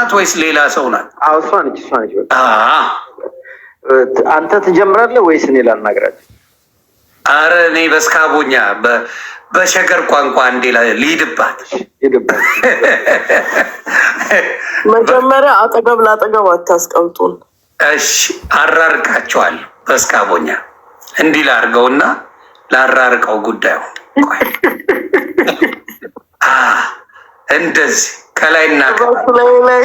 ናት ወይስ ሌላ ሰው ናት? አዎ፣ እሷ ነች፣ እሷ ነች። በቃ አንተ ትጀምራለህ ወይስ እኔ ላናግራቸው? አረ እኔ በስካቦኛ፣ በሸገር ቋንቋ እንዴ ልሂድባት። ሂድባት። መጀመሪያ አጠገብ ለአጠገብ አታስቀምጡን። እሺ፣ አራርቃቸዋለሁ። በስካቦኛ እንዲህ ላርገውና ላራርቀው ጉዳዩ። ቆይ፣ እንደዚህ ከላይና ላይ ላይ።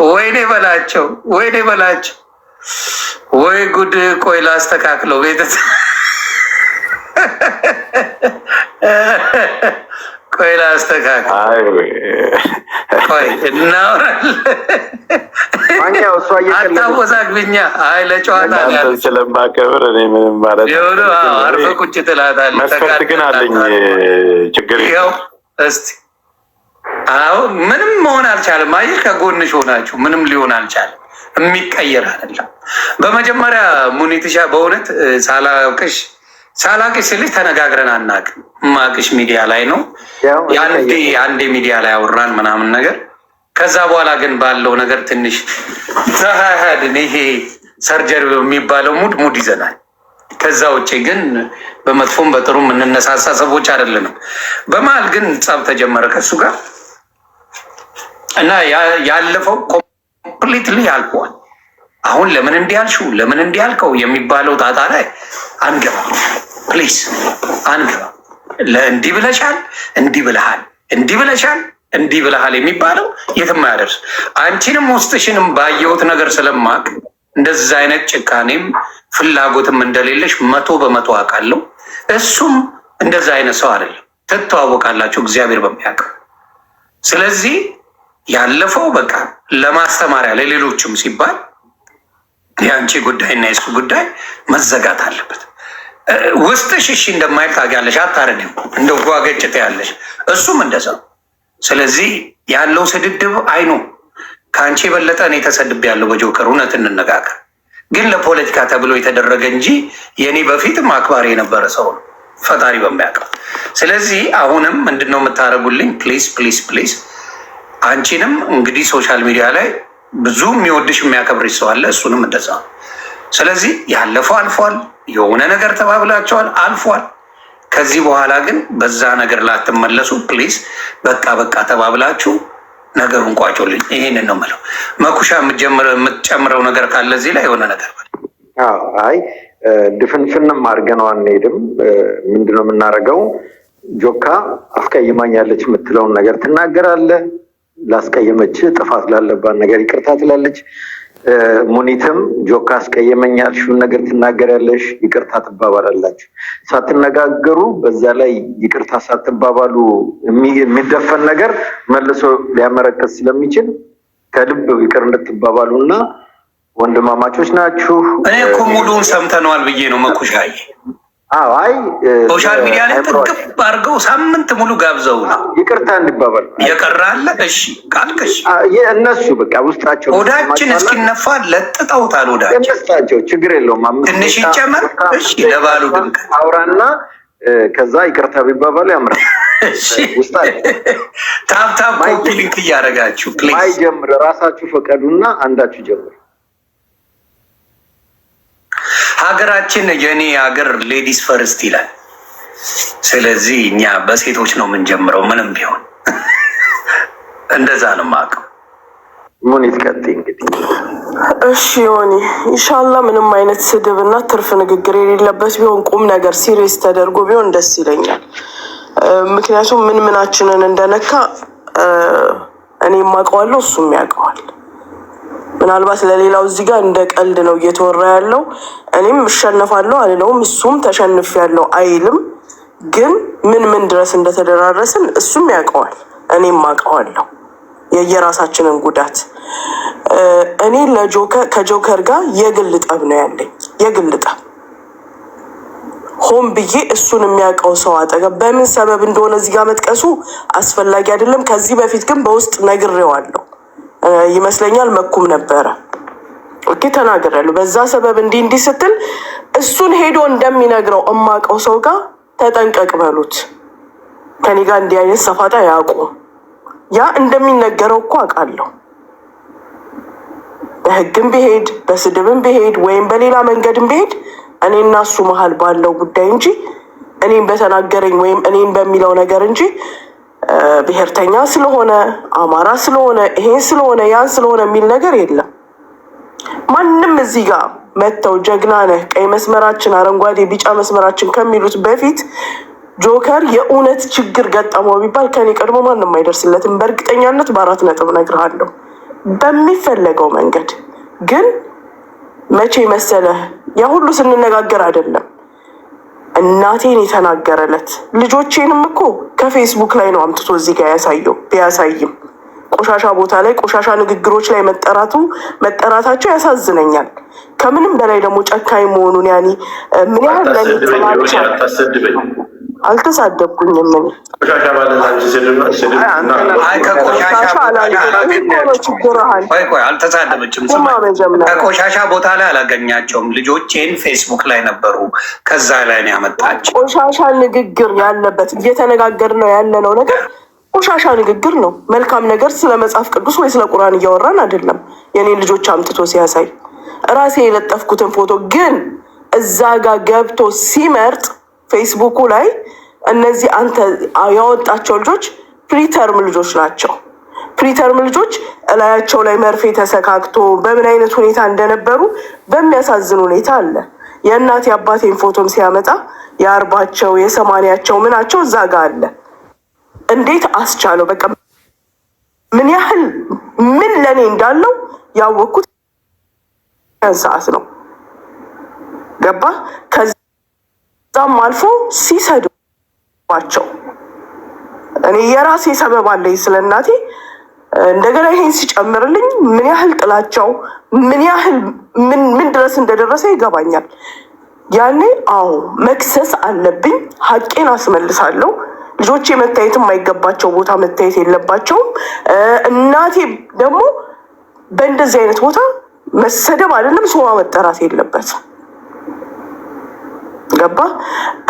ወይኔ በላቸው፣ ወይኔ በላቸው፣ ወይ ጉድ! ቆይ ላስተካክለው። ቤተሰብ፣ ቆይ ላስተካክል። ቆይ እናወራለን። አታወዛግብኛ። አይ፣ ለጨዋታ አንተን ስለማከብር እኔ ምንም ማለት የሆኑ አርፈህ ቁጭ ትላታለህ። መስፈርት ግን አለኝ። ችግር ይኸው እስቲ አሁን ምንም መሆን አልቻለም። አየህ፣ ከጎንሽ ሆናችሁ ምንም ሊሆን አልቻለም። የሚቀየር አይደለም። በመጀመሪያ ሙኒትሻ፣ በእውነት ሳላቅሽ፣ ሳላቅሽ ስልሽ ተነጋግረን አናውቅም። ማቅሽ ሚዲያ ላይ ነው። የአንዴ አንዴ ሚዲያ ላይ አወራን ምናምን ነገር። ከዛ በኋላ ግን ባለው ነገር ትንሽ ተሃሃድን። ይሄ surgery የሚባለው mood mood ይዘናል። ከዛ ውጭ ግን በመጥፎም በጥሩም የምንነሳሳ ሰዎች አይደለንም። በመሀል ግን ጸብ ተጀመረ ከእሱ ጋር እና ያለፈው completely አልፈዋል። አሁን ለምን እንዲህ አልሽው፣ ለምን እንዲህ አልከው የሚባለው ጣጣ ላይ አንገባ፣ please አንገባ። እንዲህ ብለሻል፣ እንዲህ ብለሃል፣ እንዲህ ብለሻል፣ እንዲህ ብለሃል የሚባለው የትም አያደርስ። አንቺንም ውስጥሽንም ባየሁት ነገር ስለማቅ እንደዛ አይነት ጭካኔም ፍላጎትም እንደሌለሽ 100% አውቃለሁ። እሱም እንደዛ አይነት ሰው አይደለም። ትተዋወቃላችሁ እግዚአብሔር በሚያውቀው። ስለዚህ ያለፈው በቃ ለማስተማሪያ ለሌሎችም ሲባል የአንቺ ጉዳይና የሱ ጉዳይ መዘጋት አለበት። ውስጥሽ እሺ እንደማይል ታውቂያለሽ። አታረጊው፣ እንደ ጓገጭት ያለሽ እሱም እንደዛ። ስለዚህ ያለው ስድድብ አይኑ ከአንቺ የበለጠ እኔ ተሰድቤያለሁ በጆከር፣ እውነት እንነጋገር። ግን ለፖለቲካ ተብሎ የተደረገ እንጂ የእኔ በፊትም አክባሪ የነበረ ሰው ነው ፈጣሪ በሚያውቀው። ስለዚህ አሁንም ምንድነው የምታደርጉልኝ? Please, please, please፣ አንቺንም እንግዲህ social media ላይ ብዙ የሚወድሽ የሚያከብርሽ ሰው አለ። እሱንም እንደዛ ነው። ስለዚህ ያለፈው አልፏል። የሆነ ነገር ተባብላቸዋል፣ አልፏል። ከዚህ በኋላ ግን በዛ ነገር ላትመለሱ please፣ በቃ በቃ ተባብላችሁ ነገሩን ቋጮልኝ። ይሄንን ነው የምለው። መኩሻ፣ የምትጨምረው ነገር ካለ እዚህ ላይ የሆነ ነገር በል። አይ፣ ድፍንፍንም አድርገነው አንሄድም። ምንድነው የምናደርገው? ጆካ አስቀይማኛለች የምትለውን ነገር ትናገራለህ። ላስቀየመች ጥፋት ላለባት ነገር ይቅርታ ትላለች። ሙኒትም ጆካ አስቀየመኝ ያልሽውን ነገር ትናገሪያለሽ፣ ይቅርታ ትባባላላችሁ። ሳትነጋገሩ በዛ ላይ ይቅርታ ሳትባባሉ የሚደፈን ነገር መልሶ ሊያመረቅዝ ስለሚችል ከልብ ይቅር እንድትባባሉ እና ወንድማማቾች ናችሁ። እኔ እኮ ሙሉውን ሰምተነዋል ብዬ ነው መኩሻዬ። አይ። Social media ላይ ጥግብ አድርገው ሳምንት ሙሉ ጋብዘው ነው። ይቅርታ እንዲባባል። የቀረ አለ? እሺ ካልክ እሺ። እነሱ በቃ ውስጣቸው ሆዳችን እስኪነፋ ለጥጠውታል። ሆዳችን እንስጣቸው፣ ችግር የለውም። 5 ትንሽ ደቂቃ ይጨመር። እሺ፣ ለባሉ ድምቀት አውራና ከዛ ይቅርታ ቢባባሉ ያምራል። ውስጣቸው Tap tap copy link እያደረጋችሁ please። ማይጀምር ራሳችሁ ፈቀዱና አንዳችሁ ጀምሩ። ሀገራችን የኔ ሀገር ladies first ይላል። ስለዚህ እኛ በሴቶች ነው የምንጀምረው። ምንም ቢሆን እንደዛ ነው የማውቀው። ሙኒት ቀጥይ እንግዲህ። እሺ ዮኒ፣ ኢንሻላ ምንም አይነት ስድብ እና ትርፍ ንግግር የሌለበት ቢሆን፣ ቁም ነገር serious ተደርጎ ቢሆን ደስ ይለኛል። ምክንያቱም ምን ምናችንን እንደነካ እኔም አውቀዋለሁ፣ እሱም ያውቀዋል። ምናልባት ለሌላው እዚህ ጋር እንደ ቀልድ ነው እየተወራ ያለው። እኔም እሸነፋለሁ አልለውም፣ እሱም ተሸንፌያለሁ አይልም። ግን ምን ምን ድረስ እንደተደራረስን እሱም ያውቀዋል፣ እኔም አውቀዋለሁ። የየራሳችንን ጉዳት። እኔ ከጆከር ጋር የግል ጠብ ነው ያለኝ፣ የግል ጠብ። ሆን ብዬ እሱን የሚያውቀው ሰው አጠገብ በምን ሰበብ እንደሆነ እዚህ ጋር መጥቀሱ አስፈላጊ አይደለም። ከዚህ በፊት ግን በውስጥ ነግሬዋለሁ ይመስለኛል፣ መኩም ነበረ። Okay፣ ተናግሬያለሁ። በዛ ሰበብ እንዲህ እንዲህ ስትል እሱን ሄዶ እንደሚነግረው እማውቀው ሰው ጋር ተጠንቀቅ በሉት። ከኔ ጋር እንዲህ አይነት ሰፋጣ ያቁም። ያ እንደሚነገረው እኮ አውቃለሁ። በህግም ብሄድ በስድብም ብሄድ ወይም በሌላ መንገድም ብሄድ እኔና እሱ መሀል ባለው ጉዳይ እንጂ እኔን በተናገረኝ ወይም እኔን በሚለው ነገር እንጂ ብሔርተኛ ስለሆነ፣ አማራ ስለሆነ፣ ይሄን ስለሆነ፣ ያን ስለሆነ የሚል ነገር የለም። ማንም እዚህ ጋር መጥተው ጀግና ነህ፣ ቀይ መስመራችን፣ አረንጓዴ ቢጫ መስመራችን ከሚሉት በፊት ጆከር የእውነት ችግር ገጠመው ቢባል ከኔ ቀድሞ ማንም አይደርስለትም። በእርግጠኛነት በአራት ነጥብ እነግርሃለሁ። በሚፈለገው መንገድ ግን መቼ መሰለህ ያ ሁሉ ስንነጋገር አይደለም እናቴን የተናገረለት፣ ልጆቼንም እኮ ከፌስቡክ ላይ ነው አምጥቶ እዚህ ጋር ያሳየው። ቢያሳይም ቆሻሻ ቦታ ላይ ቆሻሻ ንግግሮች ላይ መጠራታቸው ያሳዝነኛል። ከምንም በላይ ደግሞ ጨካኝ መሆኑን ያኒ ምን ያህል ለኔ አታሰድበኝ ዮኒ፣ ጥላቻ አታሰድበኝ። አልተሳደብኩኝም እኔ። ቆሻሻ ማለት አንቺ ስድብ ነው። ስድብ አይ አንተን አይ ከቆሻሻ ቆሻሻ ቦታ ላይ አላልኩም። ይህ እኮ ነው አላገኛቸውም። ችግርህን። ቆይ ቆይ፣ አልተሳደበችም። ስማ ስማኝ፣ መጀመሪያ ከቆሻሻ ቦታ ላይ አላገኛቸውም። ልጆቼን ፌስቡክ ላይ ነበሩ፣ ከዛ ላይ ነው ያመጣቸው። ቆሻሻ ንግግር ያለበት እየተነጋገር ነው ያለነው ነገር ቆሻሻ ንግግር ነው። መልካም ነገር ስለ መጽሐፍ ቅዱስ ወይ ስለ ቁርአን እያወራን አይደለም። የኔን ልጆች አምጥቶ ሲያሳይ ራሴ የለጠፍኩትን ፎቶ ግን እዛ ጋር ገብቶ ሲመርጥ ፌስቡኩ ላይ እነዚህ አንተ ያወጣቸው ልጆች preterm ልጆች ናቸው። Preterm ልጆች እላያቸው ላይ መርፌ ተሰካክቶ በምን አይነት ሁኔታ እንደነበሩ በሚያሳዝን ሁኔታ አለ። የእናት የአባቴን ፎቶም ሲያመጣ የ40ቸው የ80ቸው ምናቸው እዛ ጋ አለ። እንዴት አስቻለው? በቃ ምን ያህል ምን ለእኔ እንዳለው ያወቅኩት ያን ሰዓት ነው። ገባ? ከዛም አልፎ ሲሰድባቸው እኔ የራሴ ሰበብ አለኝ ስለ እናቴ። እንደገና ይሄን ሲጨምርልኝ ምን ያህል ጥላቻው ምን ያህል ምን ምን ድረስ እንደደረሰ ይገባኛል። ያኔ አዎ መክሰስ አለብኝ፣ ሀቄን አስመልሳለሁ። ልጆቼ መታየት የማይገባቸው ቦታ መታየት የለባቸውም። እናቴ ደግሞ በእንደዚህ አይነት ቦታ መሰደብ አይደለም ስሟ መጠራት የለበትም። ገባ?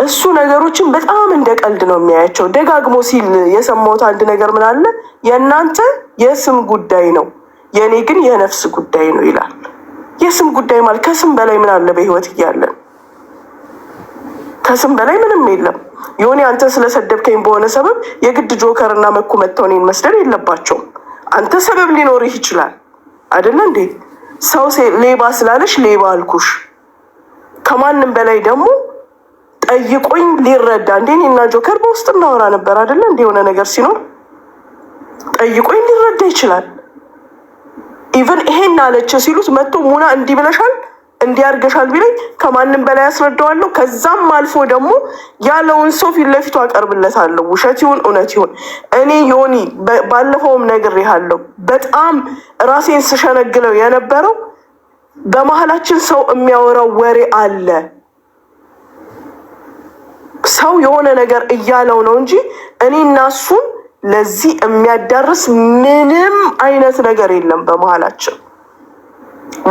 እሱ ነገሮችን በጣም እንደ ቀልድ ነው የሚያያቸው። ደጋግሞ ሲል የሰማሁት አንድ ነገር ምን አለ፣ የእናንተ የስም ጉዳይ ነው፣ የእኔ ግን የነፍስ ጉዳይ ነው ይላል። የስም ጉዳይ ማለት ከስም በላይ ምን አለ በህይወት እያለን? ከስም በላይ ምንም የለም። የሆነ አንተ ስለሰደብከኝ በሆነ ሰበብ የግድ ጆከር እና መኩ መጥተው እኔን መስደብ የለባቸውም። አንተ ሰበብ ሊኖርህ ይችላል አይደለ እንዴ? ሰው ሌባ ስላለሽ ሌባ አልኩሽ። ከማንም በላይ ደግሞ ጠይቆኝ ሊረዳ፣ እንዴ እኔና ጆከር በውስጥ እናወራ ነበር አይደለ እንዴ? የሆነ ነገር ሲኖር ጠይቆኝ ሊረዳ ይችላል። Even ይሄን አለች ሲሉት መጥቶ ሙና እንዲህ ብለሻል፣ እንዲህ አድርገሻል ቢለኝ ከማንም በላይ አስረዳዋለሁ። ከዛም አልፎ ደግሞ ያለውን ሰው ፊት ለፊቱ አቀርብለታለሁ። ውሸት ይሁን እውነት ይሁን እኔ ዮኒ ባለፈውም ነግሬሃለሁ። በጣም ራሴን ስሸነግለው የነበረው በመሀላችን ሰው የሚያወራው ወሬ አለ። ሰው የሆነ ነገር እያለው ነው እንጂ እኔ እና እሱን ለዚህ የሚያዳርስ ምንም አይነት ነገር የለም በመሀላችን።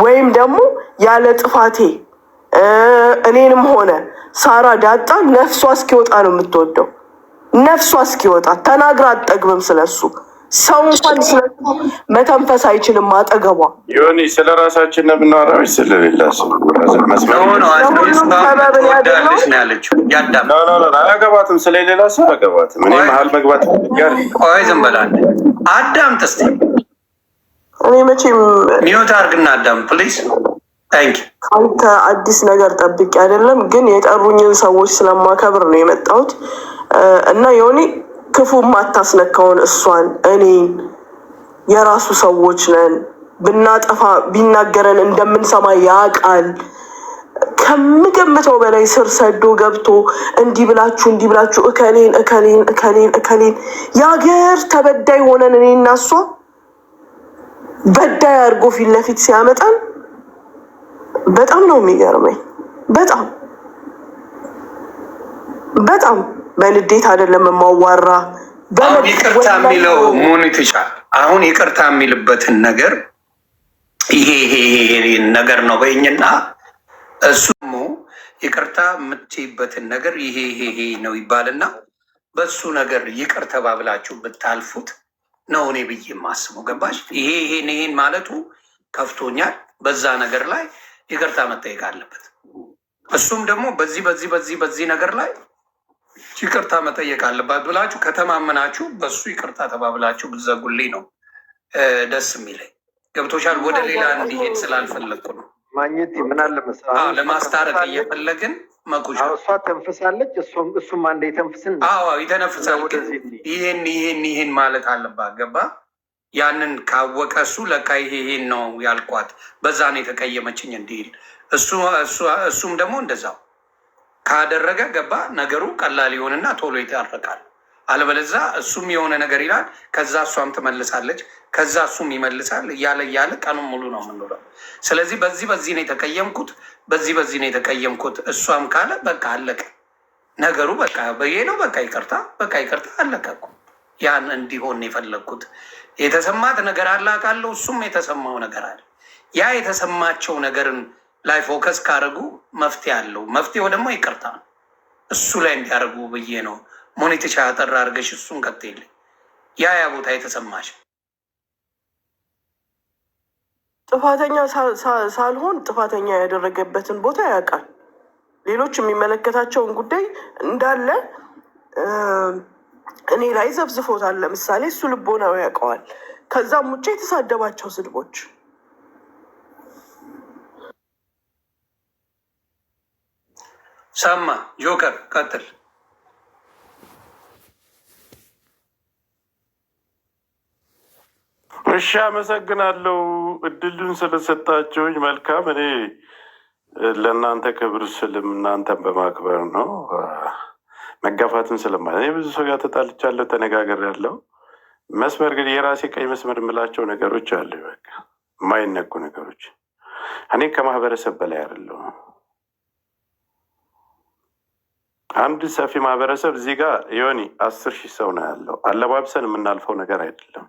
ወይም ደግሞ ያለ ጥፋቴ እኔንም ሆነ ሳራ ዳጣ ነፍሷ እስኪወጣ ነው የምትወደው። ነፍሷ እስኪወጣ ተናግራ አትጠግብም ስለሱ። ሰው እንኳን ስለሱ መተንፈስ አይችልም አጠገቧ። ዮኒ፣ ስለ ራሳችን ነው የምናወራው ወይስ ስለሌላ ሰው? መስመር No no፣ ለሁሉም እሷ ሰበብን ትወዳለች ያደለው ነው ያለችው። ያዳም No no no፣ አያገባትም። ስለሌላ ሰው አያገባትም። እኔ ቆይ መሀል መግባት ፈልጌ አይደለም። ቆይ፣ ዝም በል አንዴ። አዳምጥ እስኪ። እኔ መቼም Mute አድርግና አዳም please። Thank you። ከአንተ አዲስ ነገር ጠብቄ አይደለም፣ ግን የጠሩኝን ሰዎች ስለማከብር ነው የመጣሁት። እና ዮኒ፣ ክፉ የማታስነካውን እሷን እኔን የራሱ ሰዎች ነን። ብናጠፋ ቢናገረን እንደምንሰማ ያውቃል። ከምገምተው በላይ ስር ሰዶ ገብቶ እንዲህ ብላችሁ እንዲህ ብላችሁ እከሌን እከሌን እከሌን እከሌን የሀገር ተበዳይ ሆነን እኔ እና እሷ በዳይ አድርጎ ፊት ለፊት ሲያመጣን በጣም ነው የሚገርመኝ። በጣም በጣም በንዴት አይደለም የማዋራ። አሁን ይቅርታ የሚለው ሙኒትሻ፣ አሁን ይቅርታ የሚልበትን ነገር ይሄ ይሄ ይሄ ነገር ነው በይኝና እሱ ደግሞ ይቅርታ የምትይበትን ነገር ይሄ ይሄ ይሄ ነው ይባልና በሱ ነገር ይቅር ተባብላችሁ ብታልፉት ነው እኔ ብዬ የማስበው። ገባሽ? ይሄ ይሄን ይሄን ማለቱ ከፍቶኛል። በዛ ነገር ላይ ይቅርታ መጠየቅ አለበት። እሱም ደግሞ በዚህ በዚህ በዚህ በዚህ ነገር ላይ ይቅርታ መጠየቅ አለባት ብላችሁ ከተማመናችሁ በሱ ይቅርታ ተባብላችሁ ብትዘጉልኝ ነው ደስ የሚለኝ። ገብቶሻል? ወደ ሌላ እንዲሄድ ስላልፈለግኩ ነው። ማግኘት ምን አለ መሰለህ፣ አሁን እሷ ለማስታረቅ ተንፍሳለች። እየፈለግን መኩሻ አሁን እሷ ተንፍሳለች፣ እሱም አንዴ ተንፍስን አዎ ይተነፍሳል። ግን ወደዚህ እንሂድ። ይሄን ይሄን ይሄን ማለት አለባት። ገባ? ያንን ካወቀ እሱ ለካ ይሄ ይሄን ነው ያልኳት በዛ ነው የተቀየመችኝ እንዲል እሱም ደግሞ እንደዛው ካደረገ ገባ ነገሩ ቀላል ይሆንና ቶሎ ይታረቃል። አለበለዛ እሱም የሆነ ነገር ይላል፣ ከዛ እሷም ትመልሳለች፣ ከዛ እሱም ይመልሳል፣ እያለ እያለ ቀኑን ሙሉ ነው የምንውለው። ስለዚህ በዚህ በዚህ ነው የተቀየምኩት፣ በዚህ በዚህ ነው የተቀየምኩት እሷም ካለ በቃ አለቀ ነገሩ። በቃ በይሄ ነው በቃ ይቅርታ፣ በቃ ይቅርታ፣ አለቀ እኮ። ያን እንዲሆን ነው የፈለግኩት። የተሰማት ነገር አለ አውቃለሁ፣ እሱም የተሰማው ነገር አለ። ያ የተሰማቸው ነገርን ላይ focus ካደረጉ መፍትሄ አለው። መፍትሄው ደግሞ ይቅርታ ነው። እሱ ላይ እንዲያደርጉ ብዬ ነው። ሞኔትሻ አጠር አድርገሽ እሱን ቀጥይልኝ። ያ ያ ቦታ የተሰማሽ ጥፋተኛ ሳልሆን ጥፋተኛ ያደረገበትን ቦታ ያውቃል። ሌሎች የሚመለከታቸውን ጉዳይ እንዳለ እኔ ላይ ዘፍዝፎታል። ለምሳሌ እሱ ልቦናው ያውቀዋል። ከዛም ውጭ የተሳደባቸው ስድቦች ሰማ ጆከር ቀጥል። እሺ፣ አመሰግናለሁ እድሉን ስለሰጣችሁኝ። መልካም። እኔ ለእናንተ ክብር ስልም እናንተን በማክበር ነው፣ መጋፋትን ስለማ እኔ ብዙ ሰው ጋር ተጣልቻለሁ፣ ተነጋግሬያለሁ። መስመር ግን የራሴ ቀይ መስመር የምላቸው ነገሮች አሉ። በቃ የማይነኩ ነገሮች። እኔ ከማህበረሰብ በላይ አይደለሁም። አንድ ሰፊ ማህበረሰብ እዚህ ጋር ዮኒ 10,000 ሰው ነው ያለው። አለባብሰን የምናልፈው ነገር አይደለም።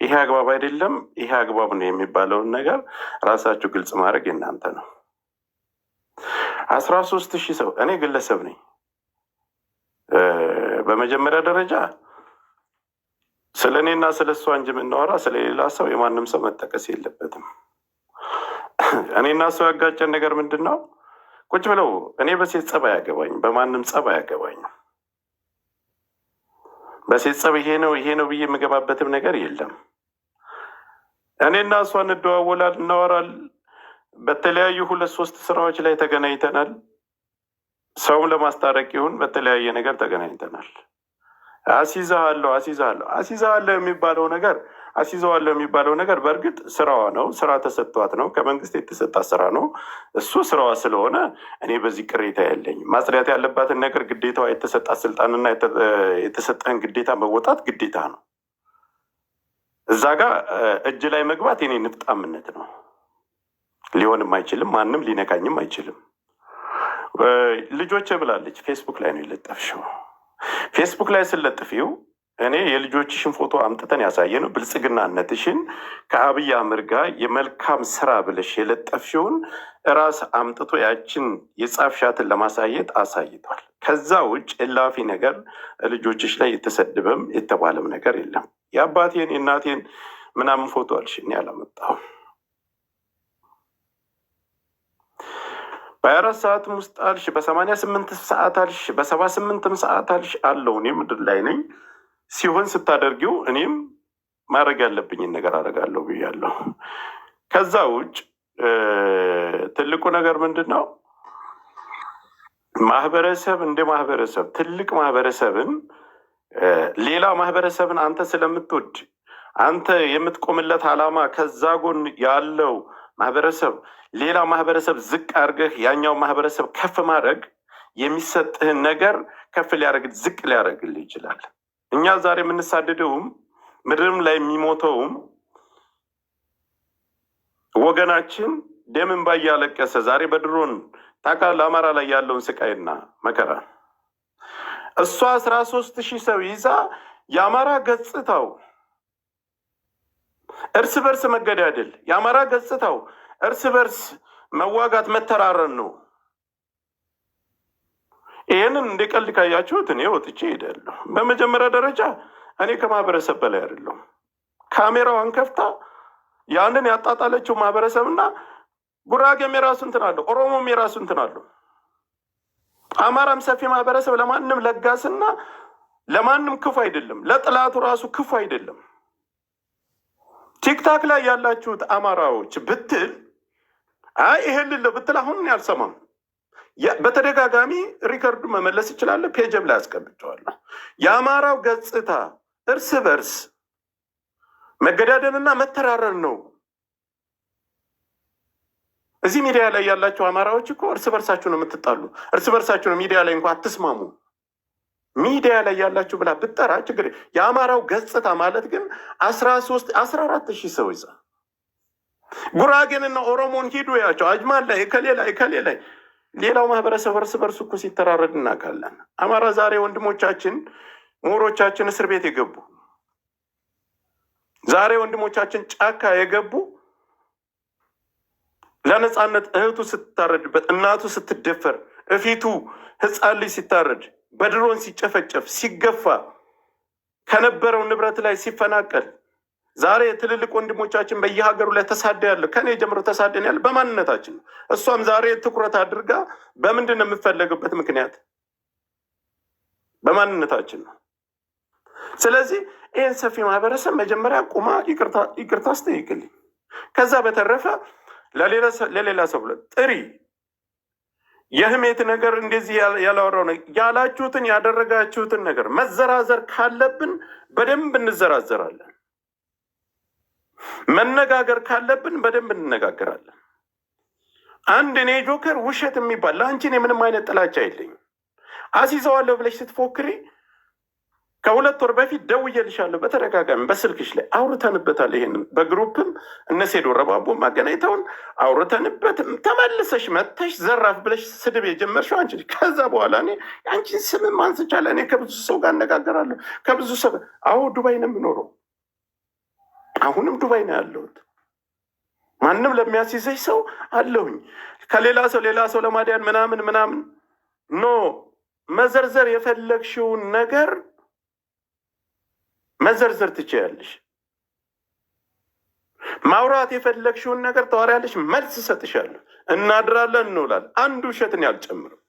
ይሄ አግባብ አይደለም፣ ይሄ አግባብ ነው የሚባለውን ነገር ራሳችሁ ግልጽ ማድረግ የእናንተ ነው። 13,000 ሰው፣ እኔ ግለሰብ ነኝ። በመጀመሪያ ደረጃ ስለ እኔና ስለ እሷ እንጂ የምናወራ ስለ ሌላ ሰው የማንም ሰው መጠቀስ የለበትም። እኔና እሷ ያጋጨን ነገር ምንድን ነው? ቁጭ ብለው እኔ በሴት ጸብ አያገባኝም፣ በማንም ጸብ አያገባኝም። በሴት ጸብ ይሄ ነው ይሄ ነው ብዬ የምገባበትም ነገር የለም። እኔና እሷ እንደዋወላል፣ እናወራል። በተለያዩ ሁለት ሶስት ስራዎች ላይ ተገናኝተናል። ሰውም ለማስታረቅ ይሁን በተለያየ ነገር ተገናኝተናል። አሲዛለሁ አሲዛለሁ አሲዛለሁ የሚባለው ነገር አሲዘዋለሁ የሚባለው ነገር በእርግጥ ስራዋ ነው። ስራ ተሰጥቷት ነው። ከመንግስት የተሰጣት ስራ ነው። እሱ ስራዋ ስለሆነ እኔ በዚህ ቅሬታ የለኝም። ማጽዳት ያለባትን ነገር ግዴታዋ፣ የተሰጣት ስልጣንና የተሰጠህን ግዴታ መወጣት ግዴታ ነው። እዛ ጋር እጅ ላይ መግባት የኔ ንፍጣምነት ነው። ሊሆንም አይችልም። ማንም ሊነካኝም አይችልም። ልጆቼ ብላለች። ፌስቡክ ላይ ነው የለጠፍሽው። ፌስቡክ ላይ ስለጥፊው እኔ የልጆችሽን ፎቶ አምጥተን ያሳየ ነው ብልጽግናነትሽን ከአብይ አህመድ ጋር የመልካም ስራ ብለሽ የለጠፍሽውን እራስ አምጥቶ ያችን የጻፍሻትን ለማሳየት አሳይቷል። ከዛ ውጭ እላፊ ነገር ልጆችሽ ላይ የተሰደበም የተባለም ነገር የለም። የአባቴን የእናቴን ምናምን ፎቶ አልሽ፣ እኔ አላመጣሁም። በ24 ሰዓትም ውስጥ አልሽ፣ በ88 ሰዓት አልሽ፣ በ78ም ሰዓት አልሽ አለው። እኔ ምድር ላይ ነኝ ሲሆን ስታደርጊው እኔም ማድረግ ያለብኝን ነገር አደርጋለሁ ብያለሁ። ከዛ ውጭ ትልቁ ነገር ምንድን ነው? ማህበረሰብ እንደ ማህበረሰብ ትልቅ ማህበረሰብን ሌላ ማህበረሰብን አንተ ስለምትወድ አንተ የምትቆምለት ዓላማ ከዛ ጎን ያለው ማህበረሰብ ሌላ ማህበረሰብ ዝቅ አድርገህ ያኛው ማህበረሰብ ከፍ ማድረግ የሚሰጥህን ነገር ከፍ ሊያደርግ ዝቅ ሊያደርግልህ ይችላል። እኛ ዛሬ የምንሳደደውም ምድርም ላይ የሚሞተውም ወገናችን ደም እንባ እያለቀሰ ዛሬ በድሮን ታውቃለህ፣ አማራ ላይ ያለውን ስቃይና መከራ እሷ 13,000 ሰው ይዛ የአማራ ገጽታው እርስ በርስ መገዳደል፣ የአማራ ገጽታው እርስ በርስ መዋጋት መተራረን ነው። ይህንን እንደ ቀልድ ካያችሁት እኔ ወጥቼ እሄዳለሁ። በመጀመሪያ ደረጃ እኔ ከማህበረሰብ በላይ አይደለሁም። ካሜራዋን ከፍታ ያንን ያጣጣለችው ማህበረሰብና ጉራጌም የራሱ እንትን አለው፣ ኦሮሞም የራሱ እንትን አለው። አማራም ሰፊ ማህበረሰብ ለማንም ለጋስና ለማንም ክፉ አይደለም፣ ለጥላቱ ራሱ ክፉ አይደለም። ቲክታክ ላይ ያላችሁት አማራዎች ብትል አይ ይሄን ልለው ብትል አሁን እኔ አልሰማም። በተደጋጋሚ record ኡ መመለስ ይችላለሁ። page ም ላይ አስቀምጨዋለሁ። የአማራው ገጽታ እርስ በርስ መገዳደልና መተራረር ነው። እዚህ ሚዲያ ላይ ያላችሁ አማራዎች እኮ እርስ በርሳችሁ ነው የምትጣሉ። እርስ በርሳችሁ ነው ሚዲያ ላይ እንኳ አትስማሙ። ሚዲያ ላይ ያላችሁ ብላ ብጠራ ችግር የአማራው ገጽታ ማለት ግን 13 14 ሺህ ሰው ይዛ ጉራጌንና ኦሮሞን ሂዱ ያቸው አጅማን ላይ እከሌ ላይ እከሌ ላይ ሌላው ማህበረሰብ እርስ በርሱ እኮ ሲተራረድ እናውቃለን። አማራ ዛሬ ወንድሞቻችን ምሁሮቻችን እስር ቤት የገቡ፣ ዛሬ ወንድሞቻችን ጫካ የገቡ፣ ለነፃነት እህቱ ስትታረድበት፣ እናቱ ስትደፈር፣ እፊቱ ህፃን ልጅ ሲታረድ፣ በድሮን ሲጨፈጨፍ፣ ሲገፋ፣ ከነበረው ንብረት ላይ ሲፈናቀል፣ ዛሬ ትልልቅ ወንድሞቻችን በየሀገሩ ላይ ተሳደ ያለ ከኔ ጀምሮ ተሳደን ያለ በማንነታችን ነው። እሷም ዛሬ ትኩረት አድርጋ በምንድን ነው የምፈለግበት ምክንያት በማንነታችን ነው። ስለዚህ ይህን ሰፊ ማህበረሰብ መጀመሪያ ቁማ ይቅርታ አስጠይቅልኝ። ከዛ በተረፈ ለሌላ ሰው ብሎ ጥሪ የህሜት ነገር እንደዚህ ያላወራው ነው ያላችሁትን ያደረጋችሁትን ነገር መዘራዘር ካለብን በደንብ እንዘራዘራለን። መነጋገር ካለብን በደንብ እንነጋገራለን። አንድ እኔ ጆከር ውሸት የሚባል ለአንቺ እኔ ምንም አይነት ጥላቻ የለኝም። አስይዘዋለሁ ብለሽ ስትፎክሪ ከ2 ወር በፊት ደውዬልሻለሁ በተደጋጋሚ በስልክሽ ላይ አውርተንበታል። ይሄንን በ group ም እነ ሴዶ ረባቦ ማገናኝተውን አውርተንበት ተመልሰሽ መተሽ ዘራፍ ብለሽ ስድብ የጀመርሽው አንቺ ነሽ። ከዛ በኋላ እኔ የአንቺን ስምም አንስቻለሁ። እኔ ከብዙ ሰው ጋር እነጋገራለሁ። ከብዙ ሰው አዎ፣ ዱባይ ነው የምኖረው። አሁንም ዱባይ ነው ያለሁት። ማንም ለሚያስይዘሽ ሰው አለሁኝ። ከሌላ ሰው ሌላ ሰው ለማዳን ምናምን ምናምን no መዘርዘር የፈለግሽውን ነገር መዘርዘር ትችያለሽ። ማውራት የፈለግሽውን ነገር ታወሪያለሽ። መልስ እሰጥሻለሁ። እናድራለን፣ እንውላለን። አንድ ውሸትን አልጨምርም።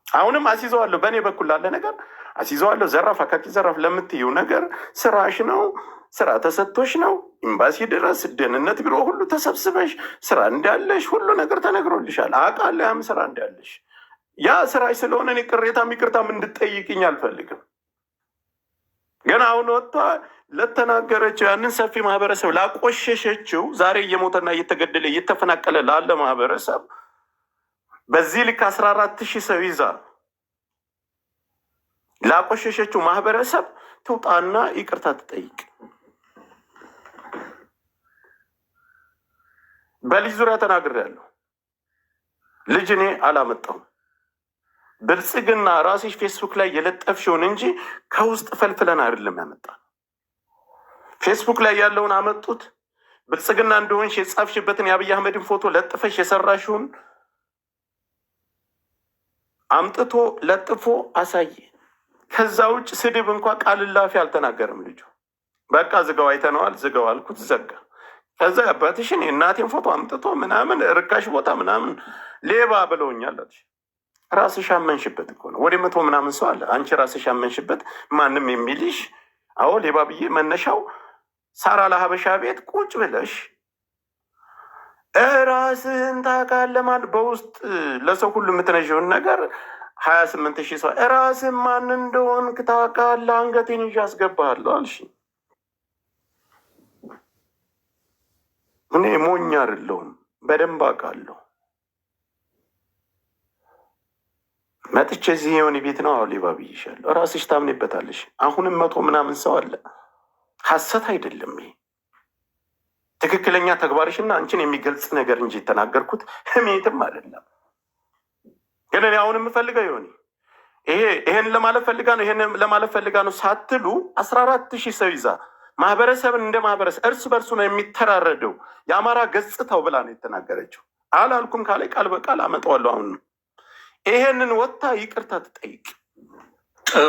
አሁንም አስይዘዋለሁ። በእኔ በኩል ላለ ነገር አስይዘዋለሁ። ዘራፍ አካኪ ዘራፍ ለምትይው ነገር ስራሽ ነው። ስራ ተሰጥቶሽ ነው። ኤምባሲ ድረስ ደህንነት ቢሮ ሁሉ ተሰብስበሽ ስራ እንዳለሽ ሁሉ ነገር ተነግሮልሻል። አውቃለሁ ያም ስራ እንዳለሽ ያ ስራሽ ስለሆነ እኔ ቅሬታም ይቅርታም እንድጠይቅኝ አልፈልግም። ግን አሁን ወጥታ ለተናገረችው ያንን ሰፊ ማህበረሰብ ላቆሸሸችው ዛሬ እየሞተና እየተገደለ እየተፈናቀለ ላለ ማህበረሰብ በዚህ ልክ 14,000 ሰው ይዛ ላቆሸሸችው ማህበረሰብ ትውጣና ይቅርታ ትጠይቅ። በልጅ ዙሪያ ተናግሬያለሁ። ልጅ እኔ አላመጣሁም። ብልጽግና ራስሽ ፌስቡክ ላይ የለጠፍሽውን እንጂ ከውስጥ ፈልፍለን አይደለም ያመጣ። ፌስቡክ ላይ ያለውን አመጡት። ብልጽግና እንደሆንሽ የጻፍሽበትን የአብይ አህመድን ፎቶ ለጥፈሽ የሰራሽውን አምጥቶ ለጥፎ አሳየ። ከዛ ውጭ ስድብ እንኳ ቃል ላፊ አልተናገርም ልጁ። በቃ ዝጋው፣ አይተነዋል፣ ዝጋው አልኩት፣ ዘጋ። ከዛ የአባትሽን የእናቴን ፎቶ አምጥቶ ምናምን ርካሽ ቦታ ምናምን ሌባ ብለውኛል አለሽ። ራስሽ አመንሽበት እኮ ነው። ወደ 100 ምናምን ሰው አለ። አንቺ ራስሽ አመንሽበት። ማንም የሚልሽ አዎ ሌባ ብዬ መነሻው ሳራ ለሀበሻ ቤት ቁጭ ብለሽ ራስህን ታውቃለህ ማለት በውስጥ ለሰው ሁሉ የምትነዥውን ነገር 28,000 ሰው ራስህን ማን እንደሆንክ ታውቃለህ፣ አንገቴን ይዤ አስገባሃለሁ አልሽ። እኔ ሞኝ አይደለሁም፣ በደንብ አውቃለሁ። መጥቼ እዚህ የሆነ ቤት ነው አዎ ሌባ ብዬሻለሁ። ራስሽ ታምኒበታለሽ። አሁንም 100 ምናምን ሰው አለ። ሀሰት አይደለም ይሄ ትክክለኛ ተግባርሽና አንቺን የሚገልጽ ነገር እንጂ የተናገርኩት ህሜትም አይደለም። ግን እኔ አሁን የምፈልገው ይሆን ይሄ ይሄን ለማለት ፈልጋ ነው ይሄን ለማለት ፈልጋ ነው ሳትሉ 14,000 ሰው ይዛ ማህበረሰብን እንደ ማህበረሰብ እርስ በርሱ ነው የሚተራረደው የአማራ ገጽታው ብላ ነው የተናገረችው። አላልኩም ካለ ቃል በቃል አመጣዋለሁ። አሁን ይሄንን ወጥታ ይቅርታ ትጠይቅ። ጥሩ።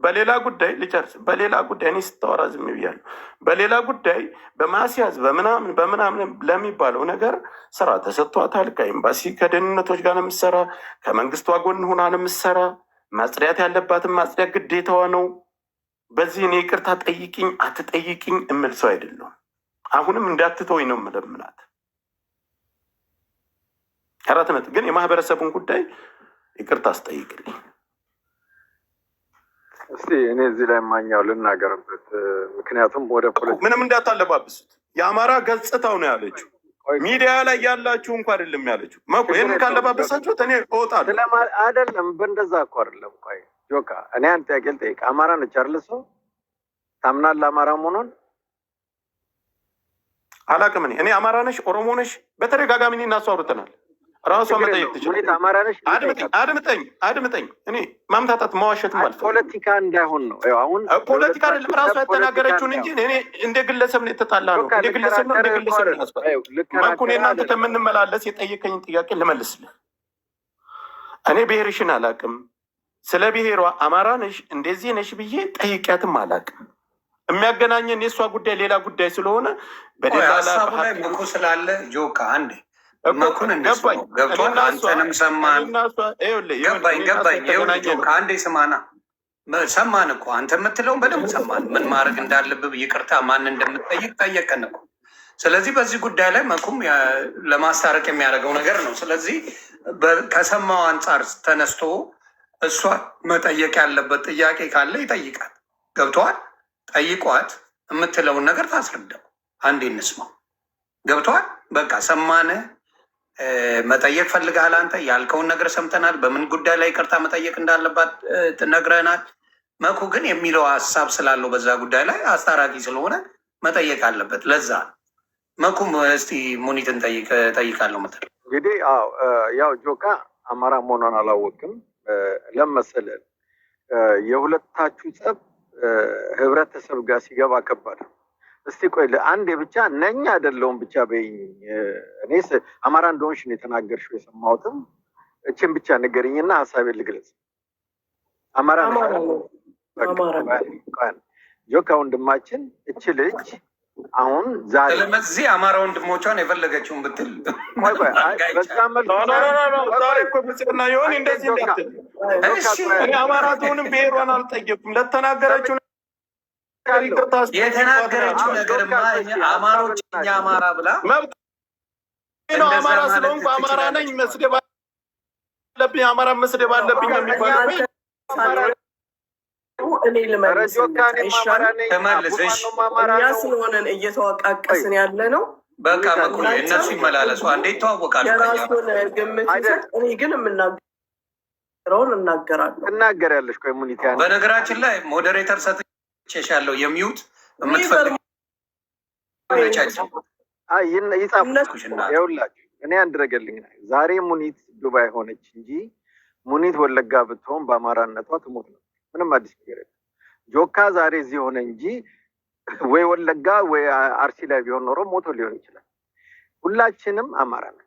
በሌላ ጉዳይ ልጨርስ። በሌላ ጉዳይ እኔ ስታወራ ዝም ብያለሁ። በሌላ ጉዳይ በማስያዝ በምናምን በምናምን ለሚባለው ነገር ስራ ተሰጥቷታል። ከኤምባሲ ከደህንነቶች ጋር ነው የምትሰራ። ከመንግስቷ ጎን ሆና ነው የምትሰራ። ማጽዳት ያለባትን ማጽዳት ግዴታዋ ነው። በዚህ እኔ ይቅርታ ጠይቂኝ አትጠይቂኝ እምል ሰው አይደለሁም። አሁንም እንዳትተወኝ ነው የምለምናት። 4 ነጥብ። ግን የማህበረሰቡን ጉዳይ ይቅርታ አስጠይቅልኝ። እስቲ እኔ እዚህ ላይ ማኛው ልናገርበት፣ ምክንያቱም ወደ ፖለቲካ ምንም እንዳታለባብሱት። የአማራ ገጽታው ነው ያለችው። ሚዲያ ላይ ያላችሁ እንኳ አይደለም ያለችው። መኩ ይህንን ካለባበሳችሁት እኔ እወጣለሁ። አይደለም፣ በእንደዛ እኮ አይደለም። ቆይ ጆካ፣ እኔ አንድ ጥያቄ ልጠይቅ። አማራ ነች አይደል? ሰው ታምናለህ አማራ መሆኗን? አላቅም። እኔ አማራ ነሽ ኦሮሞ ነሽ በተደጋጋሚ እኔ እና እሷ አውርተናል። ራሷ መጠየቅ ሙኒት ትችላለች። አማራ ነሽ? አድምጠኝ፣ አድምጠኝ፣ አድምጠኝ። እኔ ማምታታት መዋሸትም አልፈልግም። ፖለቲካ እንዳይሆን ነው። ይኸው አሁን ፖለቲካ አይደለም፣ ራሷ የተናገረችውን እንጂ እኔ እንደ ግለሰብ ነው የተጣላ ነው። እንደ ግለሰብ ነው፣ እንደ ግለሰብ ነው ያስባል። መኩ እኔ እናንተ ከምንመላለስ የጠየቀኝን ጥያቄ ልመልስልህ። እኔ ብሔርሽን አላቅም። ስለ ብሔሯ አማራ ነሽ እንደዚህ ነሽ ብዬ ጠይቂያትም አላቅም። የሚያገናኘን የእሷ ጉዳይ ሌላ ጉዳይ ስለሆነ በደላላ ሀሳቡ ላይ መኩ ስላለ ጆካ አንዴ እኮ መኩን ገባኝ። እንስማው። ገብቷል። እኔና እሷ አንተንም ሰማን። እኔና እሷ ይኸውልህ ይኸውልህ ገባኝ እኔና እሷ ገባኝ። ይኸውልህ የተገናኘ ነው። ጆካ አንዴ ስማና፣ ሰማን እኮ፣ አንተ የምትለውን በደንብ ሰማን። ምን ማድረግ እንዳለብህ፣ ይቅርታ ማን እንደምትጠይቅ ጠየቀን እኮ። ስለዚህ በዚህ ጉዳይ ላይ መኩም ለማስታረቅ የሚያደርገው ነገር ነው። ስለዚህ ከሰማው አንጻር ተነስቶ እሷ መጠየቅ ያለበት ጥያቄ ካለ ይጠይቃል። ገብተዋል። ጠይቋት፣ የምትለውን ነገር ታስረዳው። አንዴ እንስማው። ገብተዋል። በቃ ሰማንህ። መጠየቅ ፈልገሃል። አንተ ያልከውን ነገር ሰምተናል። በምን ጉዳይ ላይ ይቅርታ መጠየቅ እንዳለባት ነግረናል። መኩ ግን የሚለው ሀሳብ ስላለው በዛ ጉዳይ ላይ አስታራቂ ስለሆነ መጠየቅ አለበት። ለዛ ነው። መኩም እስቲ ሙኒትን ጠይቃለሁ ምትል። እንግዲህ አዎ፣ ያው ጆካ አማራ መሆኗን አላወቅም። ለምን መሰለህ? የሁለታችሁ ጸብ ህብረተሰብ ጋር ሲገባ ከባድ ነው። እስቲ ቆይ አንዴ ብቻ ነኝ አይደለሁም ብቻ በይኝ። እኔ አማራ እንደሆንሽ ነው የተናገርሽው የሰማሁትም። እችን ብቻ ንገሪኝና ሀሳቤን ልግለጽ። አማራ ነሽ አማራ አይደል? ነው። በቃ አማራ ነው። ቆይ፣ ጆካ ወንድማችን፣ እች ልጅ አሁን ዛሬ ስለዚህ አማራ ወንድሞቿን የፈለገችውን ብትል ቆይ ቆይ፣ አይ፣ ማድረግ በዛ አይቻልም። መልኩ No, no, no, no፣ ቆይ ዛሬ ቆይ እኮ ብልጽግና የሆን አንዴ እንደዚህ ጆካ እንዳትል። ጆካ እሺ ቆይ እኔ አማራ ትሁንም ብሔሯን አልጠየኩም። ለተናገረችው ነገር ይቅርታ አስጠይቋት ነው የተናገረችው ያልኩት። ነገርማ ጆካ ቆይ፣ እስኪ አማሮች ሀሳብ እኛ አማራ ብላ መብት ነው። እንደዛ አማራ ማለት ስለሆንኩ አማራ ነኝ ትችላለች እኮ። መስደብ አለብኝ፣ አማራ መስደብ አለብኝ እኛ የሚባለው አንተ እኔ ኧረ ልመልስለት ጆካ እኔም አማራ አይሻልም? ነኝ፣ ተመልስ። እሺ አቡፋኖም አማራ እኛ ነው። ስለሆነን እየተወቃቀስን ያለ ነው። በቃ መኩ እናንተ እነሱ ይመላለሱ። አንዴ ይተዋወቃሉ ከኛ የራሱን ግምት አይደል ይሰጥ። እኔ ግን የምናገረውን እናገራለሁ። ትናገሪያለሽ። ቆይ ሙኒት ያን በነገራችን ላይ moderator ሰጥቼሻለሁ። የ mute never የምትፈልግ ነጫጭ አይ ይጻፉ። እነሱ ይኸውላችሁ እኔ አንድ ነገር ልንገር። ዛሬ ሙኒት ዱባይ ሆነች እንጂ ሙኒት ወለጋ ብትሆን በአማራነቷ ትሞት ነው። ምንም አዲስ ነገር የለም። ጆካ ዛሬ እዚህ ሆነ እንጂ ወይ ወለጋ ወይ አርሲ ላይ ቢሆን ኖሮ ሞቶ ሊሆን ይችላል። ሁላችንም አማራ ነን።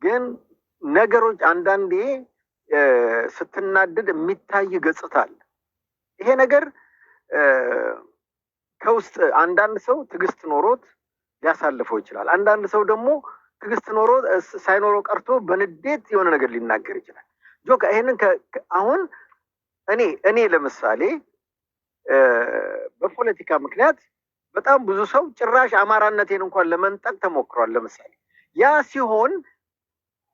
ግን ነገሮች አንዳንዴ ስትናደድ የሚታይ ገጽታ አለ። ይሄ ነገር ከውስጥ አንዳንድ ሰው ትዕግስት ኖሮት ሊያሳልፈው ይችላል። አንዳንድ ሰው ደግሞ ትዕግስት ኖሮ ሳይኖረው ቀርቶ በንዴት የሆነ ነገር ሊናገር ይችላል። ጆካ ይሄንን አሁን እኔ ለምሳሌ በፖለቲካ ምክንያት በጣም ብዙ ሰው ጭራሽ አማራነቴን እንኳን ለመንጠቅ ተሞክሯል። ለምሳሌ ያ ሲሆን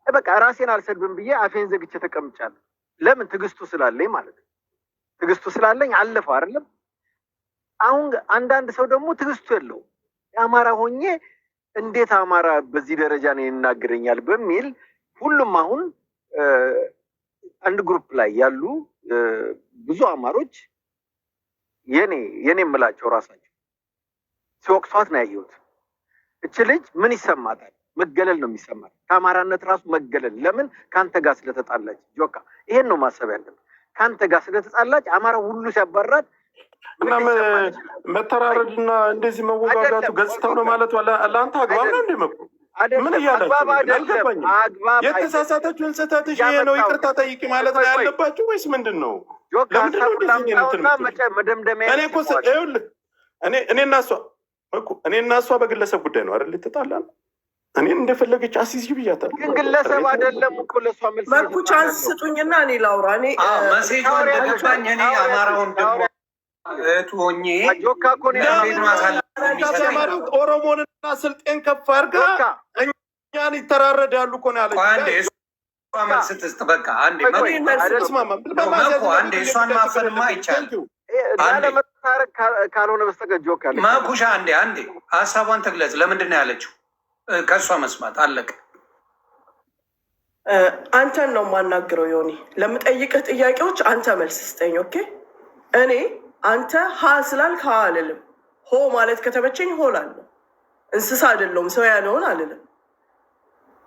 በቃ ራሴን አልሰድብም ብዬ አፌን ዘግቼ ተቀምጫለሁ። ለምን? ትዕግስቱ ስላለኝ ማለት ነው። ትዕግስቱ ስላለኝ አለፈው አይደለም። አሁን አንዳንድ ሰው ደግሞ ትዕግስቱ የለውም። የአማራ ሆኜ እንዴት አማራ በዚህ ደረጃ ነው ይናገረኛል በሚል ሁሉም አሁን አንድ group ላይ ያሉ ብዙ አማሮች የኔ የምላቸው ራሳቸው ሲወቅሷት ነው ያየሁት። እች ልጅ ምን ይሰማታል? መገለል ነው የሚሰማት። ከአማራነት ራሱ መገለል። ለምን? ከአንተ ጋር ስለተጣላች። ጆካ ይሄን ነው ማሰብ ያለብን። ከአንተ ጋር ስለተጣላች አማራ ሁሉ ሲያባራት እና ምን ሊሰማት ይችላል? መተራረድና እንደዚህ መወጋጋቱ አይደለም ገጽታው ነው ማለት ለአንተ አግባብ ነው እንደ መኩ? ምን አይደለም፣ እያላችሁ አግባብ ነው? ግን አይደለም፣ አልገባኝም። አግባብ አይደለም። የተሳሳተችውን ስህተትሽ ይሄ ነው እያመጣሁ ይቅርታ ጠይቂ ማለት ነው ቆይ ቆይ ያለባችሁ ወይስ ምንድን ነው? ጆካ ለምንድን ነው ሀሳቡን እንደዚህ እኔን እንትን ላምጣውና የምትሉኝ? መደምደሚያ እኔ እኮ ይኸውልህ እኔ እኮ እኔና እሷ በግለሰብ ጉዳይ ነው አይደል የተጣላነው? እኔን እንደፈለገች አስይዥ ብያታለሁ። ግን ግለሰብ አይደለም እኮ ለእሷ መልስ መኩ እየሰጣት chance ያለው። ስጡኝና እኔ ላውራ። እኔ መሴጇ እንደገባኝ እኔ አማራውን ደግሞ እህቱ ሆኜ ጆካ እኮ ነው እንዴት ነው አሳልፎ የሚሰጠኝ? አማራው ኦሮሞንና ስልጤን ከፍ አድርጋ ጆካ እኛን ይተራረዳሉ እኮ ነው ያለችው። ቆይ አንዴ እሷ መልስ ትስጥ። በቃ አንዴ ቆይ ቆይ መኩ መልስ አይደለም አልስማማም። መኩ አንዴ እሷን ማፈንማ አይቻልም። አንዴ ላለመታረቅ ካልሆነ በስተቀር ጆካ ልክ ነህ። መኩሻ አንዴ አንዴ ሀሳቧን ትግለጽ። ለምንድን ነው ያለችው? ከእሷ መስማት አለቀ። አንተን ነው የማናግረው ዮኒ። ለምጠይቅህ ጥያቄዎች አንተ መልስ ስጠኝ። Okay። እኔ አንተ ሀ ስላልክ ሀ አልልም። ሆ ማለት ከተመቸኝ ሆ እላለሁ። እንስሳ አይደለሁም፣ ሰው ያለውን አልልም።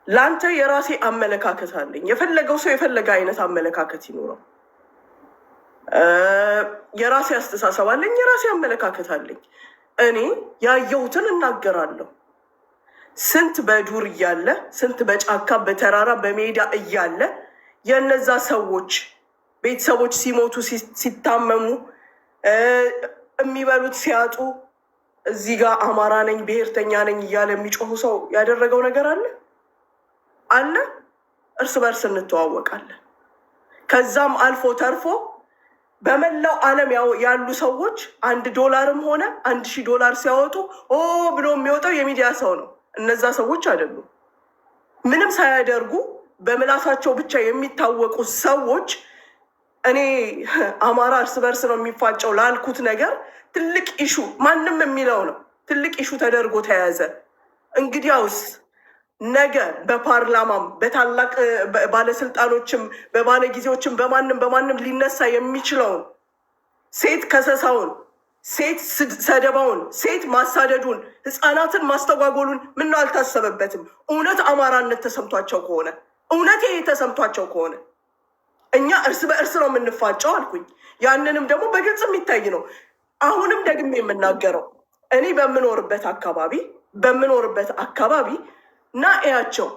ለአንተ የራሴ አመለካከት አለኝ። የፈለገው ሰው የፈለገ አይነት አመለካከት ይኑረው። የራሴ አስተሳሰብ አለኝ፣ የራሴ አመለካከት አለኝ። እኔ ያየሁትን እናገራለሁ። ስንት በዱር እያለ፣ ስንት በጫካ በተራራ በሜዳ እያለ የነዛ ሰዎች ቤተሰቦች ሲሞቱ ሲታመሙ የሚበሉት ሲያጡ እዚህ ጋር አማራ ነኝ ብሔርተኛ ነኝ እያለ የሚጮሁ ሰው ያደረገው ነገር አለ አለ። እርስ በርስ እንተዋወቃለን። ከዛም አልፎ ተርፎ በመላው ዓለም ያሉ ሰዎች 1 ዶላርም ሆነ 1,000 ዶላር ሲያወጡ ኦ ብሎ የሚወጣው የሚዲያ ሰው ነው። እነዛ ሰዎች አይደሉም። ምንም ሳያደርጉ በምላሳቸው ብቻ የሚታወቁ ሰዎች እኔ አማራ እርስ በርስ ነው የሚፋጨው ላልኩት ነገር ትልቅ issue ማንም የሚለው ነው። ትልቅ issue ተደርጎ ተያዘ። እንግዲያውስ ነገ በፓርላማም በታላቅ ባለስልጣኖችም በባለጊዜዎችም በማንም በማንም ሊነሳ የሚችለውን ሴት ከሰሳውን፣ ሴት ሰደባውን፣ ሴት ማሳደዱን፣ ህፃናትን ማስተጓጎሉን ምነው አልታሰበበትም? እውነት አማራነት ተሰምቷቸው ከሆነ፣ እውነት ይሄ ተሰምቷቸው ከሆነ እኛ እርስ በእርስ ነው የምንፋጨው አልኩኝ። ያንንም ደግሞ በግልጽ የሚታይ ነው። አሁንም ደግሜ የምናገረው እኔ በምኖርበት አካባቢ ና እያቸው፣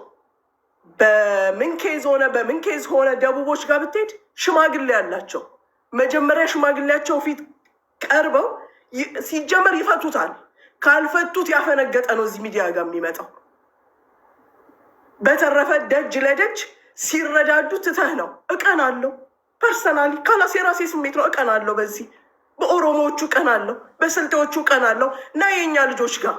በምን case ሆነ በምን case ሆነ ደቡቦች ጋር ብትሄድ ሽማግሌ ያላቸው መጀመሪያ ሽማግሌያቸው ፊት ቀርበው ሲጀመር ይፈቱታል። ካልፈቱት ያፈነገጠ ነው እዚህ ሚዲያ ጋር የሚመጣው። በተረፈ ደጅ ለደጅ ሲረዳዱ ትተህ ነው። እቀናለሁ። Personally ካላስ የራሴ ስሜት ነው። እቀናለሁ። በዚህ በኦሮሞዎቹ እቀናለሁ፣ በስልጤዎቹ እቀናለሁ። እና የእኛ ልጆች ጋር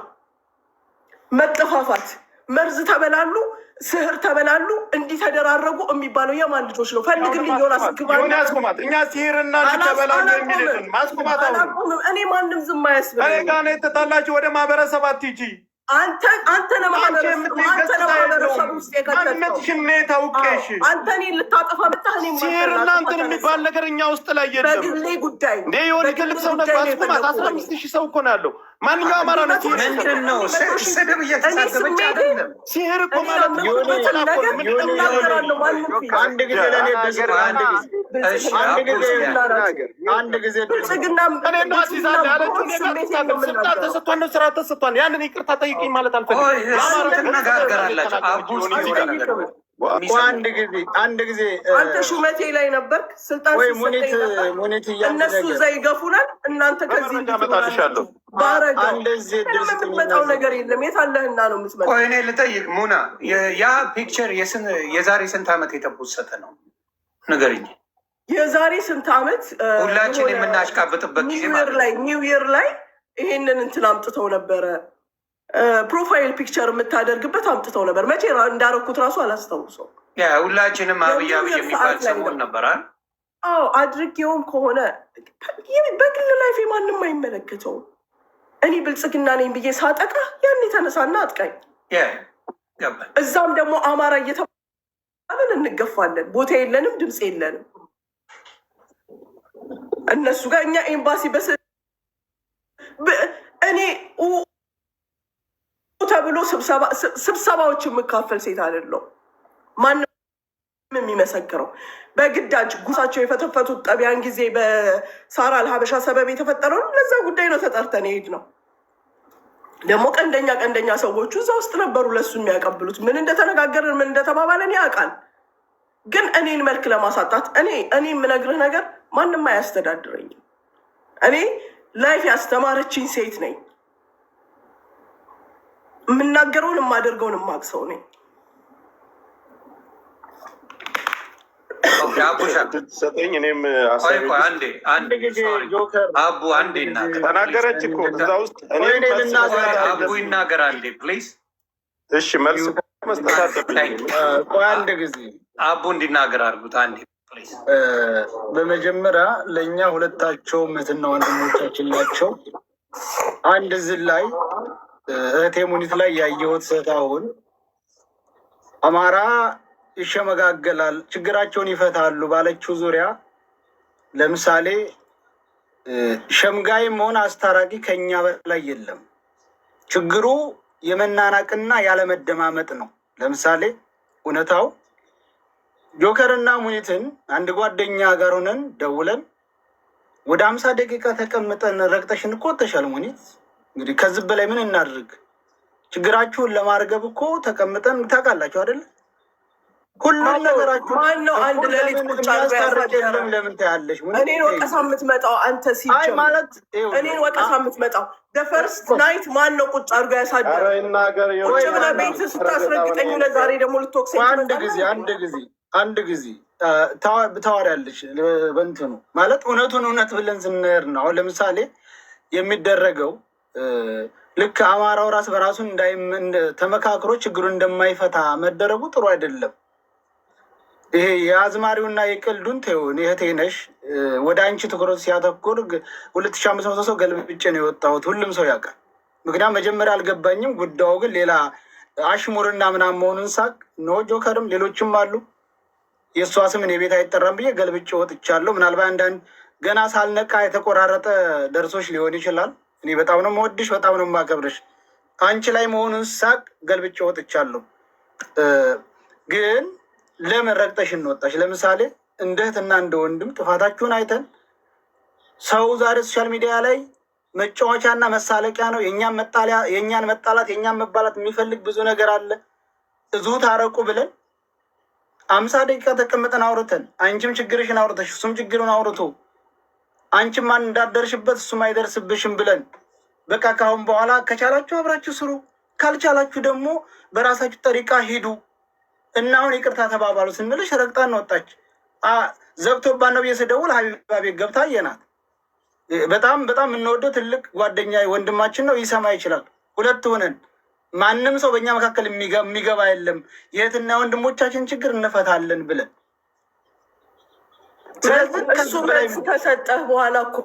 መጠፋፋት፣ መርዝ ተበላሉ፣ ስህር ተበላሉ፣ እንዲህ ተደራረጉ የሚባለው የማን ልጆች ነው? ፈልግልኝ ዮናስ ግባና የሆነ ያስቆማት። እኛ ሲሄርና ተበላሉ የሚልትን ማስቆማት አሁን አላቆምም። እኔ ማንም ዝም እኔ አያስብለኝም። ጋር ነው የተጣላችሁ። ወደ ማህበረሰብ አትሂጂ። አንተ አንተ አንቺ ለማህበረሰብ የምትይ አንተ ገጽታ ለማህበረሰብ የለውም። ውስጥ የከተትከው ማንነትሽን እኔ ታውቄሽ አንተ እኔን ልታጠፋ መጣህ። እኔም አንተን ሲሄርና ላጠፋ እንትን የሚባል ተነሳ። ነገር እኛ ውስጥ ላይ የለም። በግሌ ጉዳይ እንዴ የሆነ በግሌ ትልቅ ሰው ጉዳይ ነበር። ነው አስቁማት። የፈለኩህ አስራ እኔ። አምስት ሺህ ሰው እኮ ነው ያለው። ማንኛው አማራ ነው መቶ ሲሄር ሺህ ምንድን ነው እኔ 100,000 ስድብ እኔ እየተሳደበች ስሜቴ አይደለም። ሲሄር እኮ እኔ ማለት ያመንኩበትን እኮ ነገር ነው። ምንድን ነው እናገራለሁ። ማንም ፊት አንድ ጊዜ ለእኔ ነገር አንድ ጊዜ እሺ አንድ አቡ ጊዜ እስኪ ናቸው። አንድ ጊዜ ብልጽግና እኔ ነው ብልጽግና አስይዛለሁ ያለችው። ብሆን እኔ ጋር ስሜቴን ነው ትታገል። ስልጣን የምናገረው። ተሰጥቷን ነው፣ ስራ ተሰጥቷን። ያንን ይቅርታ ጠይቂኝ ማለት ቆይ አልፈልግም። እሱ የአማራ ሕዝብ ትነጋገራላችሁ። አቡ እስኪ የሆነ ነገር አልጠይቅም። አንድ ጊዜ አንድ ጊዜ አንተ ሹመቴ ላይ ነበርክ፣ ስልጣን ወይ ሲሰጠኝ ሙኒት ነበር። ሙኒት እያንድ እነሱ ነገር እዛ ይገፉናል፣ እናንተ ከዚህ በመረጃ እንዲህ እመጣልሻለሁ። ትሆናላችሁ። ባረገው እንደዚህ እድል ምንም ስጥኝና የምትመጣው ነገር የለም። የት አለህና ነው የምትመጣው? ቆይ እኔ ልጠይቅ ሙና፣ ያ picture የዛሬ ስንት ዓመት የተፖሰተ ነው? ንገሪኝ። የዛሬ ስንት ዓመት ሁላችን የሆነ የምናሽቃብጥበት ጊዜ New Year ማለት ነው። ላይ New Year ላይ ይሄንን እንትን አምጥተው ነበረ። Profile picture የምታደርግበት አምጥተው ነበር። መቼ እንዳረኩት ራሱ አላስታውሰው። ያ ሁላችንም አብይ የ New አብይ Year የሚባል ሰዓት ላይ ሰሞን ነው። ነበር አይደል? አዎ አድርጌውም ከሆነ በግል life ኤ ማንም አይመለከተውም። እኔ ብልጽግና ነኝ ብዬ ሳጠቃ ያን የተነሳና አጥቃኝ። Yeah ገባኝ። እዛም ደግሞ አማራ እየተባለን እንገፋለን። ቦታ የለንም፣ ድምፅ የለንም። እነሱ ጋር እኛ ኤምባሲ እኔ ተብሎ ስብሰባዎች የምካፈል ሴት አይደለሁም። ማንም የሚመሰክረው በግዳጅ ጉሳቸው የፈተፈቱት ጠቢያን ጊዜ በሳራ አልሀበሻ ሰበብ የተፈጠረው ለዛ ጉዳይ ነው ተጠርተን የሄድ ነው። ደግሞ ቀንደኛ ቀንደኛ ሰዎቹ እዛ ውስጥ ነበሩ፣ ለሱ የሚያቀብሉት። ምን እንደተነጋገርን ምን እንደተባባለን ያውቃል። ግን እኔን መልክ ለማሳጣት፣ እኔ የምነግርህ ነገር ማንም አያስተዳድረኝም። እኔ life ያስተማረችኝ ሴት ነኝ። የምናገረውን የማደርገውን የማውቅ ሰው ነኝ። Okay፣ አቡሻ። ሰጠኝ እኔም ቆይ ሀሳቤ ቆይ፣ አንዴ አንድ አንዴ ጊዜ Sorry። ጆከር አቡ አንዴ አንድ ጊዜ ይናገር። ተናገረች እኮ እዛ ውስጥ ቆይ እኔም እኔ መልስ ልናገር። መስጠት አቡ አለብኝ። ይናገር አንዴ please። እሺ፣ መልስ መስጠት አለብኝ። ቆይ አንድ ጊዜ። አቡ እንዲናገር አድርጉት አንዴ please። በመጀመሪያ ለእኛ ሁለታቸውም እህትና ወንድሞቻችን ናቸው። አንድ እዚህ ላይ እህቴ ሙኒት ላይ ያየሁት ስህተት፣ አሁን አማራ ይሸመጋገላል፣ ችግራቸውን ይፈታሉ ባለችው ዙሪያ፣ ለምሳሌ ሸምጋይም ሆነ አስታራቂ ከኛ በላይ የለም። ችግሩ የመናናቅና ያለመደማመጥ ነው። ለምሳሌ እውነታው ጆከርና ሙኒትን አንድ ጓደኛ ጋር ሆነን ደውለን ወደ 50 ደቂቃ ተቀምጠን ረግጠሽን እኮ ወጥተሻል ሙኒት። እንግዲህ ከዚህ በላይ ምን እናድርግ? ችግራችሁን ለማርገብ እኮ ተቀምጠን ታውቃላችሁ አይደለ? ሁሉም ነገራችሁ ማን ነው አንድ እኮ ሌሊት ለምን ቁጭ አድርጎ የሚያስታርቅ ያሳደረ? የለም ለምን ታያለሽ? ሙኒት እኔን ወቀሳ የምትመጣው አንተ አይ ሲጀምር ማለት ይኸውልህ፣ እኔን ወቀሳ የምትመጣው first night ማን ነው ቁጭ አድርጎ ያሳደረ? ኧረ ይናገር። ቁጭ የሆነ ብለህ ቤት ስታስረግጠኝ ውለህ ዛሬ ደግሞ ልትወቅሰኝ አንድ ትመጣለህ? ጊዜ፣ አንድ ጊዜ፣ አንድ ጊዜ ታወሪያለሽ። በእንትኑ ማለት እውነቱን እውነት ብለን ስንሄድ ነው። አሁን ለምሳሌ የሚደረገው ልክ አማራው ራስ በራሱ ተመካክሮ ችግሩን እንደማይፈታ መደረጉ ጥሩ አይደለም። ይሄ የአዝማሪውና የቀልዱን ተይው። እኔ እህቴ ነሽ። ወደ አንቺ ትኩረት ሲያተኩር 2500 ሰው ገልብጬ ነው የወጣሁት። ሁሉም ሰው ያውቃል። ምክንያቱም መጀመሪያ አልገባኝም። ጉዳዩ ግን ሌላ አሽሙርና ምናምን መሆኑን ሳቅ no ጆከርም ሌሎችም አሉ። የእሷ ስም እኔ ቤት አይጠራም ብዬ ገልብጬ ወጥቻለሁ። ምናልባት አንዳንድ ገና ሳልነቃ የተቆራረጠ ደርሶች ሊሆን ይችላል። እኔ በጣም ነው የምወድሽ፣ በጣም ነው የማከብርሽ። አንቺ ላይ መሆኑን ሳቅ ገልብጬ ወጥቻለሁ። ግን ለምን ረግጠሽ እንወጣሽ? ለምሳሌ እንደ እህትና እንደ ወንድም ጥፋታችሁን አይተን፣ ሰው ዛሬ social media ላይ መጫወቻና መሳለቂያ ነው። የእኛን መጣሊያ፣ የእኛን መጣላት፣ የእኛን መባላት የሚፈልግ ብዙ ነገር አለ። እዙ ታረቁ ብለን 50 ደቂቃ ተቀምጠን አውርተን፣ አንቺም ችግርሽን አውርተሽ እሱም ችግሩን አውርቶ፣ አንቺም ማን እንዳደርሽበት እሱም አይደርስብሽም ብለን፣ በቃ ካሁን በኋላ ከቻላችሁ አብራችሁ ስሩ፣ ካልቻላችሁ ደግሞ በራሳችሁ ጠሪቃ ሂዱ እና አሁን ይቅርታ ተባባሉ ስንልሽ ረግጣን ወጣች። ዘግቶባን ነው ብዬ ስደውል ሀቢባ ቤት ገብታ አየናት። በጣም በጣም የምንወደው ትልቅ ጓደኛ ወንድማችን ነው። ይሰማ ይችላል። ሁለት ሆነን ማንም ሰው በእኛ መካከል የሚገባ የለም። የእህትና ወንድሞቻችን ችግር እንፈታለን ብለን፣ ስለዚህ እሱ ከዚህ በላይ መልስ ከሰጠህ በኋላ እኮ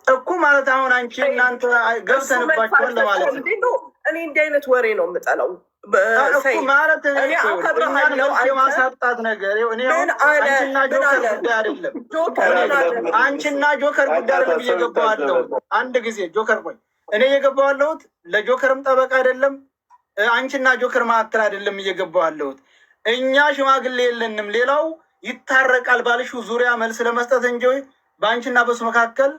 እኮ ማለት አሁን አንቺ እናንተ እሱ መልስ ገብተንባቸዋል ለማለት አልሰጠህም ነው። እንዴ? ነው፣ እኔ እንዲህ አይነት ወሬ ነው የምጠላው። እኮ ሰይድ፣ ማለት እኔ እኔ እኮ እኛን አከብርሃለሁ። መልክ አንተ የማሳጣት ነገር ይኸው እኔ አሁን ምን አለ? አንቺና ምን ጆከር አለ? ጉዳይ አይደለም። ጆከር ምን አለ? አንቺና ጆከር ጉዳይ አይደለም እየገባሁ ያለሁት። አንድ ጊዜ ጆከር ቆይ፣ እኔ እየገባሁ ያለሁት ለጆከርም ጠበቃ አይደለም፣ አንቺና ጆከር መካከል አይደለም እየገባሁ ያለሁት። እኛ ሽማግሌ የለንም፣ ሌላው ይታረቃል ባልሽው ዙሪያ መልስ ለመስጠት እንጂ በአንቺና በሱ መካከል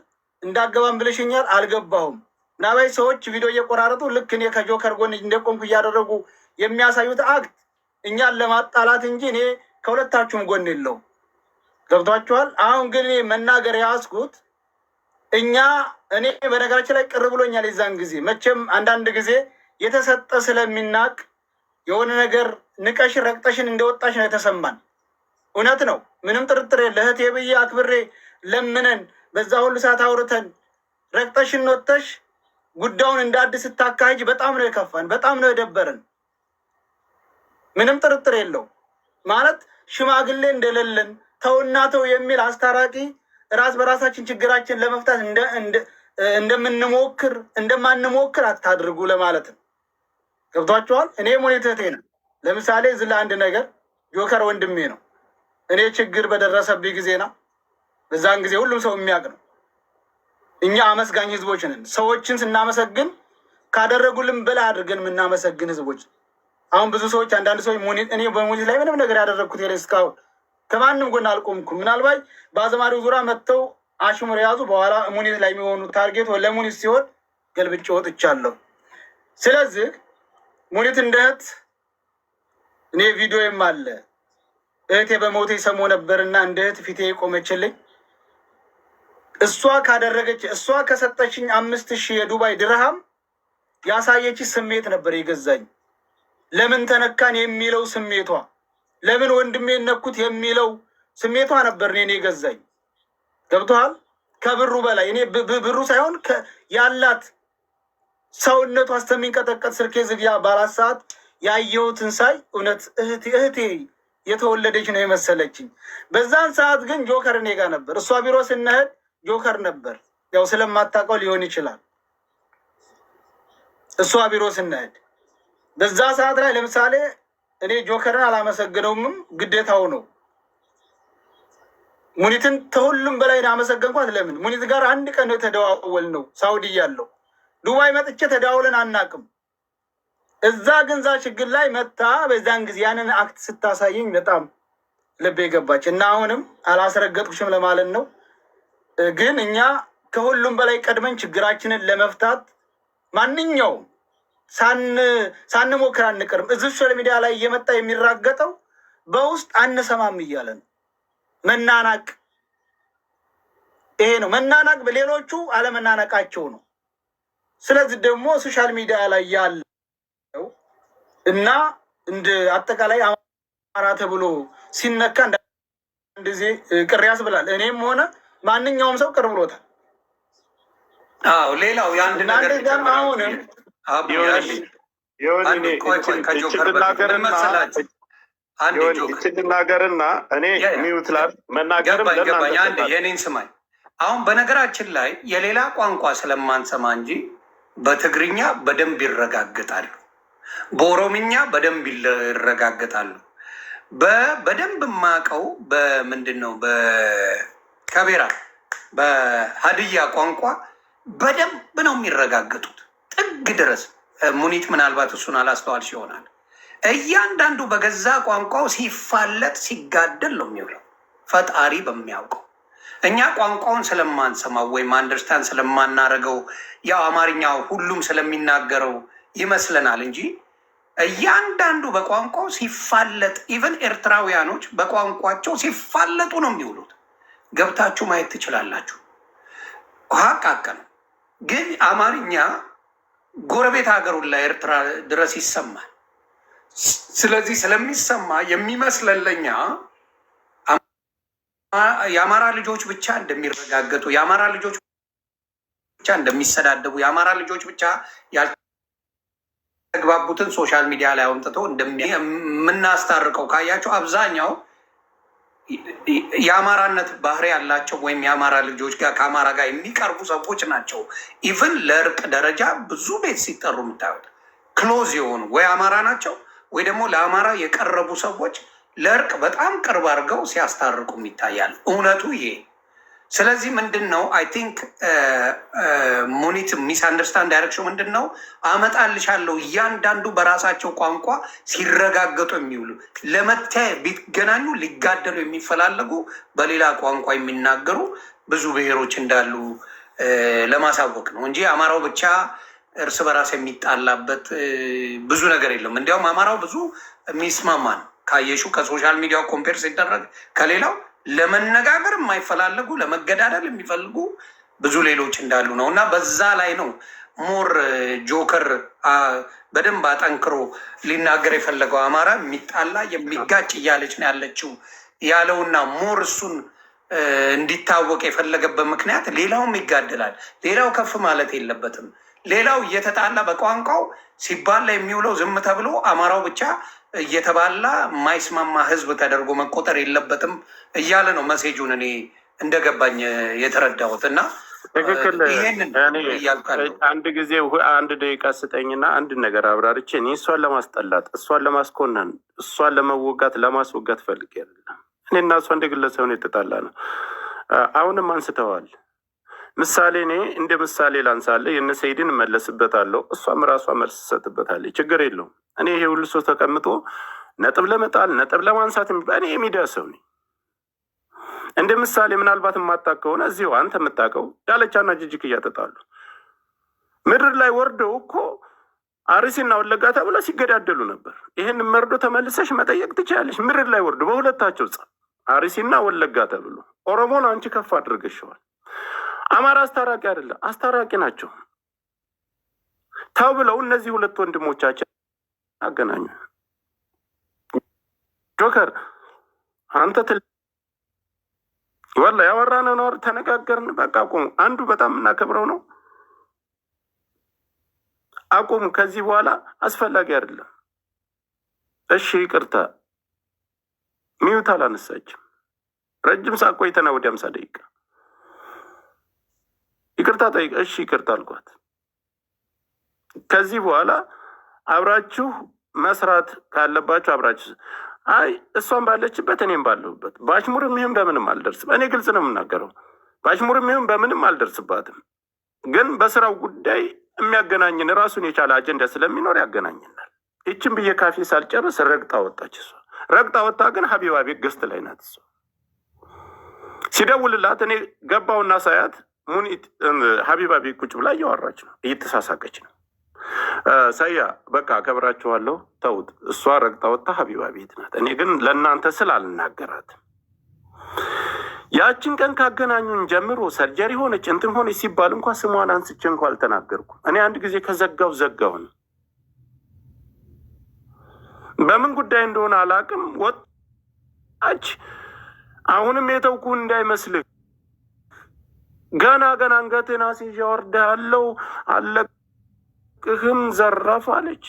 እንዳገባም ብለሽኛል፣ አልገባሁም። ምናልባት ሰዎች ቪዲዮ እየቆራረጡ ልክ እኔ ከጆከር ጎን እንደቆምኩ እያደረጉ የሚያሳዩት act እኛን ለማጣላት እንጂ እኔ ከሁለታችሁም ጎን የለውም። ገብቷችኋል? አሁን ግን እኔ መናገር የያዝኩት እኛ እኔ በነገራችን ላይ ቅር ብሎኛል። የዛን ጊዜ መቼም አንዳንድ ጊዜ የተሰጠ ስለሚናቅ የሆነ ነገር ንቀሽን ረግጠሽን እንደወጣሽ ነው የተሰማን። እውነት ነው፣ ምንም ጥርጥር የለ። እህቴ ብዬ አክብሬ ለምነን በዛ ሁሉ ሰዓት አውርተን ረግጠሽን ወጥተሽ ጉዳዩን እንደ አዲስ ስታካሂጅ በጣም ነው የከፋን፣ በጣም ነው የደበረን። ምንም ጥርጥር የለው። ማለት ሽማግሌ እንደሌለን፣ ተውና ተው የሚል አስታራቂ፣ ራስ በራሳችን ችግራችን ለመፍታት እንደምንሞክር እንደማንሞክር አታድርጉ ለማለት ነው። ገብቷችኋል? እኔ ሙኒት እህቴ ነው። ለምሳሌ እዚህ ለአንድ ነገር ጆከር ወንድሜ ነው። እኔ ችግር በደረሰብኝ ጊዜና በዛን ጊዜ ሁሉም ሰው የሚያውቅ ነው። እኛ አመስጋኝ ህዝቦች ነን። ሰዎችን ስናመሰግን ካደረጉልን በላይ አድርገን የምናመሰግን ህዝቦች። አሁን ብዙ ሰዎች፣ አንዳንድ ሰዎች ሙኒት፣ እኔ በሙኒት ላይ ምንም ነገር ያደረግኩት የለ፣ እስካሁን ከማንም ጎን አልቆምኩም። ምናልባት በአዘማሪው ዙሪያ መጥተው አሽሙር የያዙ በኋላ ሙኒት ላይ የሚሆኑ target ለሙኒት ሲሆን ገልብጬ ወጥቻለሁ። ስለዚህ ሙኒት እንደ እህት እኔ ቪዲዮም አለ፣ እህቴ በሞቴ ሰሞ ነበርና እንደ እህት ፊቴ የቆመችልኝ እሷ ካደረገች፣ እሷ ከሰጠችኝ 5,000 የዱባይ ድርሃም ያሳየች ስሜት ነበር የገዛኝ። ለምን ተነካን የሚለው ስሜቷ፣ ለምን ወንድሜ ነኩት የሚለው ስሜቷ ነበር እኔን የገዛኝ። ገብቶሃል? ከብሩ በላይ እኔ ብሩ ሳይሆን ያላት ሰውነቷ እስከሚንቀጠቀጥ ስልኬ ዝግ ባላት ሰዓት ያየሁትን ሳይ እውነት እህቴ እህቴ የተወለደች ነው የመሰለችኝ። በዛን ሰዓት ግን ጆከር እኔ ጋር ነበር። እሷ ቢሮ ስንሄድ ጆከር ነበር። ያው ስለማታውቀው ሊሆን ይችላል። እሷ ቢሮ ስንሄድ በዛ ሰዓት ላይ ለምሳሌ እኔ ጆከርን አላመሰግነውምም፣ ግዴታው ነው። ሙኒትን ከሁሉም በላይ አመሰገንኳት። ለምን ሙኒት ጋር አንድ ቀን ነው የተደዋወል ነው፣ ሳውዲ እያለሁ። ዱባይ መጥቼ ተደዋውለን አናቅም። እዛ ግን እዛ ችግር ላይ መታ በዛን ጊዜ ያንን act ስታሳየኝ በጣም ልቤ ገባች። እና አሁንም አላስረገጥኩሽም ለማለት ነው። ግን እኛ ከሁሉም በላይ ቀድመን ችግራችንን ለመፍታት ማንኛውም ሳንሞክር አንቀርም። እዚህ social media ላይ እየመጣ የሚራገጠው በውስጥ አንሰማም እያለ ነው። መናናቅ ይሄ ነው መናናቅ፣ በሌሎቹ አለመናናቃቸው ነው። ስለዚህ ደግሞ social media ላይ ያለው እና እንደ አጠቃላይ አማራ ተብሎ ሲነካ እንደዚህ ቅር ያስብላል። እኔም ሆነ ማንኛውም ሰው ቅር ብሎታል። አዎ፣ ሌላው የአንድ እና ነገር እንደዚያም ልጨምር። አሁንም አቡ ዮኒ አንዴ ዮኒ አንዴ እኔ ቆይ ቆይ እችን ከጆከር በፊት ምን ልናገርና መሰላችሁ? አንዴ ዮኒ ጆከር እችን ልናገርና እኔ yeah mute ላድርግ፣ መናገርም ገባኝ ለእናንተ ገባኝ። አንዴ እሰጣለሁ። የኔን ስማኝ። አሁን በነገራችን ላይ የሌላ ቋንቋ ስለማንሰማ እንጂ በትግርኛ በደንብ ይረጋግጣሉ፣ በኦሮምኛ በደንብ ይረጋግጣሉ። በደንብ የማውቀው በምንድን ነው፣ በከቤራ በሀድያ ቋንቋ በደንብ ነው የሚረጋገጡት ጥግ ድረስ። ሙኒት ምናልባት እሱን አላስተዋልሽ ይሆናል። እያንዳንዱ በገዛ ቋንቋው ሲፋለጥ ሲጋደል ነው የሚውለው፣ ፈጣሪ በሚያውቀው። እኛ ቋንቋውን ስለማንሰማው ወይም understand ስለማናረገው ያው አማርኛው ሁሉም ስለሚናገረው ይመስለናል እንጂ እያንዳንዱ በቋንቋው ሲፋለጥ፣ even ኤርትራውያኖች በቋንቋቸው ሲፋለጡ ነው የሚውሉት። ገብታችሁ ማየት ትችላላችሁ። ሀቅ ሀቅ ነው። ግን አማርኛ ጎረቤት ሀገሩን ላይ ኤርትራ ድረስ ይሰማል። ስለዚህ ስለሚሰማ የሚመስለን ለኛ የአማራ ልጆች ብቻ እንደሚረጋገጡ፣ የአማራ ልጆች ብቻ እንደሚሰዳደቡ፣ የአማራ ልጆች ብቻ ያልተግባቡትን social media ላይ አምጥተው የምናስታርቀው ካያቸው አብዛኛው የአማራነት ባህሪ ያላቸው ወይም የአማራ ልጆች ጋር ከአማራ ጋር የሚቀርቡ ሰዎች ናቸው። Even ለእርቅ ደረጃ ብዙ ቤት ሲጠሩ የምታዩት close የሆኑ ወይ አማራ ናቸው ወይ ደግሞ ለአማራ የቀረቡ ሰዎች ለእርቅ በጣም ቅርብ አድርገው ሲያስታርቁም ይታያል። እውነቱ ይሄ። ስለዚህ ምንድን ነው፣ I think ሙኒት misunderstand ያደረግሽው ምንድን ነው፣ አመጣልሻለሁ። እያንዳንዱ በራሳቸው ቋንቋ ሲረጋገጡ የሚውሉ፣ ለመተያየት ቢገናኙ ሊጋደሉ የሚፈላለጉ፣ በሌላ ቋንቋ የሚናገሩ ብዙ ብሔሮች እንዳሉ ለማሳወቅ ነው እንጂ አማራው ብቻ እርስ በራስ የሚጣላበት ብዙ ነገር የለም። እንዲያውም አማራው ብዙ የሚስማማ ነው። ካየሹ ከ social media ው compare ሲደረግ ከሌላው ለመነጋገር የማይፈላለጉ፣ ለመገዳደል የሚፈልጉ ብዙ ሌሎች እንዳሉ ነው። እና በዛ ላይ ነው more ጆከር በደንብ አጠንክሮ ሊናገር የፈለገው። አማራ የሚጣላ የሚጋጭ እያለች ነው ያለችው ያለውና more እሱን እንዲታወቅ የፈለገበት ምክንያት ሌላውም ይጋደላል፣ ሌላው ከፍ ማለት የለበትም። ሌላው እየተጣላ በቋንቋው ሲባላ የሚውለው ዝም ተብሎ አማራው ብቻ እየተባላ የማይስማማ ህዝብ ተደርጎ መቆጠር የለበትም እያለ ነው message ኡን እኔ እንደገባኝ የተረዳሁት እና ትክክል። ይሄንን እኔ እያልኩ ያለሁት። አንድ ጊዜ አንድ ደቂቃ ስጠኝና አንድ ነገር አብራርቼ እኔ እሷን ለማስጠላት፣ እሷን ለማስኮነን፣ እሷን ለመወጋት ለማስወጋት ፈልጌ አይደለም። እኔ እና እሷ እንደ ግለሰብ ነው የተጣላ ነው። አሁንም አንስተዋል። ምሳሌ እኔ እንደ ምሳሌ ላንሳለ፣ የነ ሰይድን እመለስበታለሁ። እሷም ራሷ መልስ ትሰጥበታለች። ችግር የለውም። እኔ ይሄ ሁሉ ሰው ተቀምጦ ነጥብ ለመጣል ነጥብ ለማንሳት የሚባል እኔ የሚዲያ ሰው ነኝ። እንደ ምሳሌ ምናልባት የማታውቅ ከሆነ እዚሁ አንተ የምታውቀው ዳለቻና ጅጅክያ ተጣሉ። ምድር ላይ ወርደው እኮ አርሲና ወለጋ ተብሎ ሲገዳደሉ ነበር። ይህን መርዶ ተመልሰሽ መጠየቅ ትችላለሽ። ምድር ላይ ወርዶ በሁለታቸው ጸብ አርሲና ወለጋ ተብሎ ኦሮሞን አንቺ ከፍ አድርገሽዋል። አማራ አስታራቂ አይደለም፣ አስታራቂ ናቸው ተብለው እነዚህ ሁለት ወንድሞቻችን አገናኙ። ጆከር አንተ ወላ ያወራነው ነው፣ ተነጋገርን፣ በቃ አቁሙ። አንዱ በጣም የምናከብረው ነው። አቁሙ። ከዚህ በኋላ አስፈላጊ አይደለም። እሺ ይቅርታ። mute አላነሳችም። ረጅም ሰዓት ቆይተና ወደ 50 ደቂቃ ይቅርታ ጠይቅ። እሺ ይቅርታ አልኳት። ከዚህ በኋላ አብራችሁ መስራት ካለባችሁ አብራችሁ፣ አይ እሷን ባለችበት እኔም ባለሁበት በአሽሙርም ይሁን በምንም አልደርስም። እኔ ግልጽ ነው የምናገረው። በአሽሙርም ይሁን በምንም አልደርስባትም። ግን በስራው ጉዳይ የሚያገናኝን ራሱን የቻለ አጀንዳ ስለሚኖር ያገናኝናል። ይችን ብዬ ካፌ ሳልጨርስ ረግጣ ወጣች። እሷ ረግጣ ወጣ። ግን ሀቢባ ቤት guest ላይ ናት እሷ። ሲደውልላት እኔ ገባውና ሳያት ሙኒት ሀቢባ ቤት ቁጭ ብላ እያወራች ነው፣ እየተሳሳቀች ነው። ሰያ በቃ አከብራችኋለሁ፣ ተውት። እሷ ረግጣ ወጣ፣ ሀቢባ ቤት ናት። እኔ ግን ለእናንተ ስል አልናገራትም። ያችን ቀን ካገናኙን ጀምሮ surgery ሆነች እንትን ሆነች ሲባል እንኳ ስሟን አንስቼ እንኳ አልተናገርኩም። እኔ አንድ ጊዜ ከዘጋው ዘጋው ነው። በምን ጉዳይ እንደሆነ አላውቅም። ወጣች። አሁንም የተውኩ እንዳይመስልህ ገና ገና አንገቴን አስይዤ አወርድሃለሁ፣ አለቅህም፣ ዘራፍ አለች።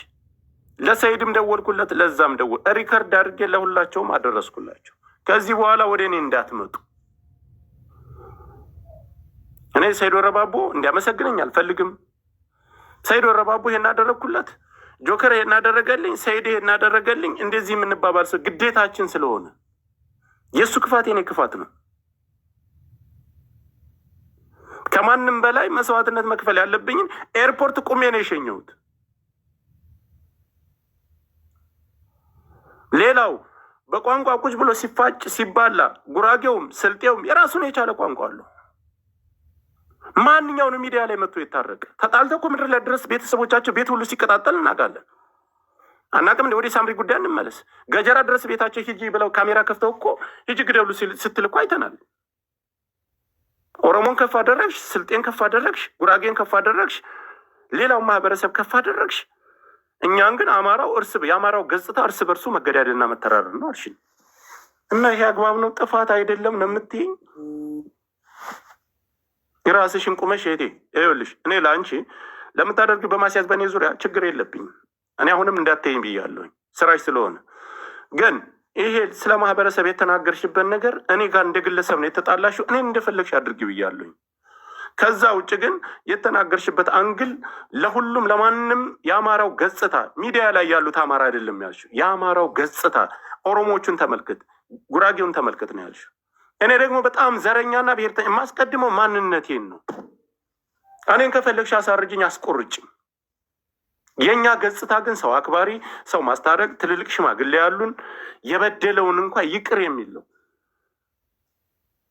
ለሰይድም ደወልኩለት፣ ለዛም ደወል record አድርጌ ለሁላቸውም አደረስኩላቸው። ከዚህ በኋላ ወደ እኔ እንዳትመጡ። እኔ ሰይድ ወረባቦ እንዲያመሰግነኝ አልፈልግም። ሰይድ ወረባቦ ይሄን አደረግኩለት፣ ጆከር ይሄን አደረገልኝ፣ ሰይድ ይሄን አደረገልኝ፣ እንደዚህ የምንባባል ሰው ግዴታችን ስለሆነ የእሱ ክፋት የኔ ክፋት ነው። ከማንም በላይ መስዋዕትነት መክፈል ያለብኝን ኤርፖርት ቁሜ ነው የሸኘሁት። ሌላው በቋንቋ ቁጭ ብሎ ሲፋጭ ሲባላ፣ ጉራጌውም ስልጤውም የራሱን የቻለ ቋንቋ አለው። ማንኛውንም ሚዲያ ላይ መጥቶ የታረቀ ተጣልተው እኮ ምድር ላይ ድረስ ቤተሰቦቻቸው ቤት ሁሉ ሲቀጣጠል እናውቃለን። አናውቅም? ወደ ሳምሪ ጉዳይ እንመለስ። ገጀራ ድረስ ቤታቸው ሂጂ ብለው ካሜራ ከፍተው እኮ ሂጂ ግደሉ ስትል እኮ አይተናል። ኦሮሞን ከፍ አደረግሽ፣ ስልጤን ከፍ አደረግሽ፣ ጉራጌን ከፍ አደረግሽ፣ ሌላውን ማህበረሰብ ከፍ አደረግሽ። እኛን ግን አማራው እርስ የአማራው ገጽታ እርስ በርሱ መገዳደልና መተራረድ ነው አልሽኝ። እና ይሄ አግባብ ነው? ጥፋት አይደለም ነው የምትይኝ? የራስሽን ቁመሽ እህቴ፣ ይኸውልሽ እኔ ለአንቺ ለምታደርጊው በማስያዝ በእኔ ዙሪያ ችግር የለብኝም። እኔ አሁንም እንዳትይኝ ብያለሁኝ ስራሽ ስለሆነ። ግን ይሄ ስለ ማህበረሰብ የተናገርሽበት ነገር እኔ ጋር እንደ ግለሰብ ነው የተጣላሽው። እኔን እንደፈለግሽ አድርጊ ብያለሁኝ። ከዛ ውጭ ግን የተናገርሽበት angle ለሁሉም ለማንም የአማራው ገጽታ ሚዲያ ላይ ያሉት አማራ አይደለም ያልሽው። የአማራው ገጽታ ኦሮሞዎቹን ተመልክት፣ ጉራጌውን ተመልክት ነው ያልሽው። እኔ ደግሞ በጣም ዘረኛና ብሔርተኛ የማስቀድመው ማንነቴን ነው። እኔን ከፈለግሽ አሳርጅኝ፣ አስቆርጭም። የእኛ ገጽታ ግን ሰው አክባሪ፣ ሰው ማስታረቅ፣ ትልልቅ ሽማግሌ ያሉን የበደለውን እንኳ ይቅር የሚል ነው።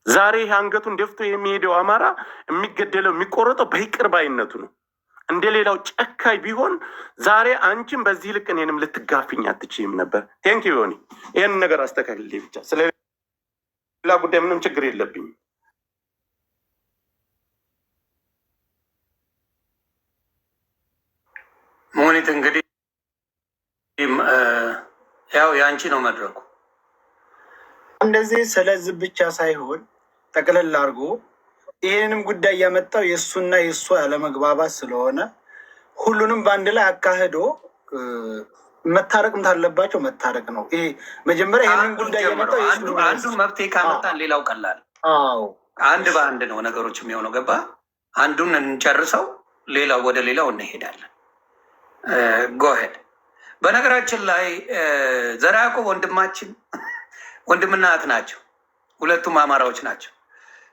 ዛሬ አንገቱን ደፍቶ የሚሄደው አማራ የሚገደለው የሚቆረጠው በይቅር ባይነቱ ነው። እንደ ሌላው ጨካኝ ቢሆን ዛሬ አንቺም በዚህ ልክ እኔንም ልትጋፊኝ አትችይም ነበር። Thank you ዮኒ፣ ይህንን ነገር አስተካክልልኝ ብቻ። ስለሌላ ጉዳይ ምንም ችግር የለብኝም። ሙኒት እንግዲህ ያው የአንቺ ነው መድረኩ። እንደዚህ ስለዚህ ብቻ ሳይሆን ጠቅለል አድርጎ ይህንንም ጉዳይ ያመጣው የእሱና የእሷ ያለመግባባት ስለሆነ ሁሉንም በአንድ ላይ አካሂዶ መታረቅም ታለባቸው መታረቅ ነው። ይሄ መጀመሪያ ይህንን ጉዳይ ያመጣው አንዱን መፍትሄ ካመጣን ሌላው ቀላል። አዎ አንድ በአንድ ነው ነገሮች የሚሆነው። ገባ? አንዱን እንጨርሰው፣ ሌላው ወደ ሌላው እንሄዳለን። Go ahead። በነገራችን ላይ ዘርዓ ያዕቆብ ወንድማችን ወንድምና እህት ናቸው። ሁለቱም አማራዎች ናቸው።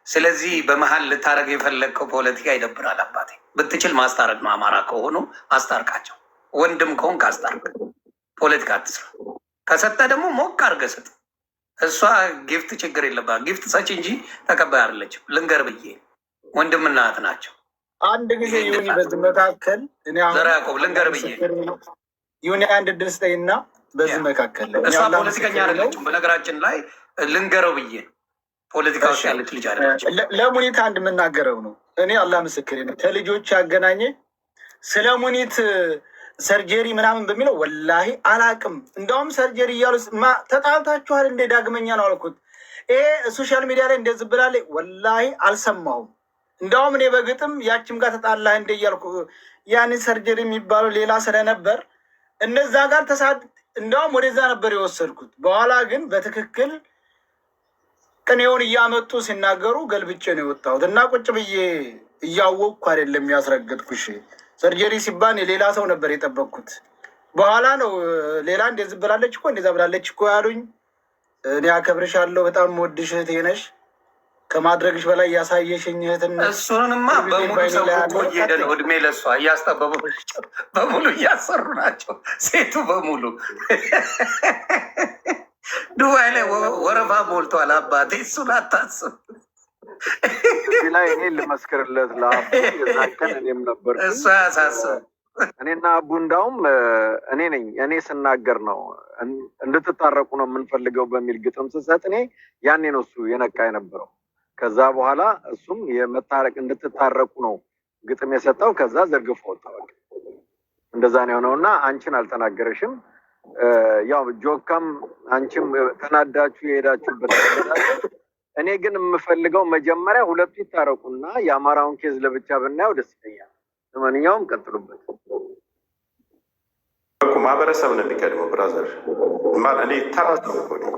ስለዚህ በመሀል ልታደርግ የፈለግከው ፖለቲካ ይደብራል። አባቴ ብትችል ማስታረቅ ነው። አማራ ከሆኑ አስታርቃቸው። ወንድም ከሆንክ አስታርቅ። ፖለቲካ አትስራ። ከሰጠ ደግሞ ሞቅ አድርገህ ስጥ። እሷ gift ችግር የለባት። Gift ሰጪ እንጂ ተቀባይ አይደለችም። ልንገር ብዬ ወንድምና እህት ናቸው። አንድ ጊዜ ይሁን በዚህ መካከል እኔ አሁን ዘራ ያዕቆብ ልንገር ብዬ ይሁን አንድ እድል ስጠኝና በዚህ መካከል እሷ ፖለቲከኛ አይደለችም። በነገራችን ላይ ልንገረው ብዬ ፖለቲካ ውስጥ ያለች ልጅ አይደለችም። ለሙኒት አንድ የምናገረው ነው። እኔ አላህ ምስክሬ ነው። ከልጆች ያገናኘ ስለ ሙኒት surgery ምናምን በሚለው ወላሂ አላቅም። እንደውም surgery እያሉ ተጣልታችኋል እንደ ዳግመኛ ነው አልኩት። ይሄ social media ላይ እንደዚህ ብላለች፣ ወላሂ አልሰማሁም። እንደውም እኔ በግጥም ያችም ጋር ተጣላህ እንደ እያልኩ ያኔ surgery የሚባለው ሌላ ስለነበር እነዛ ጋር ተሳድ እንደውም ወደዛ ነበር የወሰድኩት። በኋላ ግን በትክክል ቅኔውን እያመጡ ሲናገሩ ገልብጬ ነው የወጣሁት እና ቁጭ ብዬ እያወቅኩ አይደለም ያስረገጥኩሽ። surgery ሲባል የሌላ ሰው ነበር የጠበቅኩት። በኋላ ነው ሌላ እንደዚህ ብላለች እኮ እንደዛ ብላለች እኮ ያሉኝ። እኔ አከብርሻለሁ፣ በጣም ወድሽ እህቴ ነሽ። ከማድረግሽ በላይ ያሳየሽኝ እህትነት እሱንማ በሙሉ ሰው እኮ እየሄደ ነው። እድሜ ለእሷ እያስጠበቡ በሙሉ እያሰሩ ናቸው። ሴቱ በሙሉ ዱባይ ላይ ወረፋ ሞልቷል። አባቴ እሱን አታስብ። እዚህ ላይ እኔ ልመስክርለት ለአቡ፣ የዛን ቀን እኔም ነበርኩኝ። እሱ አያሳስብ። እኔና አቡ እንዳውም እኔ ነኝ እኔ ስናገር ነው እንድትታረቁ ነው የምንፈልገው በሚል ግጥም ስሰጥ እኔ ያኔ ነው እሱ የነቃ የነበረው። ከዛ በኋላ እሱም የመታረቅ እንድትታረቁ ነው ግጥም የሰጠው። ከዛ ዘርግፎ ወጣ። በቃ እንደዛ ነው የሆነው እና አንቺን አልተናገረሽም። ያው ጆካም አንቺም ተናዳችሁ የሄዳችሁበት መንገድ አለ። እኔ ግን የምፈልገው መጀመሪያ ሁለቱ ይታረቁና የአማራውን case ለብቻ ብናየው ደስ ይለኛል። ለማንኛውም ቀጥሉበት። እኮ ማህበረሰብ ነው የሚቀድመው brother። እኔ ተራ ሰው እኮ ነኝ።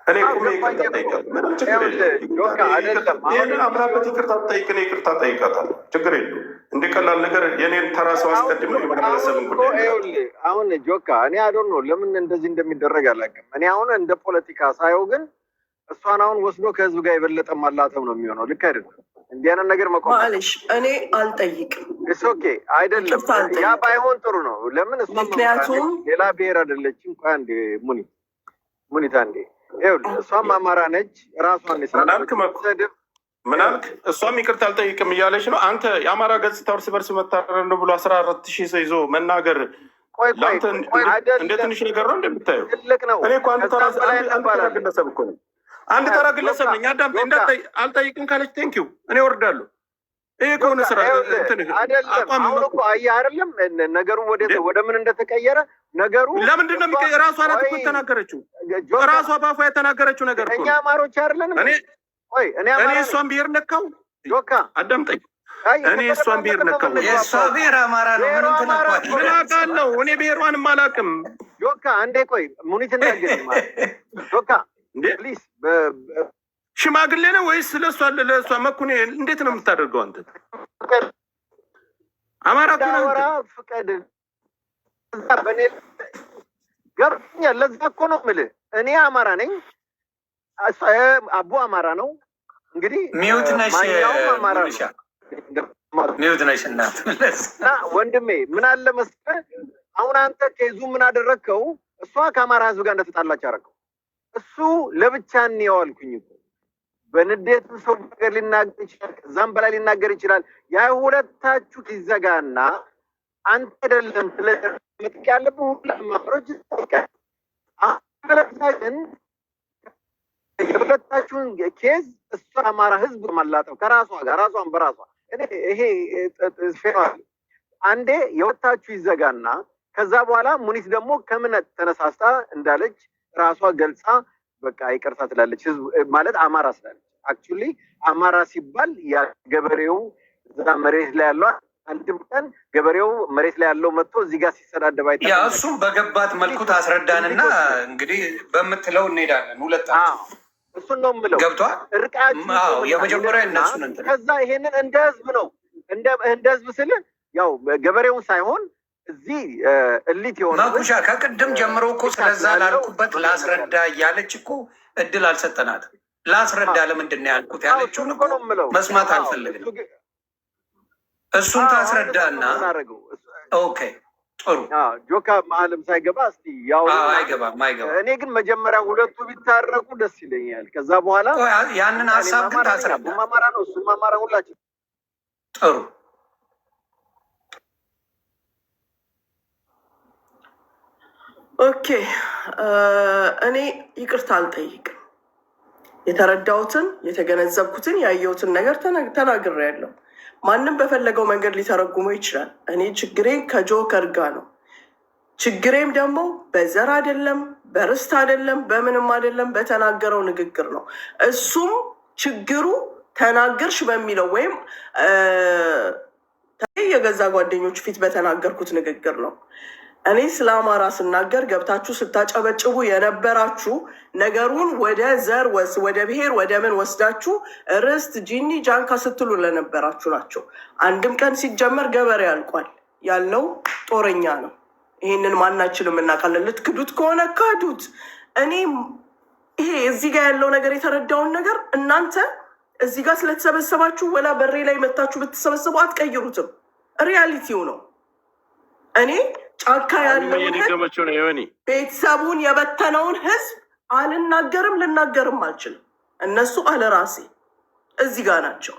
እኔ ቁሜ ይቅርታ ጠይቃለሁ። ምንም ችግር የለም። ይህንን አምናበት ይቅርታ ጠይቅ፣ እኔ ይቅርታ ጠይቃታለሁ። ችግር የለውም። እንደ ቀላል ነገር የኔን ተራ ሰው አስቀድሞ የማህበረሰብን ጉዳይ አሁን ጆካ እኔ I don't know ለምን እንደዚህ እንደሚደረግ አላውቅም። እኔ አሁን እንደ ፖለቲካ ሳየው ግን እሷን አሁን ወስዶ ከህዝብ ጋር የበለጠ ማላተም ነው የሚሆነው። ልክ አይደለም። እንዲህ አይነት ነገር መቆም ማለሽ እኔ አልጠይቅም። It's okay አይደለም። ይቅርታ ያ አልጠይቅም። ባይሆን ጥሩ ነው። ለምን እሷ ምክንያቱም ሌላ ብሔር አይደለችም። ቆይ አንዴ ሙኒት ሙኒት አንዴ ይኸውልህ፣ እሷም አማራ ነች። ራሷን ምን አልክ መኩ? ሰድብ ምን አልክ? እሷም ይቅርታ አልጠይቅም እያለች ነው። አንተ የአማራ ገጽታ እርስ በርስ መታረር ነው ብሎ 14,000 ሰው ይዞ መናገር ቆይ ቆይ ለአንተ ቆይ እንደ አይደለም፣ ትንሽ ነገር ነው እንደምታየው። ትልቅ ነው። እኔ እኮ አንድ ተራ ከዛም በላይ አንድ ተራ እንባላለን። ግለሰብ እኮ ነኝ። አንድ ተራ ግለሰብ ነኝ። አዳምጠኝ። አልጠይቅም ካለች thank you፣ እኔ ወርዳለሁ። ይሄ ከሆነ ስራ ይኸውልህ፣ እንትን አይደለም አቋም አሁን እኮ አየህ አይደለም ነገሩ ወደ ምን እንደተቀየረ ነገሩ። ለምንድን ነው የሚቀየር? ራሷ ናት እኮ ቆይ፣ የተናገረችው። ጆካ፣ ራሷ ባፏ የተናገረችው ነገር እኮ እኛ ነው። አማሮች አይደለንም። እኔ ቆይ እኔ እኔ አማራ ነኝ። እሷን ብሔር ነካው? ጆካ አዳምጠኝ። አይ እኔ እሷን ብሔር ነካው? የእሷ ብሔር አማራ ነው። ብሔሩ ምንም አማራ ትነኳት? ምን አውቃለሁ? እኔ ብሔሯንም አላውቅም። ጆካ አንዴ ቆይ ሙኒት እናገኝ ማለት ጆካ እንዴ please ሽማግሌ ነው ወይስ ለእሷ መኩኔ እንዴት ነው የምታደርገው አንተ? አማራ እኮ ነህ እንዳወራ አንተ። ፍቀድ። እዛ በእኔ ገብቶኛል። ለዛ እኮ ነው የምልህ እኔ አማራ ነኝ፣ አቡ አማራ ነው። እንግዲህ mute ነሽ ማንኛውም አማራ ሙሉሻ፣ ነው። mute ነሽ እናት። እና ወንድሜ ምን አለ መሰለህ፣ አሁን አንተ case ኡ ምን አደረግከው? እሷ ከአማራ ህዝብ ጋር እንደተጣላች አደረገው። እሱ ለብቻ እንየው አልኩኝ እኮ። በንዴቱ ሰው ነገር ሊናገር ይችላል፣ ከዛም በላይ ሊናገር ይችላል። ያ ሁለታችሁ ይዘጋና አንተ አይደለም ስለመጥቅ ያለብህ ሁላ አማሮች ይጠይቃል። አለበለዚያ ግን የሁለታችሁን case እሷ አማራ ህዝብ ማላጠው ከራሷ ጋር ራሷን በራሷ እኔ ይሄ fair አንዴ የሁለታችሁ ይዘጋና ከዛ በኋላ ሙኒት ደግሞ ከምን ተነሳስታ እንዳለች ራሷ ገልጻ በቃ ይቅርታ ትላለች። ህዝብ ማለት አማራ ስላለች actually አማራ ሲባል ያ ገበሬው እዛ መሬት ላይ ያለው አንድም ቀን ገበሬው መሬት ላይ ያለው መጥቶ እዚህ ጋር ሲሰዳደብ ያ አይተን እሱም በገባት መልኩ ታስረዳንና እንግዲህ በምትለው እንሄዳለን። ሁለታችሁ እሱን ነው የምለው። ገብቷል። እርቃችሁ አዎ የመጀመሪያ እነሱን እንትን ከዛ ይሄንን እንደ ህዝብ ነው እንደ ህዝብ ስል ያው ገበሬውን ሳይሆን እዚህ elite የሆነ መኩሻ ከቅድም ጀምሮ እኮ ስለዛ ላልኩበት ላስረዳ እያለች እኮ እድል አልሰጠናትም። ላስረዳ ለምንድን ነው ያልኩት ያለችውን እኮ ነው የምለው። መስማት አልፈልግንም። እሱን ታስረዳና okay ጥሩ። ጆካ መሀልም ሳይገባ እስቲ ያው አይገባም አይገባም። እኔ ግን መጀመሪያ ሁለቱ ቢታረቁ ደስ ይለኛል። ከዛ በኋላ ቆይ ያንን ሀሳብ ግን ታስረዳ። አቡም አማራ ነው፣ እሱም አማራ፣ ሁላችን ጥሩ። Okay፣ እኔ ይቅርታ አልጠይቅም። የተረዳሁትን፣ የተገነዘብኩትን፣ ያየሁትን ነገር ተናግሬያለሁ። ማንም በፈለገው መንገድ ሊተረጉመው ይችላል። እኔ ችግሬ ከጆከር ጋር ነው። ችግሬም ደግሞ በዘር አይደለም፣ በርስት አይደለም፣ በምንም አይደለም፣ በተናገረው ንግግር ነው። እሱም ችግሩ ተናገርሽ በሚለው ወይም የገዛ ጓደኞች ፊት በተናገርኩት ንግግር ነው። እኔ ስለ አማራ ስናገር ገብታችሁ ስታጨበጭቡ የነበራችሁ ነገሩን ወደ ዘር ወደ ብሔር ወደ ምን ወስዳችሁ ርስት ጂኒ ጃንካ ስትሉ ለነበራችሁ ናቸው። አንድም ቀን ሲጀመር ገበሬ ያልቋል ያለው ጦረኛ ነው። ይሄንን ማናችንም እናውቃለን። ልትክዱት ከሆነ ካዱት። እኔ ይሄ እዚህ ጋር ያለው ነገር የተረዳውን ነገር እናንተ እዚህ ጋር ስለተሰበሰባችሁ ወላ በሬ ላይ መታችሁ ብትሰበሰቡ አትቀይሩትም። Reality ው ነው። እኔ ጫካ ያለውን ቤተሰቡን የበተነውን ህዝብ አልናገርም፣ ልናገርም አልችልም። እነሱ አለራሴ እዚህ ጋር ናቸው።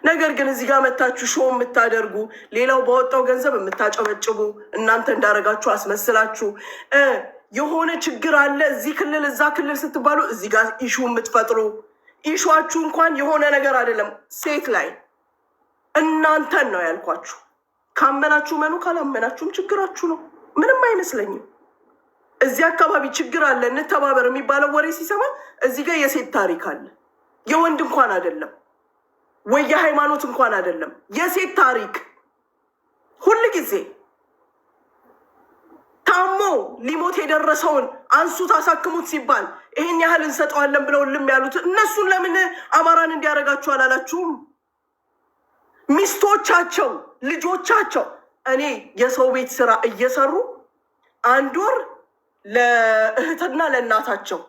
ነገር ግን እዚህ ጋር መታችሁ show የምታደርጉ፣ ሌላው በወጣው ገንዘብ የምታጨበጭቡ፣ እናንተ እንዳረጋችሁ አስመስላችሁ የሆነ ችግር አለ እዚህ ክልል እዛ ክልል ስትባሉ እዚህ ጋር issue የምትፈጥሩ፣ issue ዋችሁ እንኳን የሆነ ነገር አይደለም ሴት ላይ እናንተን ነው ያልኳችሁ። ካመናችሁ መኑ፣ ካላመናችሁም ችግራችሁ ነው። ምንም አይመስለኝም። እዚህ አካባቢ ችግር አለ እንተባበር የሚባለው ወሬ ሲሰማ እዚህ ጋር የሴት ታሪክ አለ። የወንድ እንኳን አይደለም ወይ የሃይማኖት እንኳን አይደለም፣ የሴት ታሪክ። ሁል ጊዜ ታሞ ሊሞት የደረሰውን አንሱት አሳክሙት ሲባል ይሄን ያህል እንሰጠዋለን ብለው ልም ያሉት እነሱን ለምን አማራን እንዲያደርጋችሁ አላላችሁም? ሚስቶቻቸው፣ ልጆቻቸው እኔ የሰው ቤት ስራ እየሰሩ አንድ ወር ለእህትና ለእናታቸው፣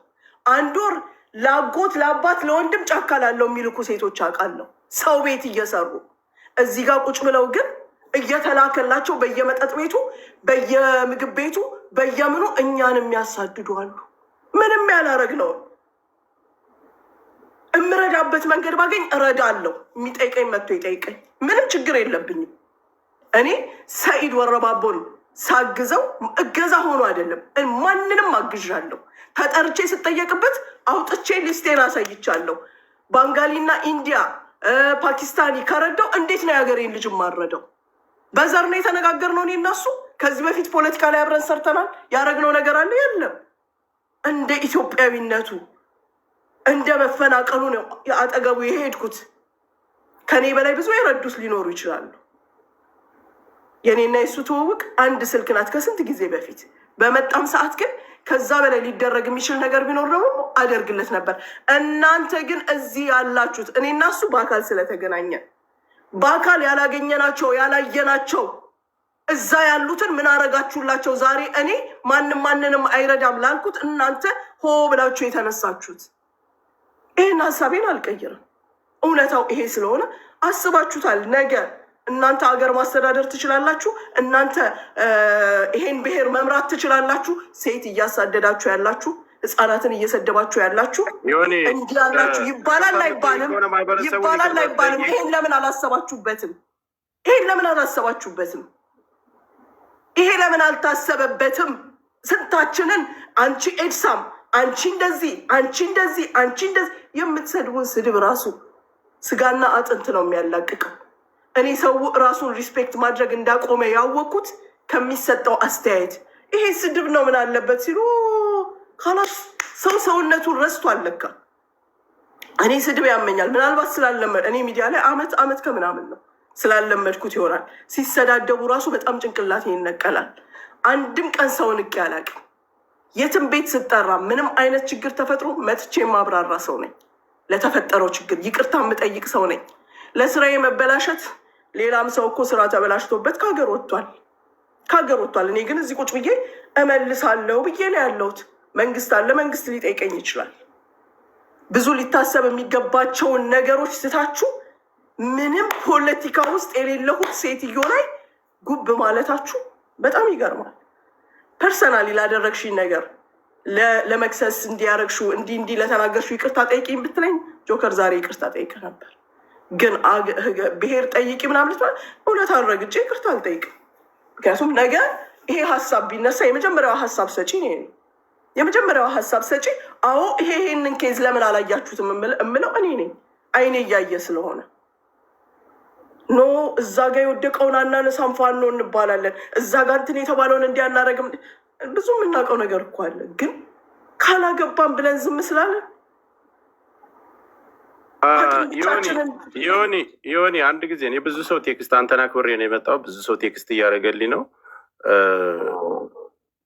አንድ ወር ለአጎት፣ ለአባት፣ ለወንድም ጫካ ላለው የሚልኩ ሴቶች አውቃለሁ። ሰው ቤት እየሰሩ እዚህ ጋር ቁጭ ብለው ግን እየተላከላቸው በየመጠጥ ቤቱ፣ በየምግብ ቤቱ፣ በየምኑ እኛን የሚያሳድዱ አሉ። ምንም ያላረግነውን እምረዳበት መንገድ ባገኝ እረዳለሁ። የሚጠይቀኝ መጥቶ ይጠይቀኝ። ምንም ችግር የለብኝም። እኔ ሰኢድ ወረባቦን ሳግዘው እገዛ ሆኖ አይደለም፣ ማንንም አግዣለሁ። ተጠርቼ ስጠየቅበት አውጥቼ list ኤን አሳይቻለሁ። ባንጋሊና ኢንዲያ ፓኪስታኒ ከረዳው እንዴት ነው የሀገሬን ልጅ ማረደው? በዘር ነው የተነጋገርነው እኔ እና እሱ። ከዚህ በፊት ፖለቲካ ላይ አብረን ሰርተናል። ያደረግነው ነገር አለ የለም። እንደ ኢትዮጵያዊነቱ እንደ መፈናቀሉ ነው አጠገቡ የሄድኩት። ከኔ በላይ ብዙ የረዱት ሊኖሩ ይችላሉ። የኔና የሱ ትውውቅ አንድ ስልክ ናት ከስንት ጊዜ በፊት። በመጣም ሰዓት ግን ከዛ በላይ ሊደረግ የሚችል ነገር ቢኖር ደግሞ አደርግለት ነበር። እናንተ ግን እዚህ ያላችሁት እኔና እሱ በአካል ስለተገናኘን በአካል ያላገኘናቸው ያላየናቸው እዛ ያሉትን ምን አረጋችሁላቸው? ዛሬ እኔ ማንም ማንንም አይረዳም ላልኩት እናንተ ሆ ብላችሁ የተነሳችሁት፣ ይህን ሀሳቤን አልቀይርም። እውነታው ይሄ ስለሆነ አስባችሁታል። ነገ እናንተ ሀገር ማስተዳደር ትችላላችሁ። እናንተ ይሄን ብሔር መምራት ትችላላችሁ። ሴት እያሳደዳችሁ ያላችሁ፣ ህፃናትን እየሰደባችሁ ያላችሁ እንዲህ ያላችሁ ይባላል አይባልም? ይባላል አይባልም? ይሄን ለምን አላሰባችሁበትም? ይሄን ለምን አላሰባችሁበትም? ይሄ ለምን አልታሰበበትም? ስንታችንን አንቺ ኤድሳም፣ አንቺ እንደዚህ፣ አንቺ እንደዚህ፣ አንቺ እንደዚህ የምትሰድቡን ስድብ ራሱ ስጋና አጥንት ነው የሚያላቅቀው። እኔ ሰው ራሱን respect ማድረግ እንዳቆመ ያወቅኩት ከሚሰጠው አስተያየት ይሄ ስድብ ነው ምን አለበት ሲሉ خلاص ሰው ሰውነቱን ረስቶ አለካ። እኔ ስድብ ያመኛል። ምናልባት ስላለመድ እኔ ሚዲያ ላይ አመት አመት ከምናምን ነው ስላለመድኩት ይሆናል። ሲሰዳደቡ ራሱ በጣም ጭንቅላቴ ይነቀላል። አንድም ቀን ሰው ንቄ አላውቅም። የትም ቤት ስጠራ ምንም አይነት ችግር ተፈጥሮ መጥቼ የማብራራ ሰው ነኝ። ለተፈጠረው ችግር ይቅርታ የምጠይቅ ሰው ነኝ። ለስራዬ መበላሸት ሌላም ሰው እኮ ስራ ተበላሽቶበት ከሀገር ወጥቷል፣ ከሀገር ወጥቷል። እኔ ግን እዚህ ቁጭ ብዬ እመልሳለሁ ብዬ ነው ያለሁት። መንግስት አለ፣ መንግስት ሊጠይቀኝ ይችላል። ብዙ ሊታሰብ የሚገባቸውን ነገሮች ስታችሁ ምንም ፖለቲካ ውስጥ የሌለሁት ሴትዮ ላይ ጉብ ማለታችሁ በጣም ይገርማል። Personally ላደረግሽኝ ነገር ለመክሰስ እንዲያረግሽው እንዲህ እንዲህ ለተናገርሽው ይቅርታ ጠይቂኝ ብትለኝ ጆከር ዛሬ ይቅርታ ጠይቅ ነበር። ግን ብሔር ጠይቂ ምናምን እውነት አረግጬ ይቅርታ አልጠይቅም። ምክንያቱም ነገ ይሄ ሀሳብ ቢነሳ የመጀመሪያው ሀሳብ ሰጪ እኔ ነኝ። የመጀመሪያው ሀሳብ ሰጪ አዎ ይሄንን case ለምን አላያችሁትም እምለው እኔ ነኝ። አይኔ እያየ ስለሆነ no እዛ ጋ የወደቀውን አናነሳም ፋኖ እንባላለን። እዛ ጋ እንትን የተባለውን እንዲህ አናረግም። ብዙ የምናውቀው ነገር እኮ አለ። ግን ካላገባን ብለን ዝም ስላለን ዮኒ ዮኒ፣ አንድ ጊዜ እኔ ብዙ ሰው text፣ አንተን አክብሬ ነው የመጣው። ብዙ ሰው text እያደረገልኝ ነው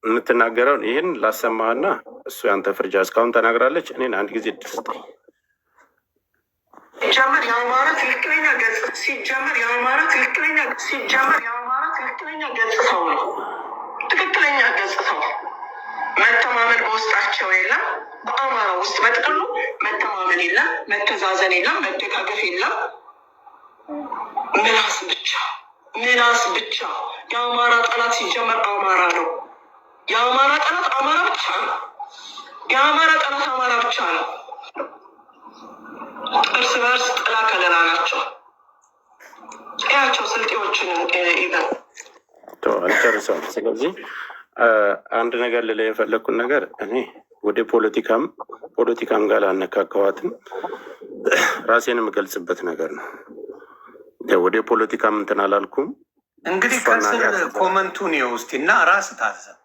የምትናገረውን። ይህን ላሰማህና እሱ ያንተ ፍርጃ እስካሁን ተናግራለች። እኔን አንድ ጊዜ እድል ስጠኝ። ሲጀመር የአማራ ትክክለኛ ገጽ ሲጀመር የአማራ ትክክለኛ ሲጀመር የአማራ ትክክለኛ ገጽታው ነው። ትክክለኛ ገጽታው መተማመን በውስጣቸው የለም። በአማራ ውስጥ በጥቅሉ መተማመን የለም፣ መተዛዘን የለም፣ መደጋገፍ የለም። ምላስ ብቻ ምላስ ብቻ። የአማራ ጠላት ሲጀመር አማራ ነው። የአማራ ጠላት አማራ ብቻ ነው። የአማራ ጠላት አማራ ብቻ ነው። እርስ በእርስ ጥላ ከለላ ናቸው። እያቸው ስልጤዎችን even አልጨርሰውም። ስለዚህ አንድ ነገር ልል የፈለግኩት ነገር እኔ ወደ ፖለቲካም ጋር ላነካከዋትም ራሴን የምገልጽበት ነገር ነው። ወደ ፖለቲካም እንትን አላልኩም። እንግዲህ ከስር comment ኡን ይኸው እስኪ እና ራስ ታዘብ።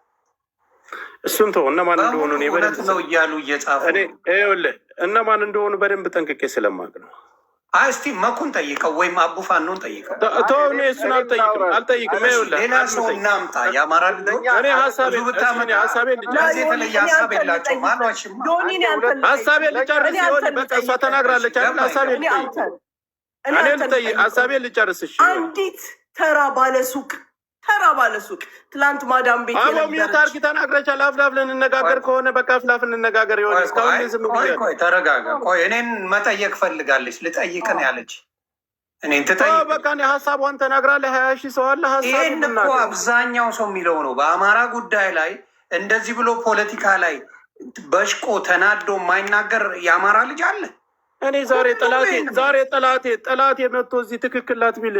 እሱን ተው፣ እነማን እንደሆኑ እኔ እውነት ነው እያሉ እየጻፉ ይኸውልህ፣ እነማን እንደሆኑ በደንብ ጠንቅቄ ስለማቅ ነው። አይ እስቲ መኩን ጠይቀው ወይም አቡ ፋኖን ጠይቀው። ተው፣ እኔ እሱን አልጠይቅም። ይኸውልህ ሌላ ሰው እናምጣ። የአማራ ልጆች እኔ ሀሳቤን ከዚህ የተለየ ሀሳብ የላቸውም። አሏሽማ ሀሳቤን ልጨርስ። ይኸውልህ በቃ እሷ ተናግራለች አይደል? ሀሳቤን ልጠይቅ እኔ ልጠይቅ ሀሳቤን ልጨርስ። እሺ አንዲት ተራ ባለሱቅ ተራ ባለሱቅ ትላንት ማዳም ቤት አቦ mute አድርጊ። ተናግረሻል። አፍ ላፍ ልንነጋገር ከሆነ በቃ አፍ ላፍ እንነጋገር። ይሆን እስካሁን ዝም ቆይ ቆይ፣ ተረጋጋ። ቆይ እኔን መጠየቅ ፈልጋለች፣ ልጠይቅ ነው ያለች። እኔን ትጠይቅ በቃ እኔ ሀሳቧን ተናግራለች። 20,000 ሰው አለ። ሀሳብ ይህን እኮ አብዛኛው ሰው የሚለው ነው። በአማራ ጉዳይ ላይ እንደዚህ ብሎ ፖለቲካ ላይ በሽቆ ተናዶ የማይናገር የአማራ ልጅ አለ? እኔ ዛሬ ጠላቴ ዛሬ ጠላቴ ጠላቴ መጥቶ እዚህ ትክክል ናት ቢል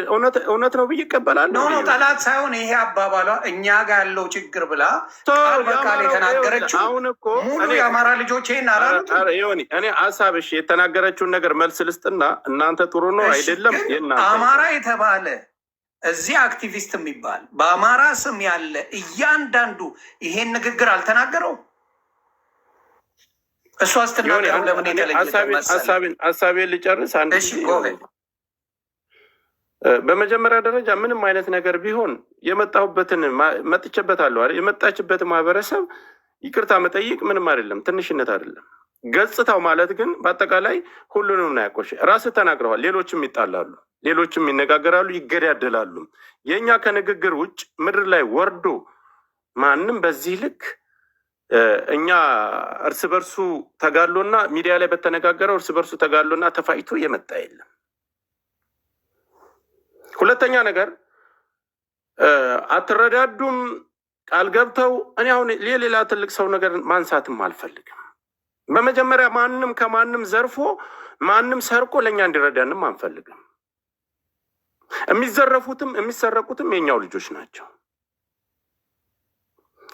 እውነት ነው ብዬ እቀበላለሁ። No no፣ ጠላት ሳይሆን ይሄ አባባሏ እኛ ጋር ያለው ችግር ብላ ቃል በቃል የተናገረችው አሁን እኮ ሙሉ የአማራ ልጆች ይሄን አላሉትም። ዮኒ፣ እኔ ሀሳብ እሺ፣ የተናገረችውን ነገር መልስ ልስጥና እናንተ ጥሩ ነው አይደለም የእናንተ አማራ የተባለ እዚህ አክቲቪስት የሚባል በአማራ ስም ያለ እያንዳንዱ ይሄን ንግግር አልተናገረውም። እሷ ስትናገር ለምን የተለየ መሰለህ? ሀሳቤን ልጨርስ። አንድ እሺ go ahead። በመጀመሪያ ደረጃ ምንም አይነት ነገር ቢሆን የመጣሁበትን መጥቼበታለሁ አይደል? የመጣችበት ማህበረሰብ ይቅርታ መጠየቅ ምንም አይደለም፣ ትንሽነት አይደለም። ገጽታው ማለት ግን በአጠቃላይ ሁሉንም ነው ያቆሸ። ራስህ ተናግረዋል። ሌሎችም ይጣላሉ፣ ሌሎችም ይነጋገራሉ፣ ይገዳደላሉ። የእኛ ከንግግር ውጭ ምድር ላይ ወርዶ ማንም በዚህ ልክ እኛ እርስ በርሱ ተጋሎና ሚዲያ ላይ በተነጋገረው እርስ በርሱ ተጋሎና ተፋጭቶ የመጣ የለም። ሁለተኛ ነገር አትረዳዱም ቃል ገብተው እኔ አሁን የሌላ ትልቅ ሰው ነገር ማንሳትም አልፈልግም። በመጀመሪያ ማንም ከማንም ዘርፎ ማንም ሰርቆ ለእኛ እንዲረዳንም አንፈልግም። የሚዘረፉትም የሚሰረቁትም የኛው ልጆች ናቸው።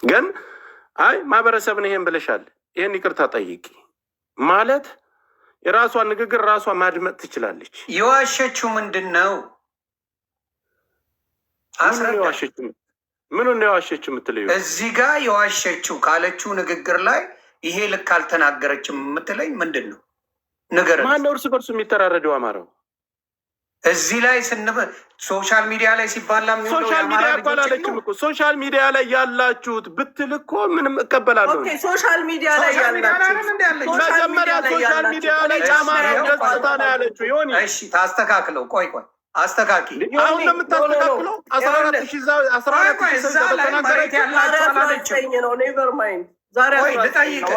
ግን አይ ማህበረሰብን ይሄን ብለሻል፣ ይሄን ይቅርታ ጠይቂ ማለት የራሷን ንግግር ራሷ ማድመጥ ትችላለች። የዋሸችው ምንድን ነው? ምኑን ነው የዋሸችው የምትለዩ? እዚህ ጋር የዋሸችው ካለችው ንግግር ላይ ይሄ ልክ አልተናገረችም የምትለኝ ምንድን ነው? ንገረን። ማነው እርስ በርሱ የሚተራረደው? አማራው እዚህ ላይ social media ላይ ሲባላ የሚውለው social media እኮ አላለችም እኮ። Social media ላይ ያላችሁት ብትል እኮ ምንም እቀበላለሁ። Social media ላይ ያላችሁት መጀመሪያ social media ላይ የአማራው ገጽታ ነው ያለችው። ዮኒ እሺ፣ ታስተካክለው። ቆይ ቆይ አስተካኪ። አሁን ነው የምታስተካክለው? 14,000 14,000 ሰው ላይ መሬት ያላችሁ አላለችም። ነው never mind። ዛሬ ቆይ ልጠይቅህ፣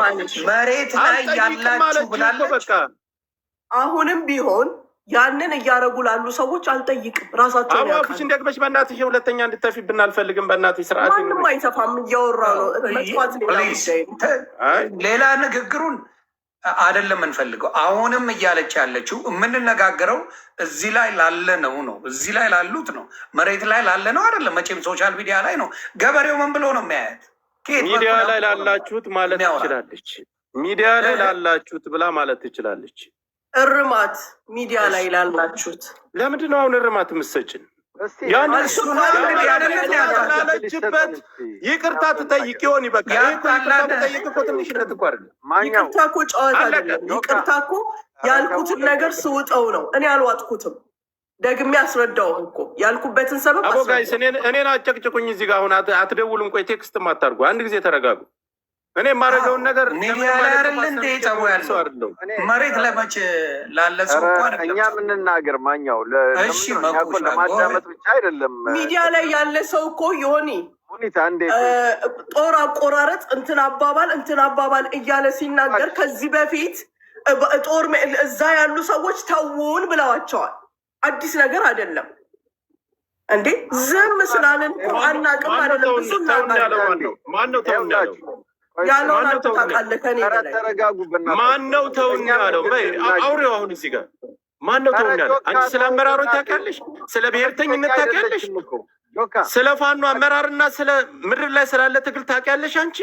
መሬት ላይ ያላችሁ ብላለች። በቃ አሁንም ቢሆን ያንን እያደረጉ ላሉ ሰዎች አልጠይቅም። ራሳቸውን አቡ ያውቃሉ። አፍሽን ደግመሽ በእናትሽ ሁለተኛ እንድተፊብን አልፈልግም። በእናትሽ ስርዓት ማንም አይተፋም። እያወራ ነው። መጥፋት ሌላ Please ጉዳይ ነው። ሌላ ንግግሩን አይደለም የምንፈልገው። አሁንም እያለች ያለችው የምንነጋገረው እዚህ ላይ ላለ ነው ነው እዚህ ላይ ላሉት ነው፣ መሬት ላይ ላለ ነው አይደለም። መቼም social media ላይ ነው። ገበሬው ምን ብሎ ነው የሚያያት? ከየት ሚዲያ በኩል ላይ አምጥቶ ነው ላላችሁት ማለት የሚያወራት? ትችላለች። ሚዲያ ላይ ላላችሁት ብላ ማለት ትችላለች። እርማት ሚዲያ ላይ ላላችሁት። ለምንድን ነው አሁን እርማት የምትሰጭን? እስቲ ያንን እሱ ነው እንግዲህ አይደለም እንዴ ያጣላን? ላለችበት ይቅርታ ትጠይቅ ይሆን ይበቃ። ይሄ እኮ ይቅርታ ያጣላን መጠየቅ እኮ ትንሽነት እኮ አይደለም። ማኛው ይቅርታ እኮ ጨዋታ አለቀ። አይደለም። ይቅርታ እኮ ያልኩትን ነገር ስውጠው ነው። እኔ አልዋጥኩትም። ደግሜ አስረዳው እኮ፣ ያልኩበትን ሰበብ አቦ guys አስረዳው። እኔን አጨቅጭቁኝ እዚህ ጋር አሁን አትደውሉም። ቆይ text ም አታርጉ። አንድ ጊዜ ተረጋጉ። እኔ የማደርገውን ነገር ሚዲያ ለምንም ላይ አይነት አይደል እንዴ ማሰብ ጸቡ ሰው ያለው? አይደለሁም። እኔ መሬት ለመቼ ላለ ሰው ኧረ እኮ እኛ አይደለም ጸቡ። የምንናገር ማኛው እሺ ለምንድን ነው እኛ እኮ መኩሻ ለማዳመጥ ብቻ አይደለም። ሚዲያ ላይ ያለ ሰው እኮ ዮኒ ሁኔታ እንዴት ጦር አቆራረጥ እንትን አባባል እንትን አባባል እያለ ሲናገር ከዚህ በፊት ጦር እዛ ያሉ ሰዎች ተውን ብለዋቸዋል። አዲስ ነገር አይደለም እንዴ። ዝም ስላልን እኮ አናቅም ማነው አይደለም፣ ተውን ብዙ ተውን ያለው? እናውቃለን። ማን ነው? ማን ነው ተውን ያለው? ያለውን ማነው አንተ ተውን ያለው? ታውቃለህ ከኔ ኧረ በላይ። ተረጋጉ በእናታችሁ። ማን ነው ተውን እኛም ያለው? በይ እንናገር። አውሪው አሁን እዚህ ጋር ማን ነው ኧረ ተውን ያለው? ጆካ አንቺ ስለ ተው አመራሮች በእናትህ። ታውቂያለሽ? ስለ ብሔርተኝነት ፖለቲከኛ ታውቂያለሽ? አይደለችም እኮ ጆካ። ስለ ፋኖ አመራርና ስለ ምድር ላይ ስላለ ትግል ታውቂያለሽ? አንቺ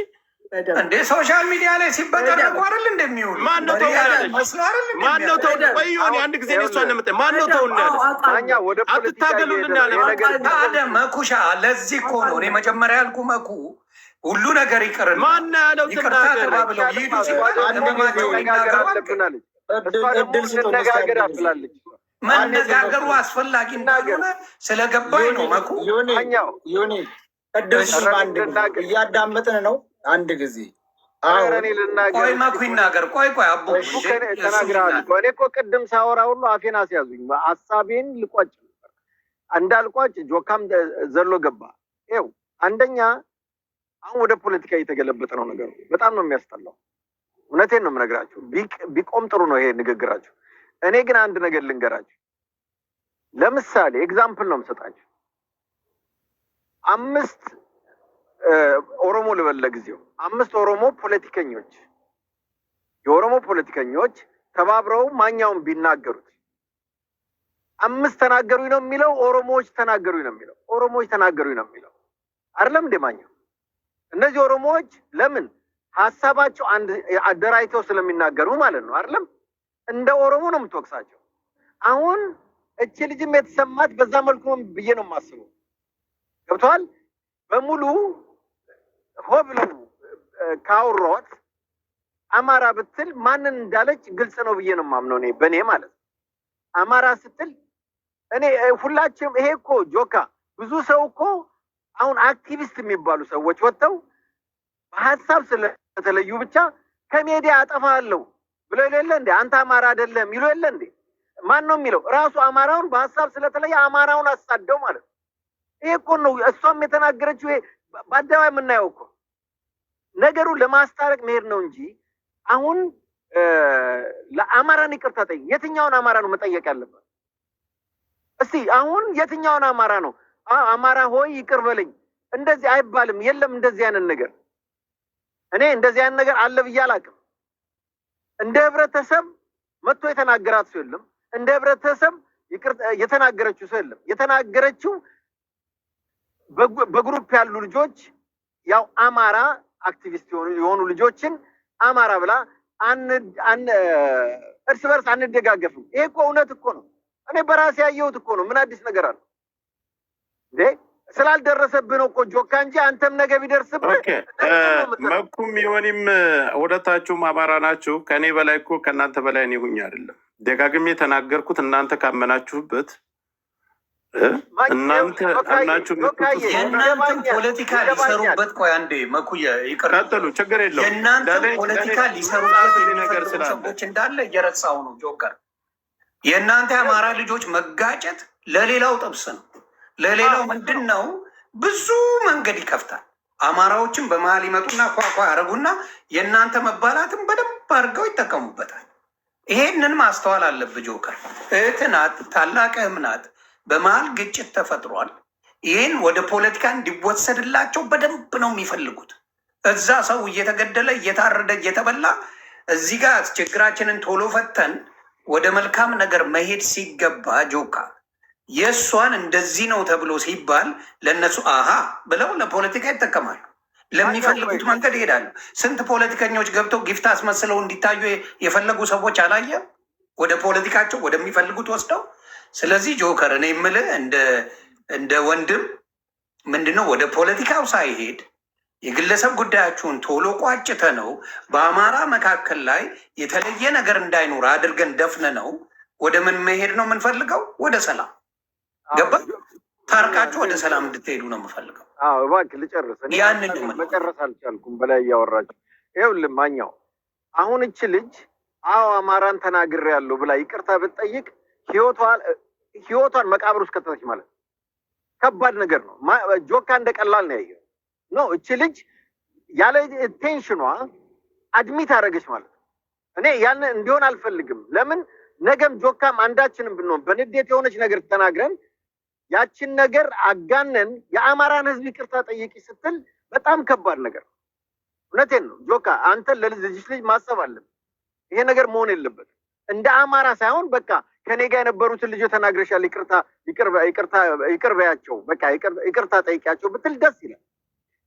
በደንብ። እንዴ social media ላይ ሲበጠረቁ በደንብ። አይደል እንደሚውሉ? ማን ነው ተውን ያለሽ? መስሎ አይደል ማን ነው ተውን? በደንብ። ቆይ ዮኒ አንድ ጊዜ እኔ እሷን ነው የምጠይቅ። ማን ነው ተውን በደንብ። ያለሽ? አዎ አውቃለሁ። ማኛ ወደ ፖለቲካ አትታገሉልን እየሄደ ነው ያለ ይሄ ማን ነገር። ታዲያ መኩሻ፣ ለዚህ እኮ ነው እኔ መጀመሪያ ያልኩ መኩ፣ ሁሉ ነገር ይቅርና ማን ነው ያለው? ይቅርታ ትናገር። ተባብለው ይሂዱ ሲባል አንድ ጊዜ ህመማቸውን መነጋገር ይናገሩ አልክ። አለብን አለች። እሷ እድል ደግሞ እድል ስጡን እስኪ እንነጋገር አንድ ጊዜ። ብላለች። መነጋገሩ አስፈላጊ እንዳልሆነ ስለገባኝ ነው መኩ። ዮኒ ማኛው ዮኒ እድል እሺ። ስጡን አንድ ጊዜ፣ ልናገር። እያዳመጥን ነው። አንድ ጊዜ ኧረ አሁን እኔ ልናገር። ቆይ መኩ ይናገር። ቆይ ቆይ አቦ እሱ ከእኔ ተናግረሃል እኮ። እኔ እኮ ቅድም ሳወራ ሁሉ አፌን አስያዙኝ። ሀሳቤን ልቋጭ ነበር፣ እንዳልቋጭ ጆካም ዘሎ ገባ። ይኸው አንደኛ አሁን ወደ ፖለቲካ እየተገለበጠ ነው ነገሩ። በጣም ነው የሚያስጠላው። እውነቴን ነው የምነግራችሁ። ቢቆም ጥሩ ነው ይሄ ንግግራችሁ። እኔ ግን አንድ ነገር ልንገራችሁ። ለምሳሌ example ነው የምሰጣችሁ። አምስት ኦሮሞ ልበል ለጊዜው፣ አምስት ኦሮሞ ፖለቲከኞች፣ የኦሮሞ ፖለቲከኞች ተባብረው ማኛውን ቢናገሩት አምስት ተናገሩኝ ነው የሚለው፣ ኦሮሞዎች ተናገሩኝ ነው የሚለው፣ ኦሮሞዎች ተናገሩኝ ነው የሚለው አይደለም እንዴ ማኛው? እነዚህ ኦሮሞዎች ለምን ሀሳባቸው አንድ አደራጅተው ስለሚናገሩ ማለት ነው አይደለም? እንደ ኦሮሞ ነው የምትወቅሳቸው። አሁን እቺ ልጅም የተሰማት በዛ መልኩ ነው ብዬ ነው የማስበው። ገብተዋል። በሙሉ ሆ ብለው ካወሯት አማራ ብትል ማንን እንዳለች ግልጽ ነው ብዬ ነው የማምነው እኔ በእኔ ማለት ነው። አማራ ስትል እኔ ሁላችንም ይሄ እኮ ጆካ ብዙ ሰው እኮ አሁን አክቲቪስት የሚባሉ ሰዎች ወጥተው በሀሳብ ስለተለዩ ብቻ ከሜዲያ አጠፋለሁ ብለው የለ እንዴ? አንተ አማራ አይደለም ይሉ የለ እንዴ? ማን ነው የሚለው? ራሱ አማራውን በሀሳብ ስለተለየ አማራውን አሳደው ማለት ነው። ይሄ እኮ ነው እሷም የተናገረችው። ይሄ በአደባባይ የምናየው እኮ ነገሩ ለማስታረቅ መሄድ ነው እንጂ አሁን ለአማራን ይቅርታ ጠይቅ። የትኛውን አማራ ነው መጠየቅ ያለበት? እስቲ አሁን የትኛውን አማራ ነው አማራ ሆይ ይቅር በለኝ እንደዚህ አይባልም። የለም እንደዚህ አይነት ነገር፣ እኔ እንደዚህ አይነት ነገር አለ ብዬ አላውቅም። እንደ ህብረተሰብ መጥቶ የተናገራት ሰው የለም። እንደ ህብረተሰብ የተናገረችው ሰው የለም። የተናገረችው በ group ያሉ ልጆች ያው አማራ አክቲቪስት የሆኑ ልጆችን አማራ ብላ እርስ በርስ አንደጋገፍም። ይሄ እኮ እውነት እኮ ነው። እኔ በራሴ ያየሁት እኮ ነው። ምን አዲስ ነገር አለ እንዴ? ስላልደረሰብህ ነው እኮ ጆካ እንጂ አንተም ነገ ቢደርስብህ okay መኩም ዮኒም ሁለታችሁም አማራ ናችሁ። ከእኔ በላይ እኮ ከእናንተ በላይ እኔ ሁኜ አይደለም ደጋግሜ የተናገርኩት፣ እናንተ ካመናችሁበት እናንተ አምናችሁ የምትሉት የእናንተን ፖለቲካ ሊሰሩበት፣ ቆይ አንዴ መኩየ ይቅር፣ ቀጥሉ፣ ችግር የለውም። የእናንተን ፖለቲካ ሊሰሩበት ነገር የሚፈልጉ ስላለ ሰዎች እንዳለ እየረሳው ነው ጆከር። የእናንተ የአማራ ልጆች መጋጨት ለሌላው ጥብስ ነው። ለሌላው ምንድን ነው፣ ብዙ መንገድ ይከፍታል። አማራዎችን በመሀል ይመጡና ኳኳ ያደረጉና የእናንተ መባላትን በደንብ አድርገው ይጠቀሙበታል። ይሄንን ማስተዋል አለብህ ጆከር። እህት ናት፣ ታላቅህም ናት። በመሀል ግጭት ተፈጥሯል። ይህን ወደ ፖለቲካ እንዲወሰድላቸው በደንብ ነው የሚፈልጉት። እዛ ሰው እየተገደለ፣ እየታረደ፣ እየተበላ እዚህ ጋር ችግራችንን ቶሎ ፈተን ወደ መልካም ነገር መሄድ ሲገባ ጆካ የእሷን እንደዚህ ነው ተብሎ ሲባል ለእነሱ አሃ ብለው ለፖለቲካ ይጠቀማሉ። ለሚፈልጉት መንገድ ይሄዳሉ። ስንት ፖለቲከኞች ገብተው gift አስመስለው እንዲታዩ የፈለጉ ሰዎች አላየም? ወደ ፖለቲካቸው ወደሚፈልጉት ወስደው። ስለዚህ ጆከር፣ እኔ የምልህ እንደ ወንድም ምንድነው፣ ወደ ፖለቲካው ሳይሄድ የግለሰብ ጉዳያችሁን ቶሎ ቋጭተ ነው በአማራ መካከል ላይ የተለየ ነገር እንዳይኖር አድርገን ደፍነ ነው ወደ ምን መሄድ ነው የምንፈልገው? ወደ ሰላም። ገባ? ታርቃችሁ ወደ ሰላም እንድትሄዱ ነው የምፈልገው። አዎ፣ እባክህ ልጨርስ። እኔ ያንን ነው የምልህ። መጨረስ አልቻልኩም በላይ እያወራችሁ። ይኸውልህ ማኛው፣ አሁን እች ልጅ አዎ አማራን ተናግሬያለሁ ብላ ይቅርታ ብትጠይቅ ህይወቷን መቃብር ውስጥ ከተተች ማለት ነው። ከባድ ነገር ነው። ጆካ እንደ ቀላል ነው ያየው። No፣ እች ልጅ ያለ intention ኗ admit አደረገች ማለት ነው። እኔ ያን እንዲሆን አልፈልግም። ለምን ነገም ጆካም አንዳችንም ብንሆን በንዴት የሆነች ነገር ተናግረን ያችን ነገር አጋነን የአማራን ህዝብ ይቅርታ ጠይቂ ስትል በጣም ከባድ ነገር ነው። እውነቴን ነው ጆካ፣ አንተ ለልጅ ልጅ ማሰብ አለብህ። ይሄ ነገር መሆን የለበትም። እንደ አማራ ሳይሆን በቃ ከኔ ጋር የነበሩትን ልጆች ተናግረሻል፣ ይቅርታ ይቅርታ ይቅር በያቸው፣ በቃ ይቅርታ ጠይቂያቸው ብትል ደስ ይላል።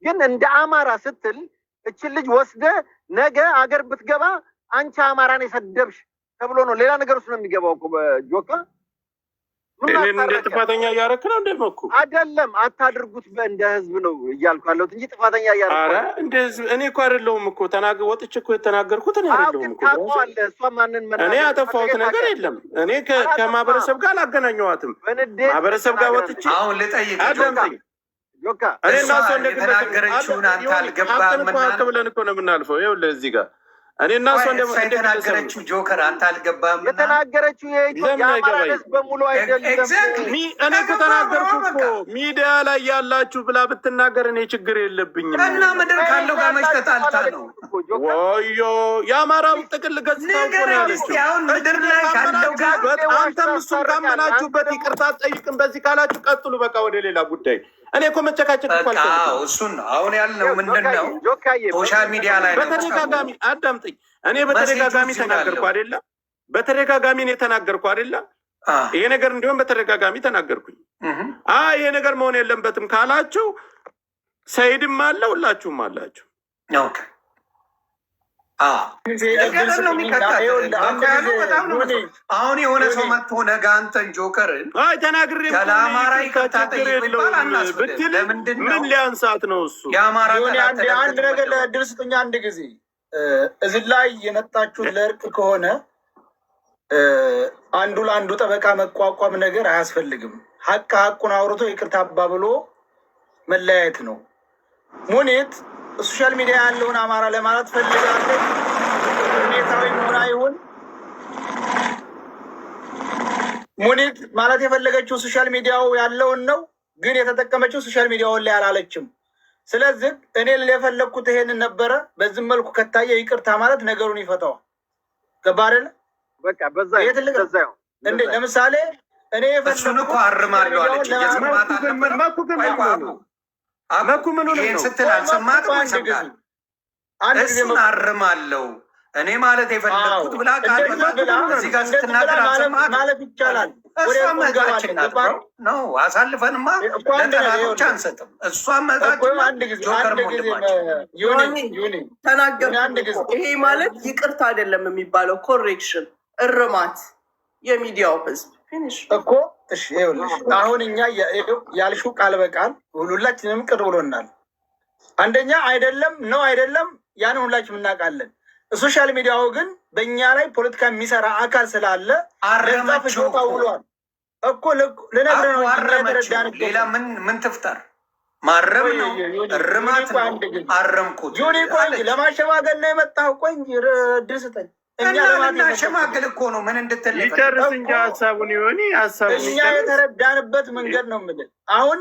ግን እንደ አማራ ስትል እችን ልጅ ወስደ ነገ አገር ብትገባ አንቺ አማራን የሰደብሽ ተብሎ ነው ሌላ ነገር ውስጥ ነው የሚገባው እኮ ጆካ። ምን እኔን እንደ አስታረቀ? ጥፋተኛ እያደረክ ነው እንደ መኩ? አይደለም፣ አታድርጉት እንደ ህዝብ ነው እያልኩ ያለሁት እንጂ ጥፋተኛ እያደረኩ አረ አይደለም። እንደ ህዝብ እኔ እኮ አይደለሁም እኮ ወጥቼ እኮ የተናገርኩት እኔ አዎ፣ አይደለሁም ግን እኮ brother። ታውቀዋለህ። እሷ ማንን እኔ መናገር ያጠፋሁት እንደፈለገች ነገር ታውቃለህ። የለም። እኔ አላጠፋህም። ከማህበረሰብ ጋር አላገናኘኋትም። በንዴት ማህበረሰብ ጋር ተናግራለች። ወጥቼ አሁን ልጠይቅ ጆካ፣ አዳምጠኝ። ጆካ፣ እኔ እሷ እና እሷ እንደ ግለሰብ የተናገረችውን አንተ ሀቅን አልገባህምና እኮ ሀቅ ብለን እኮ ነው የምናልፈው። ይኸውልህ እዚህ ጋር እኔ እና እሷ ቆይ፣ እሷ እንደ ግለሰብ ነው። የተናገረችው ጆከር አንተ አልገባህምና የተናገረችው የኢትዮጵያ ለምን የአማራን አይገባኝም? ህዝብ በሙሉ አይደለም። Exactly. እኔ እኮ ተናገርኩ እኮ፣ ሚዲያ ላይ ያላችሁ ብላ ብትናገር እኔ ችግር የለብኝም። እና ምድር ካለው ጋር መች ተጣልታ ነው? ወዮ የአማራው ጥቅል ገጽታ እኮ ነው ንገረኝ እስኪ ያለችው። አሁን ምድር ላይ ካለው ጋር ካመናችሁበት አንተም እሱም ካመናችሁበት ይቅርታ ጠይቅም በዚህ ካላችሁ ቀጥሉ። በቃ ወደ ሌላ ጉዳይ። እኔ እኮ መጨቃጨቅ እኮ በቃ አልፈልግም። እሱን ነው አሁን ያልነው። ምንድን ነው፣ ጆካዬ፣ social media ላይ ነው በተደጋጋሚ አዳምጠኝ። እኔ በተደጋጋሚ message ኡ ተናገርኩ አለው። አይደለም? በተደጋጋሚ እኔ ተናገርኩ አይደለም? ይሄ ነገር እንዲሆን በተደጋጋሚ ተናገርኩኝ። ይሄ ነገር መሆን የለበትም ካላችሁ ሰይድም አለ፣ ሁላችሁም አላችሁ። Okay፣ ገደል ነው የሚከታት። በጣም ነው አሁን የሆነ ሰው መጥቶ ነገ አንተን ጆከርን አይ ተናግሬ ለአማራ ይቅርታ ችግር ጠይቁ ይባል የለውም አናስብልም። ብትል ለምንድን ነው ምን ሊያንሳት ነው እሱ? የአማራ ዮኒ፣ ጠላት አንድ አንድ ተደርገህ ነገር ትመደባለህ? ለእድል ስጡኝ። አንድ ጊዜ እዚህ ላይ የመጣችሁት ለእርቅ ከሆነ አንዱ ለአንዱ ጠበቃ መቋቋም ነገር አያስፈልግም። ሀቅ ሀቁን አውርቶ ይቅርታ አባብሎ መለያየት ነው። ሙኒት social media ያለውን አማራ ለማለት ፈልጋለች። ስሜታዊ መሆን አይሁን፣ ሙኒት ማለት የፈለገችው social media ው ያለውን ነው፣ ግን የተጠቀመችው social media ውን ላይ አላለችም። ስለዚህ እኔ የፈለግኩት ይሄንን ነበረ። በዚህ መልኩ ከታየ ይቅርታ ማለት ነገሩን ይፈታዋል። ገባ አይደለ? በቃ በዛ ይሄ ትልቅ ነው። በዛ ይሁን። እንዴ፣ ለምሳሌ እኔ እሱን እኮ አርማለሁ አለች። እየሰማት አልነበረም? መኩ ግን ቆይ ቆይ፣ አቡ አቡ፣ መኩ ምን ሆነ ይሄን ነው? ስትል አልሰማትም ወይ አንድ ጊዜ ሰምተሃል? አንድ ጊዜ እሱን አርማለሁ እኔ ማለት የፈለግኩት ብላ ቃል እንደዚህ በቃል ብላ እዚህ ጋር እንደዚህ ብላ ስትናገር አልሰማትም? ማለፍ ይቻላል። ወደ እሷም እርቁ እህታችን እንገባለን። ናት። ገባ? ነው አሳልፈንማ እኮ አንድ ነገር ለጠላቶች ይኸውልህ። አንሰጥም። እሷም እኮ እህታችን ናት፣ አንድ ጊዜ ጆከርም አንድ ጊዜ ወንድማችን። ዮኒ ዮኒ፣ ዮኒ ተናገርኩ አንድ ጊዜ እኮ። ይሄ ማለት ይቅርታ አይደለም የሚባለው፣ correction፣ እርማት፣ የሚዲያው ህዝብ finish። እኮ እሺ፣ ይኸውልሽ አሁን እኛ ያልሽው ቃል በቃል ሁላችንም ቅር ብሎናል። አንደኛ አይደለም ነው አይደለም፣ ያንን ሁላችንም እናውቃለን። Social media ው ግን በእኛ ላይ ፖለቲካ የሚሰራ አካል ስላለ ለዛ አረመችው ፍጆታ እኮ። ውሏል እኮ። ልነግርህ ነው አቡ እንጂ እኛ አረመችው። የተረዳንበት ሌላ ምን ምን ትፍጠር? ማረም ነው፣ እርማት ቆይ ነው። አንድ ጊዜ አረምኩት ዮኒ፣ ቆይ እንጂ አለች። ለማሸማገል ነው የመጣኸው? ቆይ እንጂ እድል ስጠኝ። እኛ እና ለማለት ልናሸማግል እኮ ነው። ምን እንድትል ነው የፈለገው? ይጨርስ እንጂ ሀሳቡን ይሆኒ ሀሳቡን እኛ ይጨርስ። የተረዳንበት መንገድ ነው የምልህ። አሁን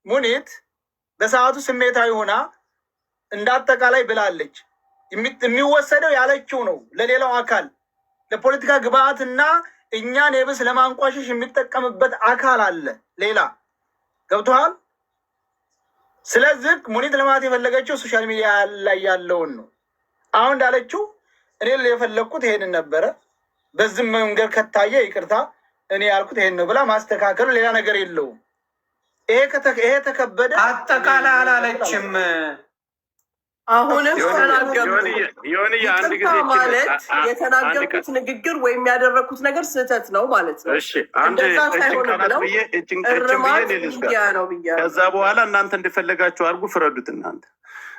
ሙኒት በሰዓቱ ስሜታዊ ሆና እንደ አጠቃላይ ብላለች። የሚወሰደው ያለችው ነው ለሌላው አካል ለፖለቲካ ግብአትና እኛን የብስ ለማንቋሸሽ የሚጠቀምበት አካል አለ ሌላ። ገብቶሃል? ስለዚህ ሙኒት ለማለት የፈለገችው social media ላይ ያለውን ነው። አሁን እንዳለችው እኔ የፈለግኩት ይሄንን ነበረ፣ በዚህም መንገድ ከታየ ይቅርታ፣ እኔ ያልኩት ይሄን ነው ብላ ማስተካከሉ ሌላ ነገር የለውም። ይሄ ተከበደ አጠቃላይ አላለችም። አሁንም ተናገርኩ። የሆነ አንድ ይቅርታ ጊዜ ማለት አንድ የተናገርኩት ንግግር ወይም ያደረግኩት ነገር ስህተት ነው ማለት ነው። እሺ አንድ እንደዛ እችን ሳይሆን ቃላት ብለው ብዬ እችን ብዬ እርማት እኔ ልዝጋ። ሚዲያ ነው ብያለሁ። ከዛ በኋላ እናንተ እንደፈለጋችሁ አድርጉ፣ ፍረዱት እናንተ።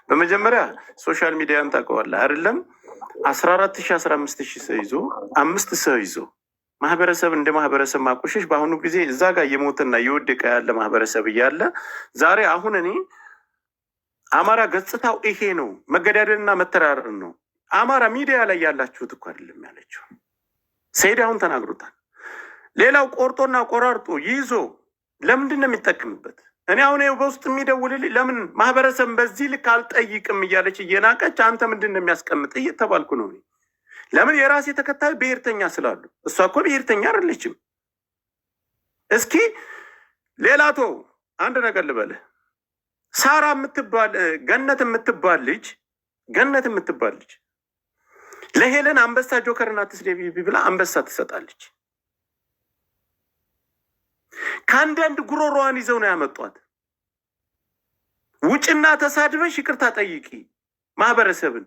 በመጀመሪያ social media ን ታውቀዋለህ አይደለም? 14,000 15,000 ሰው ይዞ፣ አምስት ሰው ይዞ ማህበረሰብ እንደ ማህበረሰብ ማቆሸሽ፣ በአሁኑ ጊዜ እዛ ጋር እየሞተና እየወደቀ ያለ ማህበረሰብ እያለ ዛሬ አሁን እኔ አማራ ገጽታው ይሄ ነው፣ መገዳደልና መተራረር ነው። አማራ ሚዲያ ላይ ያላችሁት እኮ አይደለም ያለችው። ሰይድ አሁን ተናግሮታል። ሌላው ቆርጦና ቆራርጦ ይዞ ለምንድን ነው የሚጠቀምበት? እኔ አሁን ይኸው በውስጥ የሚደውልልኝ ለምን ማህበረሰብ በዚህ ልክ አልጠይቅም እያለች እየናቀች አንተ ምንድን ነው የሚያስቀምጥ እየተባልኩ ነው። እኔ ለምን የራሴ ተከታይ ብሔርተኛ ስላሉ፣ እሷ እኮ ብሔርተኛ አይደለችም። እስኪ ሌላ ቶ አንድ ነገር ልበልህ። ሳራ የምትባል ገነት የምትባል ልጅ ለሄለን አንበሳ ጆከርን አትስደቢ ብላ አንበሳ ትሰጣለች። ከአንዳንድ ጉሮሮዋን ይዘው ነው ያመጧት። ውጭና ተሳድበሽ ይቅርታ ጠይቂ ማህበረሰብን።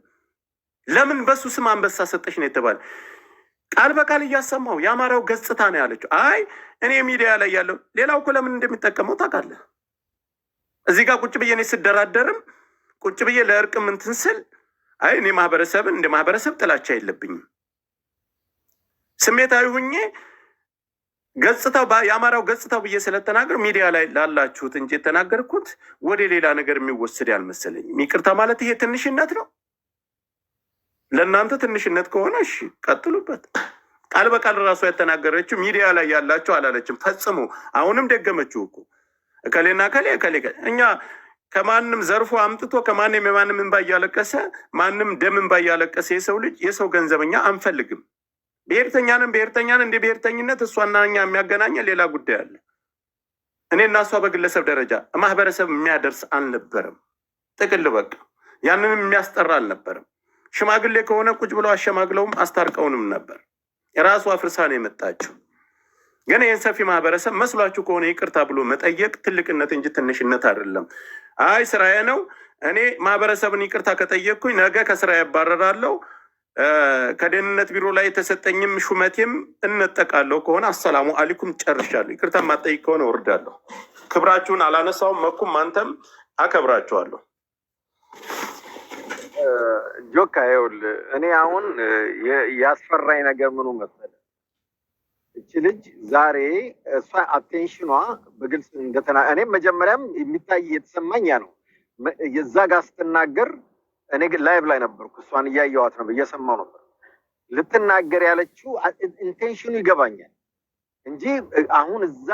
ለምን በሱ ስም አንበሳ ሰጠሽ ነው የተባለ። ቃል በቃል እያሰማው የአማራው ገጽታ ነው ያለችው። አይ እኔ ሚዲያ ላይ ያለው ሌላው እኮ ለምን እንደሚጠቀመው ታውቃለህ። እዚህ ጋር ቁጭ ብዬ እኔ ስደራደርም ቁጭ ብዬ ለእርቅም እንትን ስል አይ እኔ ማህበረሰብን እንደ ማህበረሰብ ጥላቻ የለብኝም። ስሜታዊ ሁኜ ገጽታው የአማራው ገጽታው ብዬ ስለተናገር ሚዲያ ላይ ላላችሁት እንጂ የተናገርኩት ወደ ሌላ ነገር የሚወሰድ ያልመሰለኝም። ይቅርታ ማለት ይሄ ትንሽነት ነው። ለእናንተ ትንሽነት ከሆነ እሺ ቀጥሉበት። ቃል በቃል ራሷ የተናገረችው ሚዲያ ላይ ያላችሁ አላለችም ፈጽሞ። አሁንም ደገመችው እኮ እከሌና እከሌ እከሌ እኛ ከማንም ዘርፎ አምጥቶ ከማንም የማንም እንባ እያለቀሰ ማንም ደም እንባ እያለቀሰ የሰው ልጅ የሰው ገንዘብ እኛ አንፈልግም። ብሔርተኛንም ብሔርተኛን እንደ ብሔርተኝነት እሷና እኛ የሚያገናኘን ሌላ ጉዳይ አለ። እኔ እና እሷ በግለሰብ ደረጃ ማህበረሰብ የሚያደርስ አልነበረም። ጥቅል በቃ ያንንም የሚያስጠራ አልነበረም። ሽማግሌ ከሆነ ቁጭ ብለው አሸማግለውም አስታርቀውንም ነበር። የራሱ አፍርሳ ነው የመጣችው። ግን ይህን ሰፊ ማህበረሰብ መስሏችሁ ከሆነ ይቅርታ ብሎ መጠየቅ ትልቅነት እንጂ ትንሽነት አይደለም። አይ ስራዬ ነው፣ እኔ ማህበረሰብን ይቅርታ ከጠየቅኩኝ ነገ ከስራ ያባረራለሁ፣ ከደህንነት ቢሮ ላይ የተሰጠኝም ሹመቴም እነጠቃለሁ ከሆነ አሰላሙ አለይኩም ጨርሻለሁ። ይቅርታ የማጠይቅ ከሆነ እወርዳለሁ። ክብራችሁን አላነሳውም። መኩም አንተም አከብራችኋለሁ። ጆካ ይኸውልህ፣ እኔ አሁን ያስፈራኝ ነገር ምኑ መሰለህ? እቺ ልጅ ዛሬ እሷ attention ኗ በግልጽ እንደተና እኔም መጀመሪያም የሚታይ የተሰማኝ ያ ነው። የዛ ጋር ስትናገር እኔ ግን live ላይ ነበርኩ። እሷን እያየዋት ነበር፣ እየሰማው ነበር። ልትናገር ያለችው intention ኑ ይገባኛል እንጂ አሁን እዛ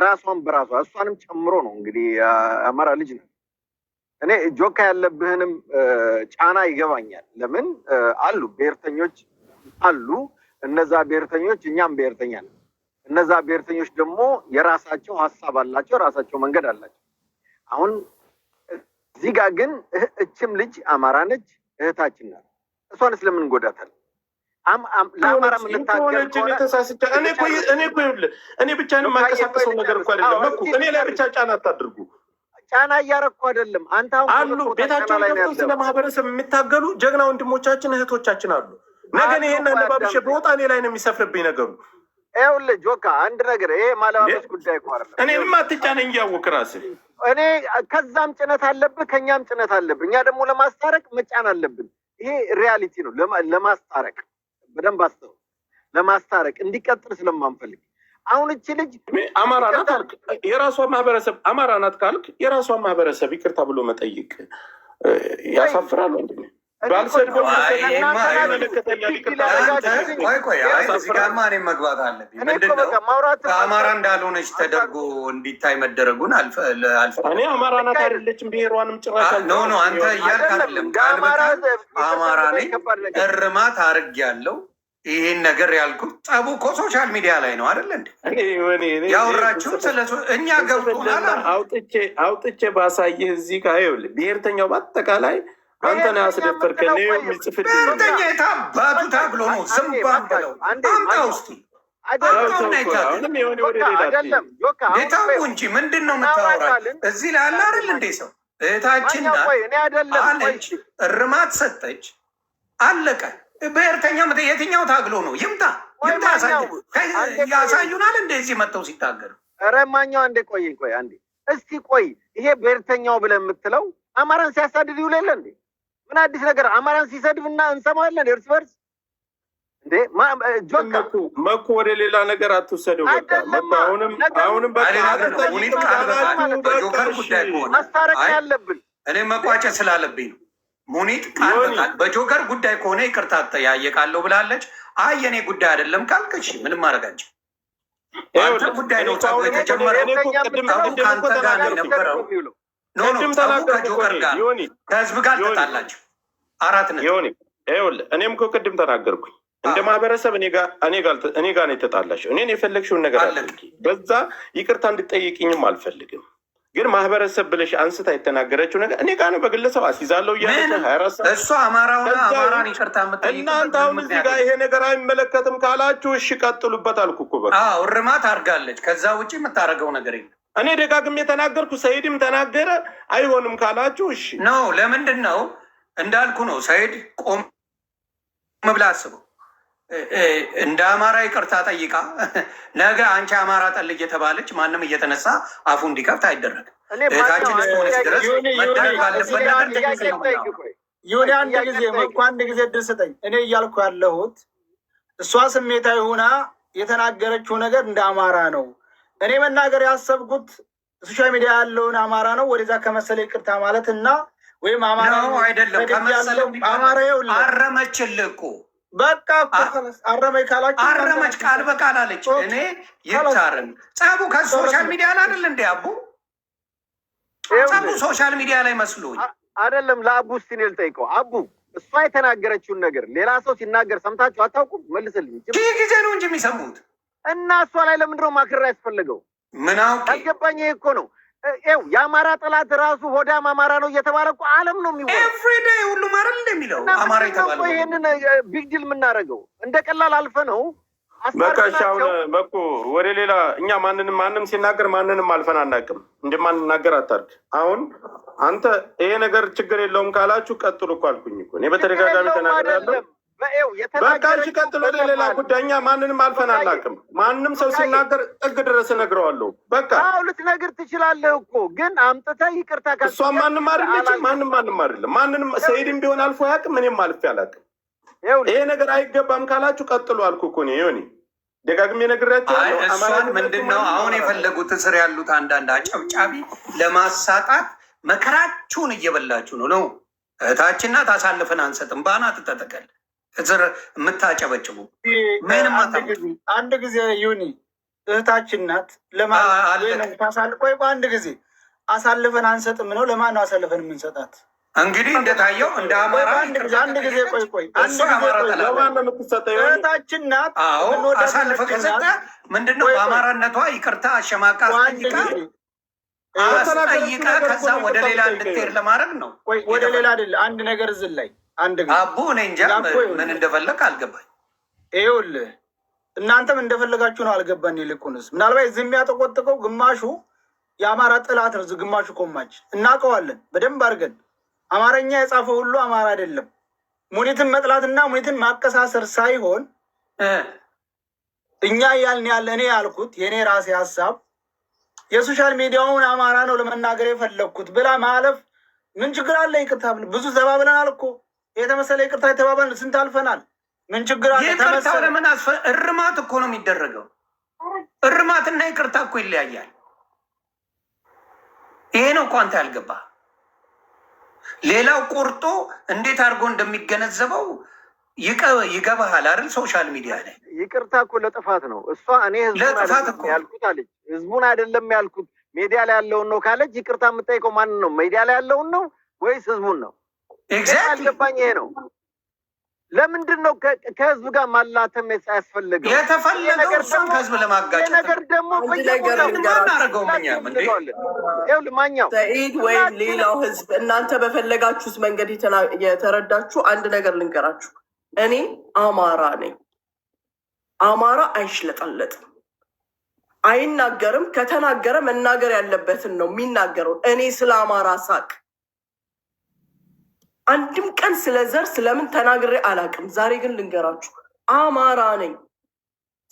ራሷን በራሷ እሷንም ጨምሮ ነው እንግዲህ አማራ ልጅ ነው። እኔ ጆካ ያለብህንም ጫና ይገባኛል። ለምን አሉ ብሔርተኞች አሉ። እነዛ ብሔርተኞች እኛም ብሔርተኛ ነን። እነዛ ብሔርተኞች ደግሞ የራሳቸው ሀሳብ አላቸው፣ የራሳቸው መንገድ አላቸው። አሁን እዚህ ጋር ግን እችም ልጅ አማራ ነች፣ እህታችን ናት። እሷንስ ለምን እንጎዳታለን? ለአማራ የምንታገል ከሆነች እኔ ከሆነ ተሳስቻ እኔ እኮ ይኸውልህ እኔ ብቻዬን የማንቀሳቀሰው ነገር እኮ አይደለም። መኩ እኔ ላይ ብቻ ጫና አታድርጉ። ጫና እያረኩ አይደለም። አንተ አሁን አሉ ከሁለት ቦታ ጫና ቤታቸውን ላይ ነው ገብተው ስለ ያለው። ማህበረሰብ የሚታገሉ ጀግና ወንድሞቻችን እህቶቻችን አሉ። ነገ እኔ ይሄን አሉ እኮ አለባብሼ አዳምጠኝ። በወጣ እኔ ላይ ነው የሚሰፍርብኝ ነገሩ። ይኸውልህ ጆካ አንድ ነገር ይሄ ማለባበስ ጉዳይ እኮ አይደለም። እኔንም አትጫነኝ እያወቅህ ራስህ። እኔ ከዛም ጭነት አለብህ፣ ከኛም ጭነት አለብህ። እኛ ደግሞ ለማስታረቅ መጫን አለብን። ይሄ reality ነው። ለማስታረቅ በደንብ አስተውል። ለማስታረቅ እንዲቀጥል ስለማንፈልግ አሁን እቺ ልጅ አማራ ናት አልክ፣ የራሷ ማህበረሰብ አማራ ናት ካልክ የራሷ ማህበረሰብ ይቅርታ ብሎ መጠየቅ ያሳፍራል ወንድሜ። ባልሰድበው አይ፣ ይሄማ ይመለከተኛል። ይቅርታ አንተ ቆይ ቆይ፣ አይ እዚህ ጋርማ እኔም መግባት አለብኝ። እኔ እኮ ምንድን ነው በቃ ማውራት ከአማራ እንዳልሆነች ተደርጎ እንዲታይ መደረጉን እኔ አማራ ናት አይደለችም ብሔሯንም ጭራሽ No, አንተ እያልክ አይደለም አይደለም። እንደ ቃል አማራ በቃል አማራ ነኝ ከባድ ነገር እርማት አድርጌያለሁ። ይሄን ነገር ያልኩት ጠቡ እኮ social media ላይ ነው አይደል እንዴ? እኔ ያወራችሁት ስለ እኛ ገብቶናል አለ። አውጥቼ አውጥቼ ባሳየህ እዚህ ጋር ይኸውልህ ብሔርተኛው በአጠቃላይ አንተ ነህ ብሔርተኛ ያስደፈርከን። የምትለው እኔ ቆይ የሚጽፍልኝ ብሔርተኛ የታባቱ ታግሎ ነው? ዝም አንዴ ብለው እባካችሁ፣ አንዴ አምጣው ማኛው እስቲ አይደለም ተው አምጣውና ተው እኮ ይታገል። አሁንም የሆነ ወደ ጆካ ሌላ አትሂድ። አይደለም ጆካ አሁን የታው ቆይ እንጂ ምንድን ነው እናውራ የምታወራው? ካልን እዚህ ላይ አለ አይደል እንዴ ሰው እህታችን ማኛው ናት ቆይ እኔ አይደለም ቆይ አለች፣ እርማት ሰጠች፣ አለቀ። ብሔርተኛ የትኛው ታግሎ ነው? ይምጣ ቆይ ይምጣ፣ ማኛው አንዴ ቆይ ያሳዩናል። እንደዚህ መጥተው ሲታገሉ ኧረ ማኛው አንዴ ቆይ ቆይ አንዴ እስቲ ቆይ ይሄ ብሔርተኛው ብለህ የምትለው አማራን ሲያሳድድ ይውል የለ እንዴ? ምን አዲስ ነገር? አማራን ሲሰድብና እንሰማለን እርስ በርስ እንዴ ጆካ መኩ መኩ ወደ ሌላ ነገር አትውሰደው። በቃ መኩ አይደለማ አሁንም ነገሩ አሁንም በቃ ሌላ ነገር ነው። ሙኒት አትጠይቅም ቃል በቃል ካላችሁ ማለት ነው። በቃ በጆከር እሺ። ጉዳይ ከሆነ ማስታረቅ አይ ያለብን እኔ መቋጨት ስላለብኝ ነው። ሙኒት ቃል ዮኒ በቃል በጆከር ጉዳይ ከሆነ ይቅርታ እጠያየቃለሁ ብላለች። አይ የኔ ጉዳይ አይደለም ካልክ እሺ ምንም ማድረግ አንችልም። በአንተ ይኸውልህ ጉዳይ እኔ ነው እኮ ጸቡ አሁንም እኮ የተጀመረው። እኔ እኮ ብሔርተኛ ቅድም ጸቡ የምትለው ቅድም እኮ ከአንተ ጋር ነው ተናገርኩኝ። የነበረው። ነው የሚውለው። No no ቅድም ጸቡ ተናገርኩ እኮ ከጆከር እኔ ጋር ነው፣ ዮኒ ከህዝብ ጋር ዮኒ አልተጣላችሁ። 4 ነጥብ። ዮኒ ይኸውልህ እኔም እኮ ቅድም ተናገርኩኝ። እንደ ማህበረሰብ እኔ ጋር እኔ ጋር እኔ ጋር ነው የተጣላሽው። እኔን የፈለግሽውን ነገር አለቀ። አድርጊ። በዛ ይቅርታ እንድጠይቅኝም አልፈልግም። ግን ማህበረሰብ ብለሽ አንስታ የተናገረችው ነገር እኔ ጋር ነው በግለሰብ አስይዛለሁ እያለች ምንም 24 ሰዓት እሷ አማራውና ከዛ አማራን ውጭ ይቅርታ የምጠይቅበት እናንተ ምንም አሁን እዚህ ምክንያት ጋር የለም። ይሄ ነገር አይመለከትም ካላችሁ እሺ ቀጥሉበት አልኩ እኮ በቃ። አዎ እርማት አድርጋለች። ከዛ ውጭ የምታደርገው ነገር የለም። እኔ ደጋግሜ የተናገርኩ ሰይድም ተናገረ። አይሆንም ካላችሁ እሺ ነው ለምንድን ነው እንዳልኩ ነው። ሰይድ ቆም ብለህ አስበው። እንደ አማራ ይቅርታ ጠይቃ ነገ አንቺ አማራ ጠል እየተባለች ማንም እየተነሳ አፉ እንዲከፍት አይደረግም። እኔ ማኛው እህታችን አንድ እስከሆነች ጥያቄ ድረስ ዮኒ ዮኒ መደረግ ባለበት እዚህ ላይ ነገር አንድ ጥያቄ ጊዜ ትክክል ነው ልጠይቅ የምናወራው። ቆይ ዮኒ ቆይ አንድ ጥያቄ ጊዜ ልጠይቅ መኩ አንድ ጊዜ እድል ስጠኝ። እኔ እያልኩ ያለሁት እሷ ስሜታዊ ሆና የተናገረችው ነገር እንደ አማራ ነው። እኔ መናገር ያሰብኩት social media ያለውን አማራ ነው። ወደዛ ከመሰለ ይቅርታ ማለት እና ወይም አማራ ነው አይደለም። ከመሰለ ያለው የሚባል አማራ ይኸውልህ አረመችልህ እኮ በቃ እኮ خلاص አረመኝ ካላችሁ እናንተ አረመች፣ ናችሁ። ቃል በቃል አለች። Okay እኔ خلاص ይታረም። ጸቡ ከ social media ላይ አይደል እንዴ አቡ? ጸቡ ይኸውልህ social media ላይ መስሎኝ አይደለም ለአቡ እስቲ እኔ ልጠይቀው። አቡ እሷ የተናገረችውን ነገር ሌላ ሰው ሲናገር ሰምታችሁ አታውቁም? መልስልኝ። ሺህ ጊዜ ነው እንጂ የሚሰሙት። እና እሷ ላይ ለምንድን ነው ማክረር ያስፈለገው? ምን አውቄ ያልገባኝ ይሄ እኮ ነው። ይኸው የአማራ ጠላት ራሱ ሆዳም አማራ ነው እየተባለ እኮ ዓለም ነው የሚወራው። Everyday ሁሉም አይደል እንደሚለው እና አማራ ምንድን ነው የተባለ እኮ ይሄንን big deal የምናደርገው? እንደ ቀላል አልፈ ነው በቃ እሺ። አሁን አስታርቅናቸው። መኩ ወደ ሌላ እኛ ማንንም ማንም ሲናገር ማንንም አልፈን አናውቅም። እንደማንናገር አታርግ። አሁን አንተ ይሄ ነገር ችግር የለውም ካላችሁ ቀጥሉ እኮ አልኩኝ እኮ እኔ ችግር በተደጋጋሚ የለውም ተናግሬያለሁ። አይደለም። በይኸው በቃ እሺ የተናገረችው ቀጥሉ። ወደ ሌላ በሰማን ጉዳይ እኛ ማንንም አልፈን ጆካዬ አናውቅም። ማንም ሰው ጆካዬ ሲናገር ጥግ ድረስ እነግረዋለሁ። በቃ አዎ ልትነግር ትችላለህ እኮ ግን አምጥተህ ይቅርታ እሷ ካልጠየቅ ማንም አይደለችም። አላልክም። ማንም ማንም አይደለም። ማንንም ሰይድም ቢሆን አልፎ አያውቅም። እኔም አልፌ አላውቅም። ይኸውልህ ይሄ ነገር አይገባም ካላችሁ ቀጥሉ አልኩ እኮ እኔ ዮኒ ደጋግሜ አይ ነግሬያቸዋለሁ። አማራ እሷን አይደለችም። ምንድን ነው ማንም አሁን አማራ አይደለም። የፈለጉት እስር ያሉት አንዳንድ አጨብጫቢ ለማሳጣት መከራችሁን እየበላችሁ ነው ነው እህታችን ናት፣ አሳልፈን አንሰጥም። ባናት ተጠቀል እስር የምታጨበጭቡ ምንም አንድ አታምጡ። ጊዜ አንድ ጊዜ ዩኒ እህታችን ናት። ለማን አለቀ። ወይም ቆይ ቆይ አንድ ጊዜ አሳልፈን አንሰጥም ነው። ለማን ነው አሳልፈን የምንሰጣት? እንግዲህ እንደታየው እንደ ቆይ አማራ ቆይ አንድ ጊዜ ይቅርታ አንድ ጊዜ ቆይ ከጠየቀች ቆይ አንድ እሱ ጊዜ የአማራ ቆይ ጠላት ነው። ለማን ነው የምትሰጠው ዮኒ? እህታችን ናት፣ አዎ የምንወዳት አሳልፈ እህታችን ከሰጠ ናት። ምንድን ነው ቆይ ቆይ በአማራነቷ ይቅርታ አሸማቃ ቆይ አንድ አስጠይቃ ጊዜ ይኸውልህ፣ በተናገረችው አስጠይቃ ነገር እኮ ከዛ ነው ወደ ይቅርታ ሌላ የምትጠይቀው እንድትሄድ ዮኒ። ለማድረግ ነው ቆይ ወደ ሌላ የተፈለገው። አይደለ አንድ ነገር እዚህ ላይ አንድ ጊዜ አቦ እኔ እንጃ ዳቦ ምን ይኸውልህ እንደፈለግ አልገባኝ። ይኸውልህ እናንተም እንደፈለጋችሁ ነው አልገባን። ይልቁንስ ምናልባት እዚህ የሚያጠቆጥቀው ግማሹ የአማራ ጠላት ነው፣ ግማሹ ኮማች እናውቀዋለን በደንብ አድርገን። አማርኛ የጻፈው ሁሉ አማራ አይደለም። ሙኒትን መጥላትና ሙኒትን ማቀሳሰር ሳይሆን እኛ እያልን ያለ እኔ ያልኩት የእኔ ራሴ ሀሳብ የ social media ውን አማራ ነው ለመናገር የፈለግኩት ብላ ማለፍ ምን ችግር አለ? ይቅርታ ብለን ብዙ ተባብለናል እኮ የተመሰለ ይቅርታ የተባባልን ስንት አልፈናል። ምን ችግር አለ? ይቅርታው ተመሰለ ለምን እርማት እኮ ነው የሚደረገው። እርማትና ይቅርታ እኮ ይለያያል። ይሄ ነው እኮ አንተ ያልገባ። ሌላው ቆርጦ እንዴት አድርጎ እንደሚገነዘበው ይገባሃል አይደል? social media ላይ ይቅርታ እኮ ለጥፋት ነው። እሷ እኔ ህዝቡን ለጥፋት አይደለም እኮ ያልኩት አለች። ህዝቡን አይደለም ያልኩት ሜዲያ ላይ ያለውን ነው ካለች ይቅርታ የምጠይቀው ማንን ነው? ሜዲያ ላይ ያለውን ነው ወይስ ህዝቡን ነው? እኔ Exactly ያልገባኝ ይሄ ነው። ለምንድን ነው ከህዝብ ጋር ማላተም ያስፈለገው? የተፈለገው እሷን ከህዝብ ለማጋጨት ነገር ደግሞ አንድ ነገር አናደርገውም እኛም እንዴ። ይኸውልህ ማኛው ሰኢድ ወይም ሌላው ህዝብ እናንተ በፈለጋችሁት መንገድ የተረዳችሁ አንድ ነገር ልንገራችሁ። እኔ አማራ ነኝ። አማራ አይሽለጠለጥም፣ አይናገርም። ከተናገረ መናገር ያለበትን ነው የሚናገረው። እኔ ስለ አማራ ሳቅ አንድም ቀን ስለ ዘር ስለምን ተናግሬ አላውቅም። ዛሬ ግን ልንገራችሁ፣ አማራ ነኝ።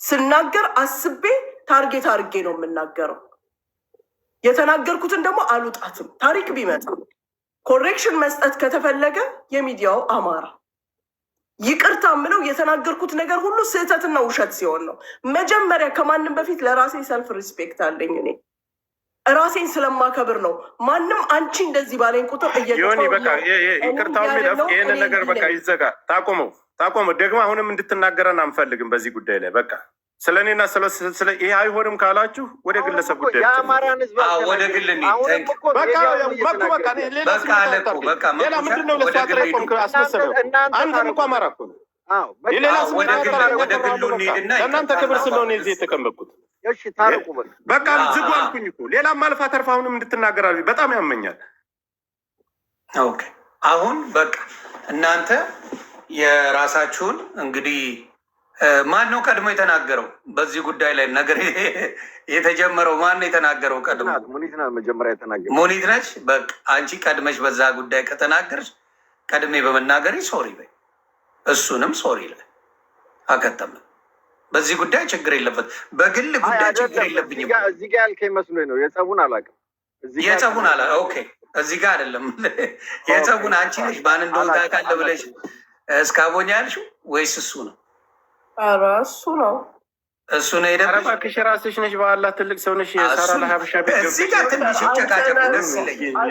ስናገር አስቤ target አድርጌ ነው የምናገረው። የተናገርኩትን ደግሞ አልውጣትም። ታሪክ ቢመጣ correction መስጠት ከተፈለገ የሚዲያው አማራ ይቅርታ ምለው የተናገርኩት ነገር ሁሉ ስህተትና ውሸት ሲሆን ነው። መጀመሪያ ከማንም በፊት ለራሴ self respect አለኝ። እኔ ራሴን ስለማከብር ነው። ማንም አንቺ እንደዚህ ባለኝ ቁጥር ዮኒ በቃ ይቅርታው የሚለፍ ይህንን ነገር በቃ ይዘጋ። ታቆመው ታቆመው። ደግሞ አሁንም እንድትናገረን አንፈልግም በዚህ ጉዳይ ላይ በቃ ስለ እኔና ስለ ይሄ አይሆንም ካላችሁ ወደ ግለሰብ ጉዳይ የአማራን ህዝብ ወደ ግል በቃ በቃ ሌላ በቃ ሌላ ምንድን ነው? ለእሱ አጥር የቆምክ አስመሰለው። አንተም እኮ አማራ እኮ ነው። የሌላ ወደ ግሉ እንሂድና ለእናንተ ክብር ስለሆነ እዚህ የተቀመጥኩት እሺ ታርቁ። በቃ ዝጉ አልኩኝ እኮ። ሌላም አልፋ ተርፋ አሁንም እንድትናገር በጣም ያመኛል። Okay አሁን በቃ እናንተ የራሳችሁን እንግዲህ ማን ነው ቀድሞ የተናገረው በዚህ ጉዳይ ላይ ነገር የተጀመረው? ማን ነው የተናገረው ቀድሞ? ሙኒት ናት መጀመሪያ የተናገረው። ሙኒት ነች። በቃ አንቺ ቀድመሽ በዛ ጉዳይ ከተናገርሽ ቀድሜ በመናገሬ sorry በይ፣ እሱንም sorry ላይ አከተመ። በዚህ ጉዳይ ችግር የለበት፣ በግል ጉዳይ ችግር የለብኝም። እዚህ ጋ ያልከኝ መስሎኝ ነው። የጸቡን አላውቅም። የጸቡን አላ okay፣ እዚህ ጋ አይደለም የጸቡን አንቺ ነሽ ማን እንደሆነ ታውቃለህ ብለሽ እስካቦኛ ያልሽው ወይስ እሱ ነው? ኧረ እሱ ነው እሱ ነው የሄደብሽ። ኧረ እባክሽ ራስሽ ነሽ። በአላህ ትልቅ ሰው ነሽ። የሳራ ለሀበሻ ቤት እዚህ ጋር ትንሽ ይጨቃጨቁ ደስ ይለኛል።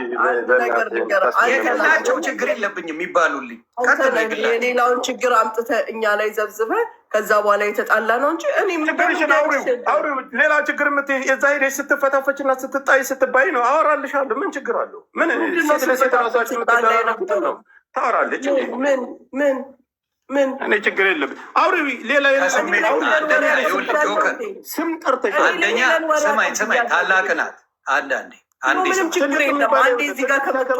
የግላቸው ችግር የለብኝም የሚባሉልኝ የሌላውን ችግር አምጥተህ እኛ ላይ ዘብዝበህ ከዛ በኋላ የተጣላ ነው እንጂ እኔ ችግርሽን አውሪው አውሪው። ሌላ ችግር የዛ ሄደሽ ስትፈታፈችና ስትጣይ ስትባይ ነው። አወራልሻለሁ። ምን ችግር አለው? ምን ሴት ለሴት ራሳችሁ የምትደራረጉት ነው። ታወራለች። ምን ምን ምን እኔ ችግር የለብኝ። አውሪው። ሌላ ስም ጠርተሽ አንደኛ ስማኝ ስማኝ፣ ታላቅ ናት። አንዳንዴ አንዴ ምንም ችግር የለም። አንዴ እዚህ ጋር ከመጡ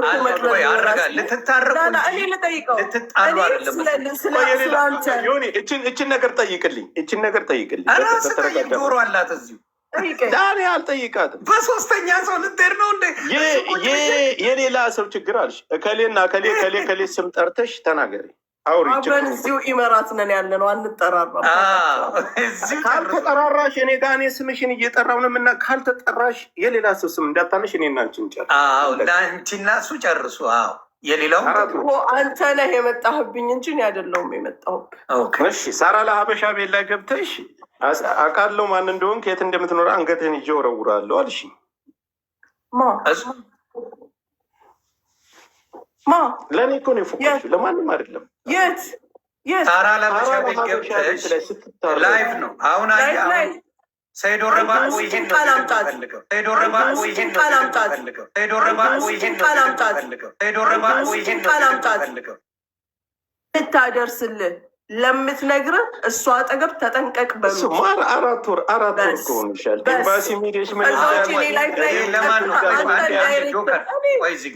ልትታረቁ እኔ ልጠይቀው ልትጣሉ አይደለም። ስለአንተ እችን ነገር ጠይቅልኝ፣ እችን ነገር ጠይቅልኝ። ራስህ ጠይቅ። ጆሮ አላት እዚሁ ዛሬ አልጠይቃትም። በሶስተኛ ሰው ልትሄድ ነው እንዴ? የሌላ ሰው ችግር አልሽ። እከሌና እከሌ እከሌ እከሌ ስም ጠርተሽ ተናገሪ። አብረን እዚሁ ኢመራት ነን ያለ ነው። አንጠራራም። ካልተጠራራሽ እኔ ጋር እኔ ስምሽን እየጠራሁ ነው የምና ካልተጠራሽ የሌላ ሰው ስም እንዳታነሽ። እኔና አንቺ እንጨርስ። አንቺና እሱ ጨርሱ። አዎ የሌላው አንተ ነህ የመጣህብኝ እንጂ እኔ አይደለሁም የመጣሁብህ። እሺ ሳራ ለሀበሻ ቤት ላይ ገብተሽ አውቃለሁ ማን እንደሆንክ የት እንደምትኖር አንገትህን ይዤ እወረውራለሁ አልሽኝ። ማ ማ ለእኔ እኮ ነው የፎከርሽው፣ ለማንም አይደለም። የት የት ሳራ ለሀበሻ ቤት ገብተሽ live ነው አሁን። አሁን ሰይዶ ረባቦ ይሄን ነው ፈልገው። ሰይዶ ረባቦ ይሄን ነው ፈልገው። ሰይዶ ረባቦ ይሄን ነው ፈልገው። ሰይዶ ረባቦ ይሄን ነው ፈልገው። ልታደርስልህ ለምትነግርህ እሷ አጠገብ ተጠንቀቅ በሉት። አራት ወር እኮ ሆኖሻል። ኤምባሲ ሄደሽ ምን ለማን ነው?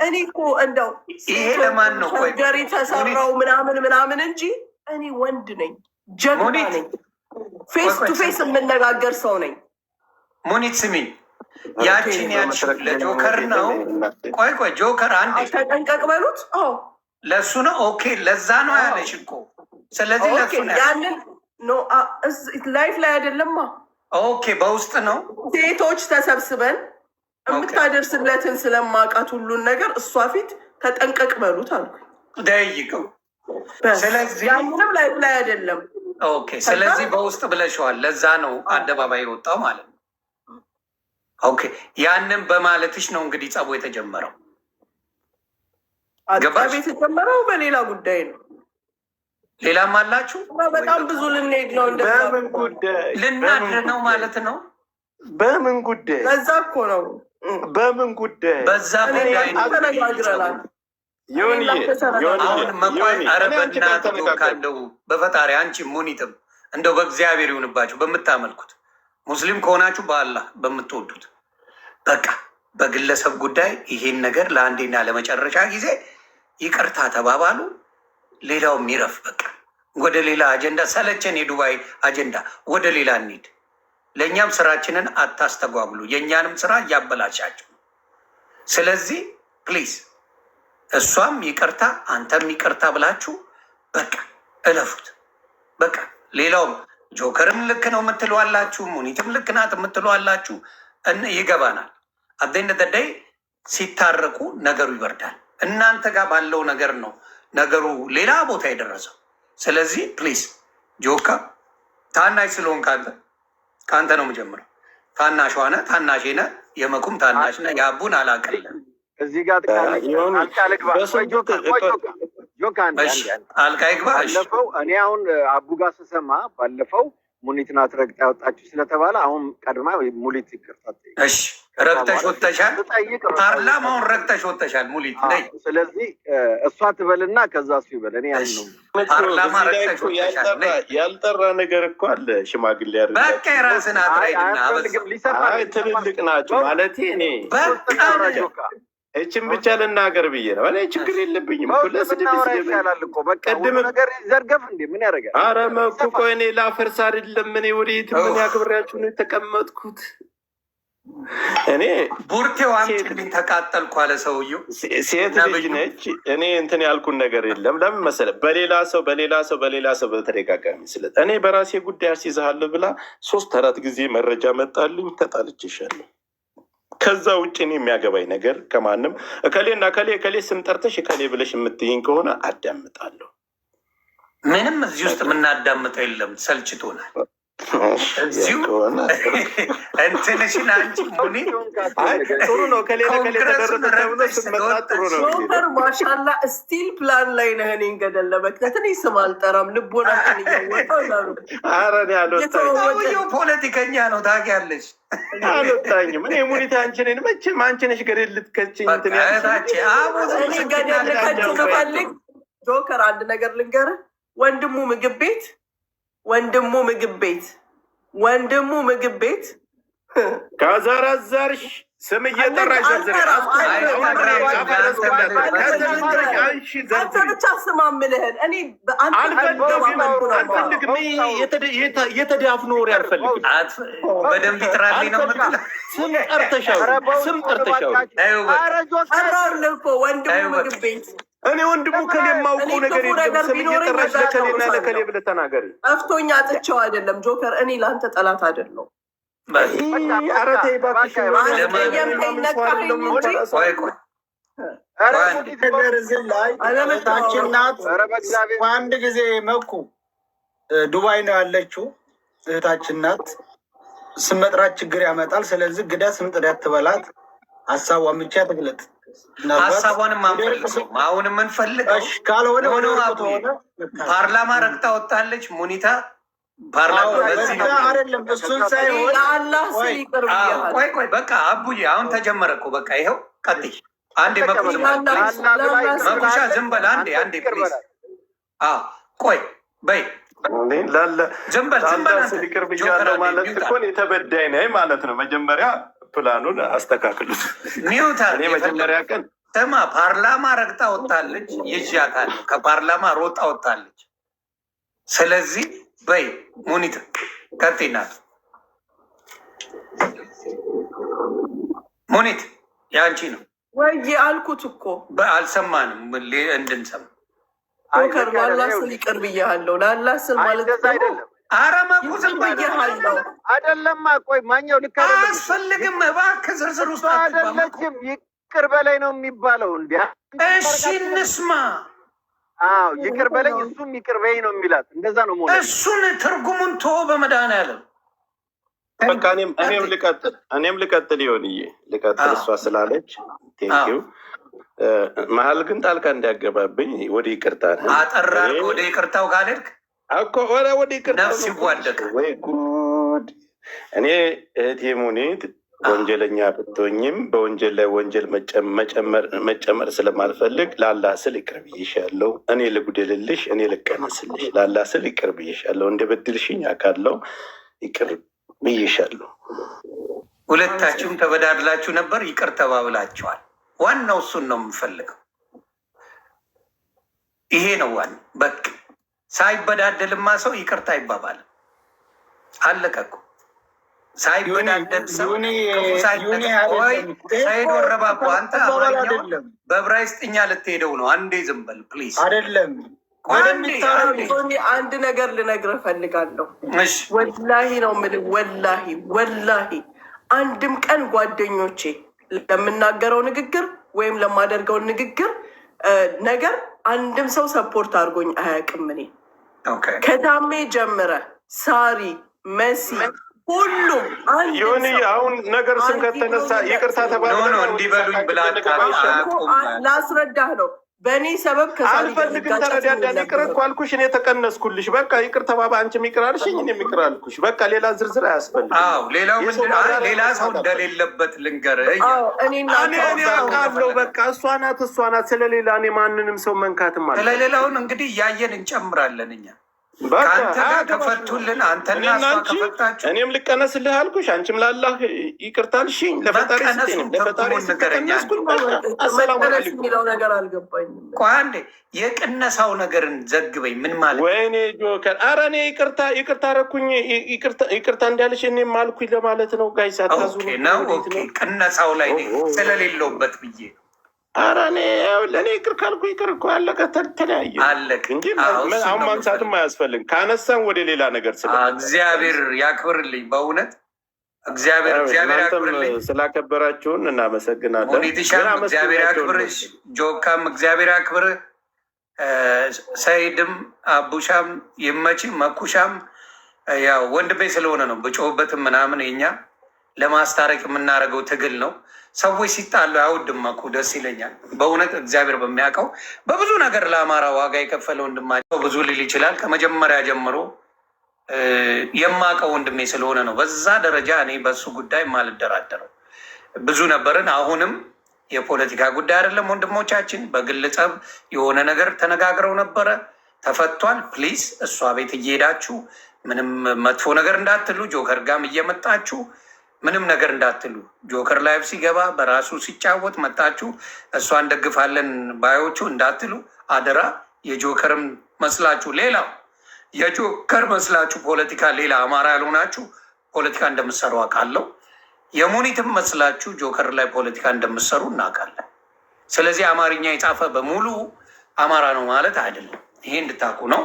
እኔ እኮ እንደው ይሄ ለማን ነው? surgery ተሰራው ምናምን ምናምን እንጂ እኔ ወንድ ነኝ፣ ጀግና ነኝ፣ face to face የምነጋገር ሰው ነኝ። ሙኒት ስሚኝ፣ ያቺን ያልሽው ለጆከር ነው። ቆይ ቆይ ጆከር አንዴ ተጠንቀቅ በሉት። ለእሱ ነው። Okay፣ ለዛ ነው ያለሽ እኮ ስለዚህ ያንን live ላይ አይደለማ። Okay፣ በውስጥ ነው። ሴቶች ተሰብስበን የምታደርስለትን ስለማውቃት ሁሉን ነገር እሷ ፊት ተጠንቀቅ በሉት አልኩኝ። ደይቀው ስለዚህ ያንንም live ላይ አይደለም። Okay፣ ስለዚህ በውስጥ ብለሽዋል። ለዛ ነው አደባባይ የወጣው ማለት ነው። Okay፣ ያንን በማለትሽ ነው እንግዲህ ጸቡ የተጀመረው። ገባሽ? የተጀመረው በሌላ ጉዳይ ነው። ሌላም አላችሁ? በጣም ብዙ ልንሄድ ነው። በምን ጉዳይ ልናድር ነው ማለት ነው? በምን ጉዳይ? በዛ እኮ ነው። በምን ጉዳይ? በዛ ጉዳይ ተነጋግረናል። ዮኒዬ ዮኒዬ አሁን መቋይ ዮኒ ኧረ እኔ አንቺ ጋር በእናትህ ጆካ አልተነጋገርኩም። እንደው በፈጣሪ አንቺ ሙኒትም እንደው በእግዚአብሔር ይሁንባችሁ በምታመልኩት ሙስሊም ከሆናችሁ በአላህ በምትወዱት በቃ በግለሰብ ጉዳይ ይሄን ነገር ለአንዴና ለመጨረሻ ጊዜ ይቅርታ ተባባሉ። ሌላውም ይረፍ። በቃ ወደ ሌላ አጀንዳ ሰለቸን፣ የዱባይ አጀንዳ፣ ወደ ሌላ እንሂድ። ለእኛም ስራችንን አታስተጓጉሉ፣ የእኛንም ስራ እያበላሻችሁ። ስለዚህ please እሷም ይቅርታ አንተም ይቅርታ ብላችሁ በቃ እለፉት። በቃ ሌላውም ጆከርም ልክ ነው የምትሉ አላችሁ፣ ሙኒትም ልክ ናት የምትሉ አላችሁ። ይገባናል። At the end of the day ሲታረቁ ነገሩ ይበርዳል። እናንተ ጋር ባለው ነገር ነው ነገሩ ሌላ ቦታ የደረሰው። ስለዚህ please ጆካ ታናሽ ስለሆንክ አንተ ከአንተ ነው የምጀምረው። ታናሽ ነህ፣ ታናሽ ነህ፣ የመኩም ታናሽ ነህ። የአቡን አላቀለም። እዚህ ጋር ዮኒ ጣልቃ ልግባ። ቆይ በስንቱ ጆከር፣ ቆይ ጆከር፣ ጆከር አንዴ እሺ አንዴ አንዴ። ጣልቃ ይግባ። እሺ ባለፈው እኔ አሁን አቡ ጋር ስሰማ ባለፈው ሙኒት ናት ረግጣ ያወጣችሁ ስለተባለ አሁን ቀድማ ሙኒት ይቅርታ ትጠይቅ። እሺ ከዛ ረግጠሽ በኋላ ወጥተሻል። ስጠይቅ ፓርላማውን ረግጠሽ ወጥተሻል። ሙሊት ነይ። ስለዚህ እሷ ትበልና ከዛ እሱ ይበል። እኔ ያን እሺ ነው ፓርላማ እዚህ ላይ ረግጠሽ እኮ ወጥተሻል። ያልጠራ ነይ። ያልጠራ ነገር እኮ አለ። ሽማግሌ በቃ ያደርጋችሁ የራስን አይ አትራይድና አበዛ። አያስፈልግም። ሊሰፋ አይ ነው ሊሰፋ ትልልቅ ናቸው በውስጥ ማለት እኔ በውስጥ በቃ እናውራ ጆካ፣ እችን ብቻ ልናገር ብዬ ነው። እኔ ችግር የለብኝም እኮ በውስጥ ለስድብ ብናወራ ስድብ ይሻላል እኮ በቃ ሁሉ ቅድም ነገር ይዘርገፍ እንዴ ምን ያደርጋል? አረ መኩ ይሰፋል። ቆይ እኔ ላፈርስ አይደለም። እኔ ወዴትም እኔ አክብሬያችሁ ነው የተቀመጥኩት። እኔ ቡርቴው ሴት አምጪልኝ ተቃጠልኩ አለ ሰውየው። ሴት ልጅ ነብዩ ነች። እኔ እንትን ያልኩን ነገር የለም። ለምን መሰለህ? በሌላ ሰው በሌላ ሰው በሌላ ሰው በተደጋጋሚ ስለ እኔ በራሴ ጉዳይ አስይዝሃለሁ ብላ 3 4 ጊዜ መረጃ መጣልኝ፣ ተጣልቼሻለሁ። ከዛ ውጭ እኔ የሚያገባኝ ነገር ከማንም እከሌና እከሌ እከሌ ስም ጠርተሽ እከሌ ብለሽ የምትይኝ ከሆነ አዳምጣለሁ። ምንም እዚህ ውስጥ የምናዳምጠው የለም። ሰልችቶናል። ያ እዚሁ ከሆነ እንትንሽን አንቺ ሙኒት አይ ጥሩ ነው። እከሌ ለከሌ ኮንግረሱን ተደረሰ ተብሎ ረግጠሽ ስም መጥራት ጥሩ ስለወጣሽ ነው ብዬ ጆከር ነው። ማሻላ still plan ላይ ነህ። እኔን ገደል ለመክተት እኔ ስም አልጠራም። ልቦናችን እያወቀው ነው ኧረ እኔ አልወጣኝም እየተወወጠ ሰውየው ፖለቲከኛ ነው ታውቂያለሽ። አልወጣኝም። እኔ ሙኒት አንቺ ነኝ መቼም አንቺ ነሽ ገደል ልትከችኝ በቃ እንትን ያልሽኝ እህታችን አቡ ዝም እኔ ገደል ልከት ስትናገር ስፈልግ ጆከር አንድ ነገር ልንገርህ። ወንድሙ ምግብ ቤት ወንድሙ ምግብ ቤት ወንድሙ ምግብ ቤት ከዘረዘርሽ ስም እየጠራሽ ዘርዝሪ። አልጠራም አሁን እኔ አልጠራም። አፈረስኩላት። ከዘረዘርሽ አንሺ አንተ ዘርዝሪ። ብቻ ስማ የምልህን እኔ በአንተ አልፈልግም መልኩ ነው የማወራው። አልፈልግም። የተዳፍኖ ወሬ አልፈልግም በደንብ ይጥራልኝ ነው አልፈልግም። የምትለው። ስም ጠርተሽ አውሪ። ስም ጠርተሽ አውሪ። ተይው በቃ ኧረ ጆከር ጠራሁልህ እኮ ወንድሙ ተይው በቃ። ምግብ ቤት እኔ ወንድሙ ከሌ የማውቀው እኔ ነገር ክፉ የለም። ነገር ስም ቢኖረኝ እየጠራሽ እዛ ለከሌና ለከሌ አጫውታለሁ። ብለህ ተናገሪ። ጠፍቶኝ አጥቼው አይደለም ጆከር፣ እኔ ለአንተ ጠላት አይደለሁም። በቃ ኧረ ተይ እባክሽ። አስቀየምከኝ፣ ነካኸኝ እንጂ ቆይ ቆይ ኧረ ቆይ አንዴ። ሙኒት ነገር እዚህ ላይ እህታችን ናት። ኧረ በእግዚአብሔር አንድ ጊዜ መኩ ዱባይ ነው ያለችው እህታችን ናት። ስም መጥራት ችግር ያመጣል። ስለዚህ ግዳ ስም ጥሪያት ትበላት፣ ሀሳቧን ብቻ ትግለጥ። ምናልባት ሀሳቧንም ወደ እርቅ አንፈልገውም። አሁን የምንፈልገው እሺ፣ ካልሆነ ወደ ሆኖ እርቁ አቡዬ ተሆነ ፓርላማ ረግጣ ወጣለች። ሙኒታ ፓርላማ በዚህ ነው በዛ አይደለም እሱን እኔ ሳይሆን ለአላህ ስል ቆይ ይቅር አዎ፣ ብያለሁ። ቆይ ቆይ በቃ አቡዬ አሁን ተጀመረ እኮ በቃ ይኸው ቀጥይ። አንዴ መኩ ዝም በል ለአላህ please። ለአላህ ብላ ለአላህ ይቅር ስል መኩሻ ብላለች። ዝም በል አንዴ አንተ አንዴ ይቅር please። በላት። አዎ ቆይ በይ እኔ ላለ ዝም በል ዝም በል ላላ አንተ ስል ይቅር ጆከር ብያለሁ አንዴ ማለት mute እኮ አድርግ እኔ ተበዳይ ነኝ ማለት ነው። መጀመሪያ ፕላኑን አስተካክሉት። mute እኔ አድርግ መጀመሪያ የፈለገው ቀን ስማ፣ ፓርላማ ረግጣ ወጣለች። ይዣታለሁ ከፓርላማ ሮጣ ወጣለች። ስለዚህ በይ ሙኒት ቀጥይ ናት። ሙኒት የአንቺ ነው። ወይ አልኩት እኮ አልሰማንም እንድንሰማ። አይ ጆከር፣ ልክ ለአላህ አይደለም። ስል ይኸውልህ ይቅር ብያለሁ። ለአላህ ስል አይ ማለት እንደዛ ደግሞ አይደለም ኧረ መኩ ይቅር ዝም በል ብያለሁ። አይደለማ። ቆይ ማኛው ልክ አይደለም እኮ አያስፈልግም። እባክህ ዝርዝር እሷ ውስጥ አትግባ መኩ። አይደለችም። ይቅር በላይ ነው የሚባለው። እንዲ እሺ እንስማ። አዎ ይቅር በለኝ እሱም ይቅር በይ ነው የሚላት። እንደዛ ነው መሆን ያለበት። እሱን ትርጉሙን ተወው በመድኃኒዓለም በቃ እኔም እኔም ልቀጥል እኔም ልቀጥል ይሆንዬ ልቀጥል አዎ እሷ ስላለች thank you። አዎ መሀል ግን ጣልቃ እንዲያገባብኝ ወደ ይቅርታ ነን አጠር እኔ አድርገህ ወደ ይቅርታው ካልሄድክ እኮ ወደ ይቅርታው ነፍስ ነው እኮ የምልሽ። ይዋደቃል። ወይ ጉድ! እኔ እህቴ ሙኒት ወንጀለኛ ብትሆኝም በወንጀል ላይ ወንጀል መጨመር ስለማልፈልግ ላላህ ስል ይቅር ብዬሻለሁ። እኔ ልጉደልልሽ፣ እኔ ልቀነስልሽ፣ ላላህ ስል ይቅር ብዬሻለሁ። እንደ በድልሽኝ አውቃለሁ፣ ይቅር ብዬሻለሁ። ሁለታችሁም ተበዳድላችሁ ነበር፣ ይቅር ተባብላችኋል። ዋናው እሱን ነው የምፈልገው። ይሄ ነው ዋናው። በቃ ሳይበዳደልማ ሰው ይቅርታ አይባባልም። አለቀ እኮ። ሳይበዳደል ሰው ክፉ ሳይነገር፣ ሰይድ ወረባቦ፣ አንተ አማርኛውን በዕብራይስጥኛ ልትሄደው ነው። አንዴ ዝም በል please። አይደለም። አንድ ነገር ልነግርህ እፈልጋለሁ። ወላሂ ነው የምልህ፣ ወላሂ ወላሂ አንድም ቀን ጓደኞቼ ለምናገረው ንግግር ወይም ለማደርገው ንግግር ነገር አንድም ሰው support አድርጎኝ አያውቅም። እኔ ከታሜ ጀምረ ሳሪ፣ መሲ፣ ሁሉም። ይሁን አሁን ነገር ስም ከተነሳ ይቅርታ ተባለ። እንዲበሉኝ ብላ ላስረዳህ ነው። በእኔ ሰበብ አልፈልግም። ተረዳዳን። ይቅር እኮ አልኩሽ፣ እኔ ተቀነስኩልሽ። በቃ ይቅር ተባባ። አንቺም ይቅር አልሽኝ፣ እኔም ይቅር አልኩሽ። በቃ ሌላ ዝርዝር አያስፈልግም። ሌላው ምንድን ሌላ ሰው እንደሌለበት ልንገርህ። እኔ አውቃለሁ። በቃ እሷ ናት፣ እሷ ናት። ስለሌላ እኔ ማንንም ሰው መንካትም አለ ስለሌላውን እንግዲህ እያየን እንጨምራለን እኛ ከአንተ ጋር ከፈቱልን፣ አንተና እሷ ከፈታችሁ እኔም ልቀነስልህ አልኩሽ፣ አንቺም ላላህ ይቅርታ አልሽኝ። ለፈጣሪ ለፈጣሪ ስቀነስኩኝ አሰላሙ አለይኩም የሚለው ነገር አልገባኝም። ቆይ አንዴ የቅነሳው ነገርን ዘግበኝ። ምን ማለት? ወይኔ ጆከር፣ ኧረ እኔ ይቅርታ ይቅርታ አደረኩኝ። ይቅርታ እንዳልሽ እኔም አልኩኝ ለማለት ነው። Guys አታዙ ነው። Okay፣ ቅነሳው ላይ ስለሌለውበት ብዬ ነው። ኧረ እኔ ለእኔ ይቅር ካልኩ ይቅር እኮ አለቀ፣ ተለያየ አለቀ እንጂ አሁን ማንሳትም አያስፈልግም። ካነሳን ወደ ሌላ ነገር ስለ እግዚአብሔር ያክብርልኝ፣ በእውነት እግዚአብሔር እግዚአብሔር ያክብርልኝ። ስላከበራችሁን እናመሰግናለን። ሙኒትሻም እግዚአብሔር ያክብርሽ፣ ጆካም እግዚአብሔር ያክብርህ፣ ሰይድም አቡሻም ይመች፣ መኩሻም ያው ወንድሜ ስለሆነ ነው ብጮህበትም ምናምን የኛ ለማስታረቅ የምናደርገው ትግል ነው። ሰዎች ሲጣሉ አይወድም መኩ፣ ደስ ይለኛል በእውነት እግዚአብሔር በሚያውቀው በብዙ ነገር ለአማራ ዋጋ የከፈለ ወንድማቸው ብዙ ሊል ይችላል። ከመጀመሪያ ጀምሮ የማውቀው ወንድሜ ስለሆነ ነው በዛ ደረጃ እኔ በሱ ጉዳይ የማልደራደረው። ብዙ ነበርን። አሁንም የፖለቲካ ጉዳይ አይደለም። ወንድሞቻችን በግል ጸብ የሆነ ነገር ተነጋግረው ነበረ፣ ተፈቷል። Please እሷ ቤት እየሄዳችሁ ምንም መጥፎ ነገር እንዳትሉ፣ ጆከር ጋም እየመጣችሁ ምንም ነገር እንዳትሉ። ጆከር live ሲገባ በራሱ ሲጫወት መጣችሁ እሷ እንደግፋለን ባዮቹ እንዳትሉ አደራ። የጆከርም መስላችሁ ሌላው የጆከር መስላችሁ ፖለቲካ ሌላ አማራ ያልሆናችሁ ፖለቲካ እንደምትሰሩ አውቃለሁ። የሙኒትም መስላችሁ ጆከር ላይ ፖለቲካ እንደምትሰሩ እናውቃለን። ስለዚህ አማርኛ የጻፈ በሙሉ አማራ ነው ማለት አይደለም። ይሄ እንድታውቁ ነው።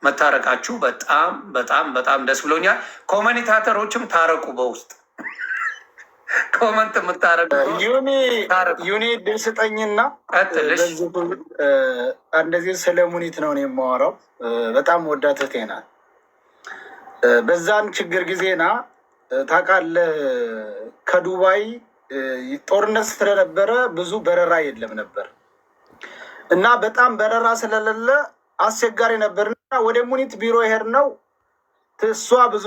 መታረቃችሁ በጣም በጣም በጣም ደስ ብሎኛል። Commentator ኦችም ታረቁ፣ በውስጥ comment የምታረጉ ዩኒ ድል ስጠኝና እንደዚህ ስለ ሙኒት ነው የማወራው። በጣም ወዳት እህቴ ናት። በዛን ችግር ጊዜና ታውቃለህ፣ ከዱባይ ጦርነት ስለነበረ ብዙ በረራ የለም ነበር እና በጣም በረራ ስለሌለ አስቸጋሪ ነበር እና ወደ ሙኒት ቢሮ ሄድ ነው እሷ ብዙ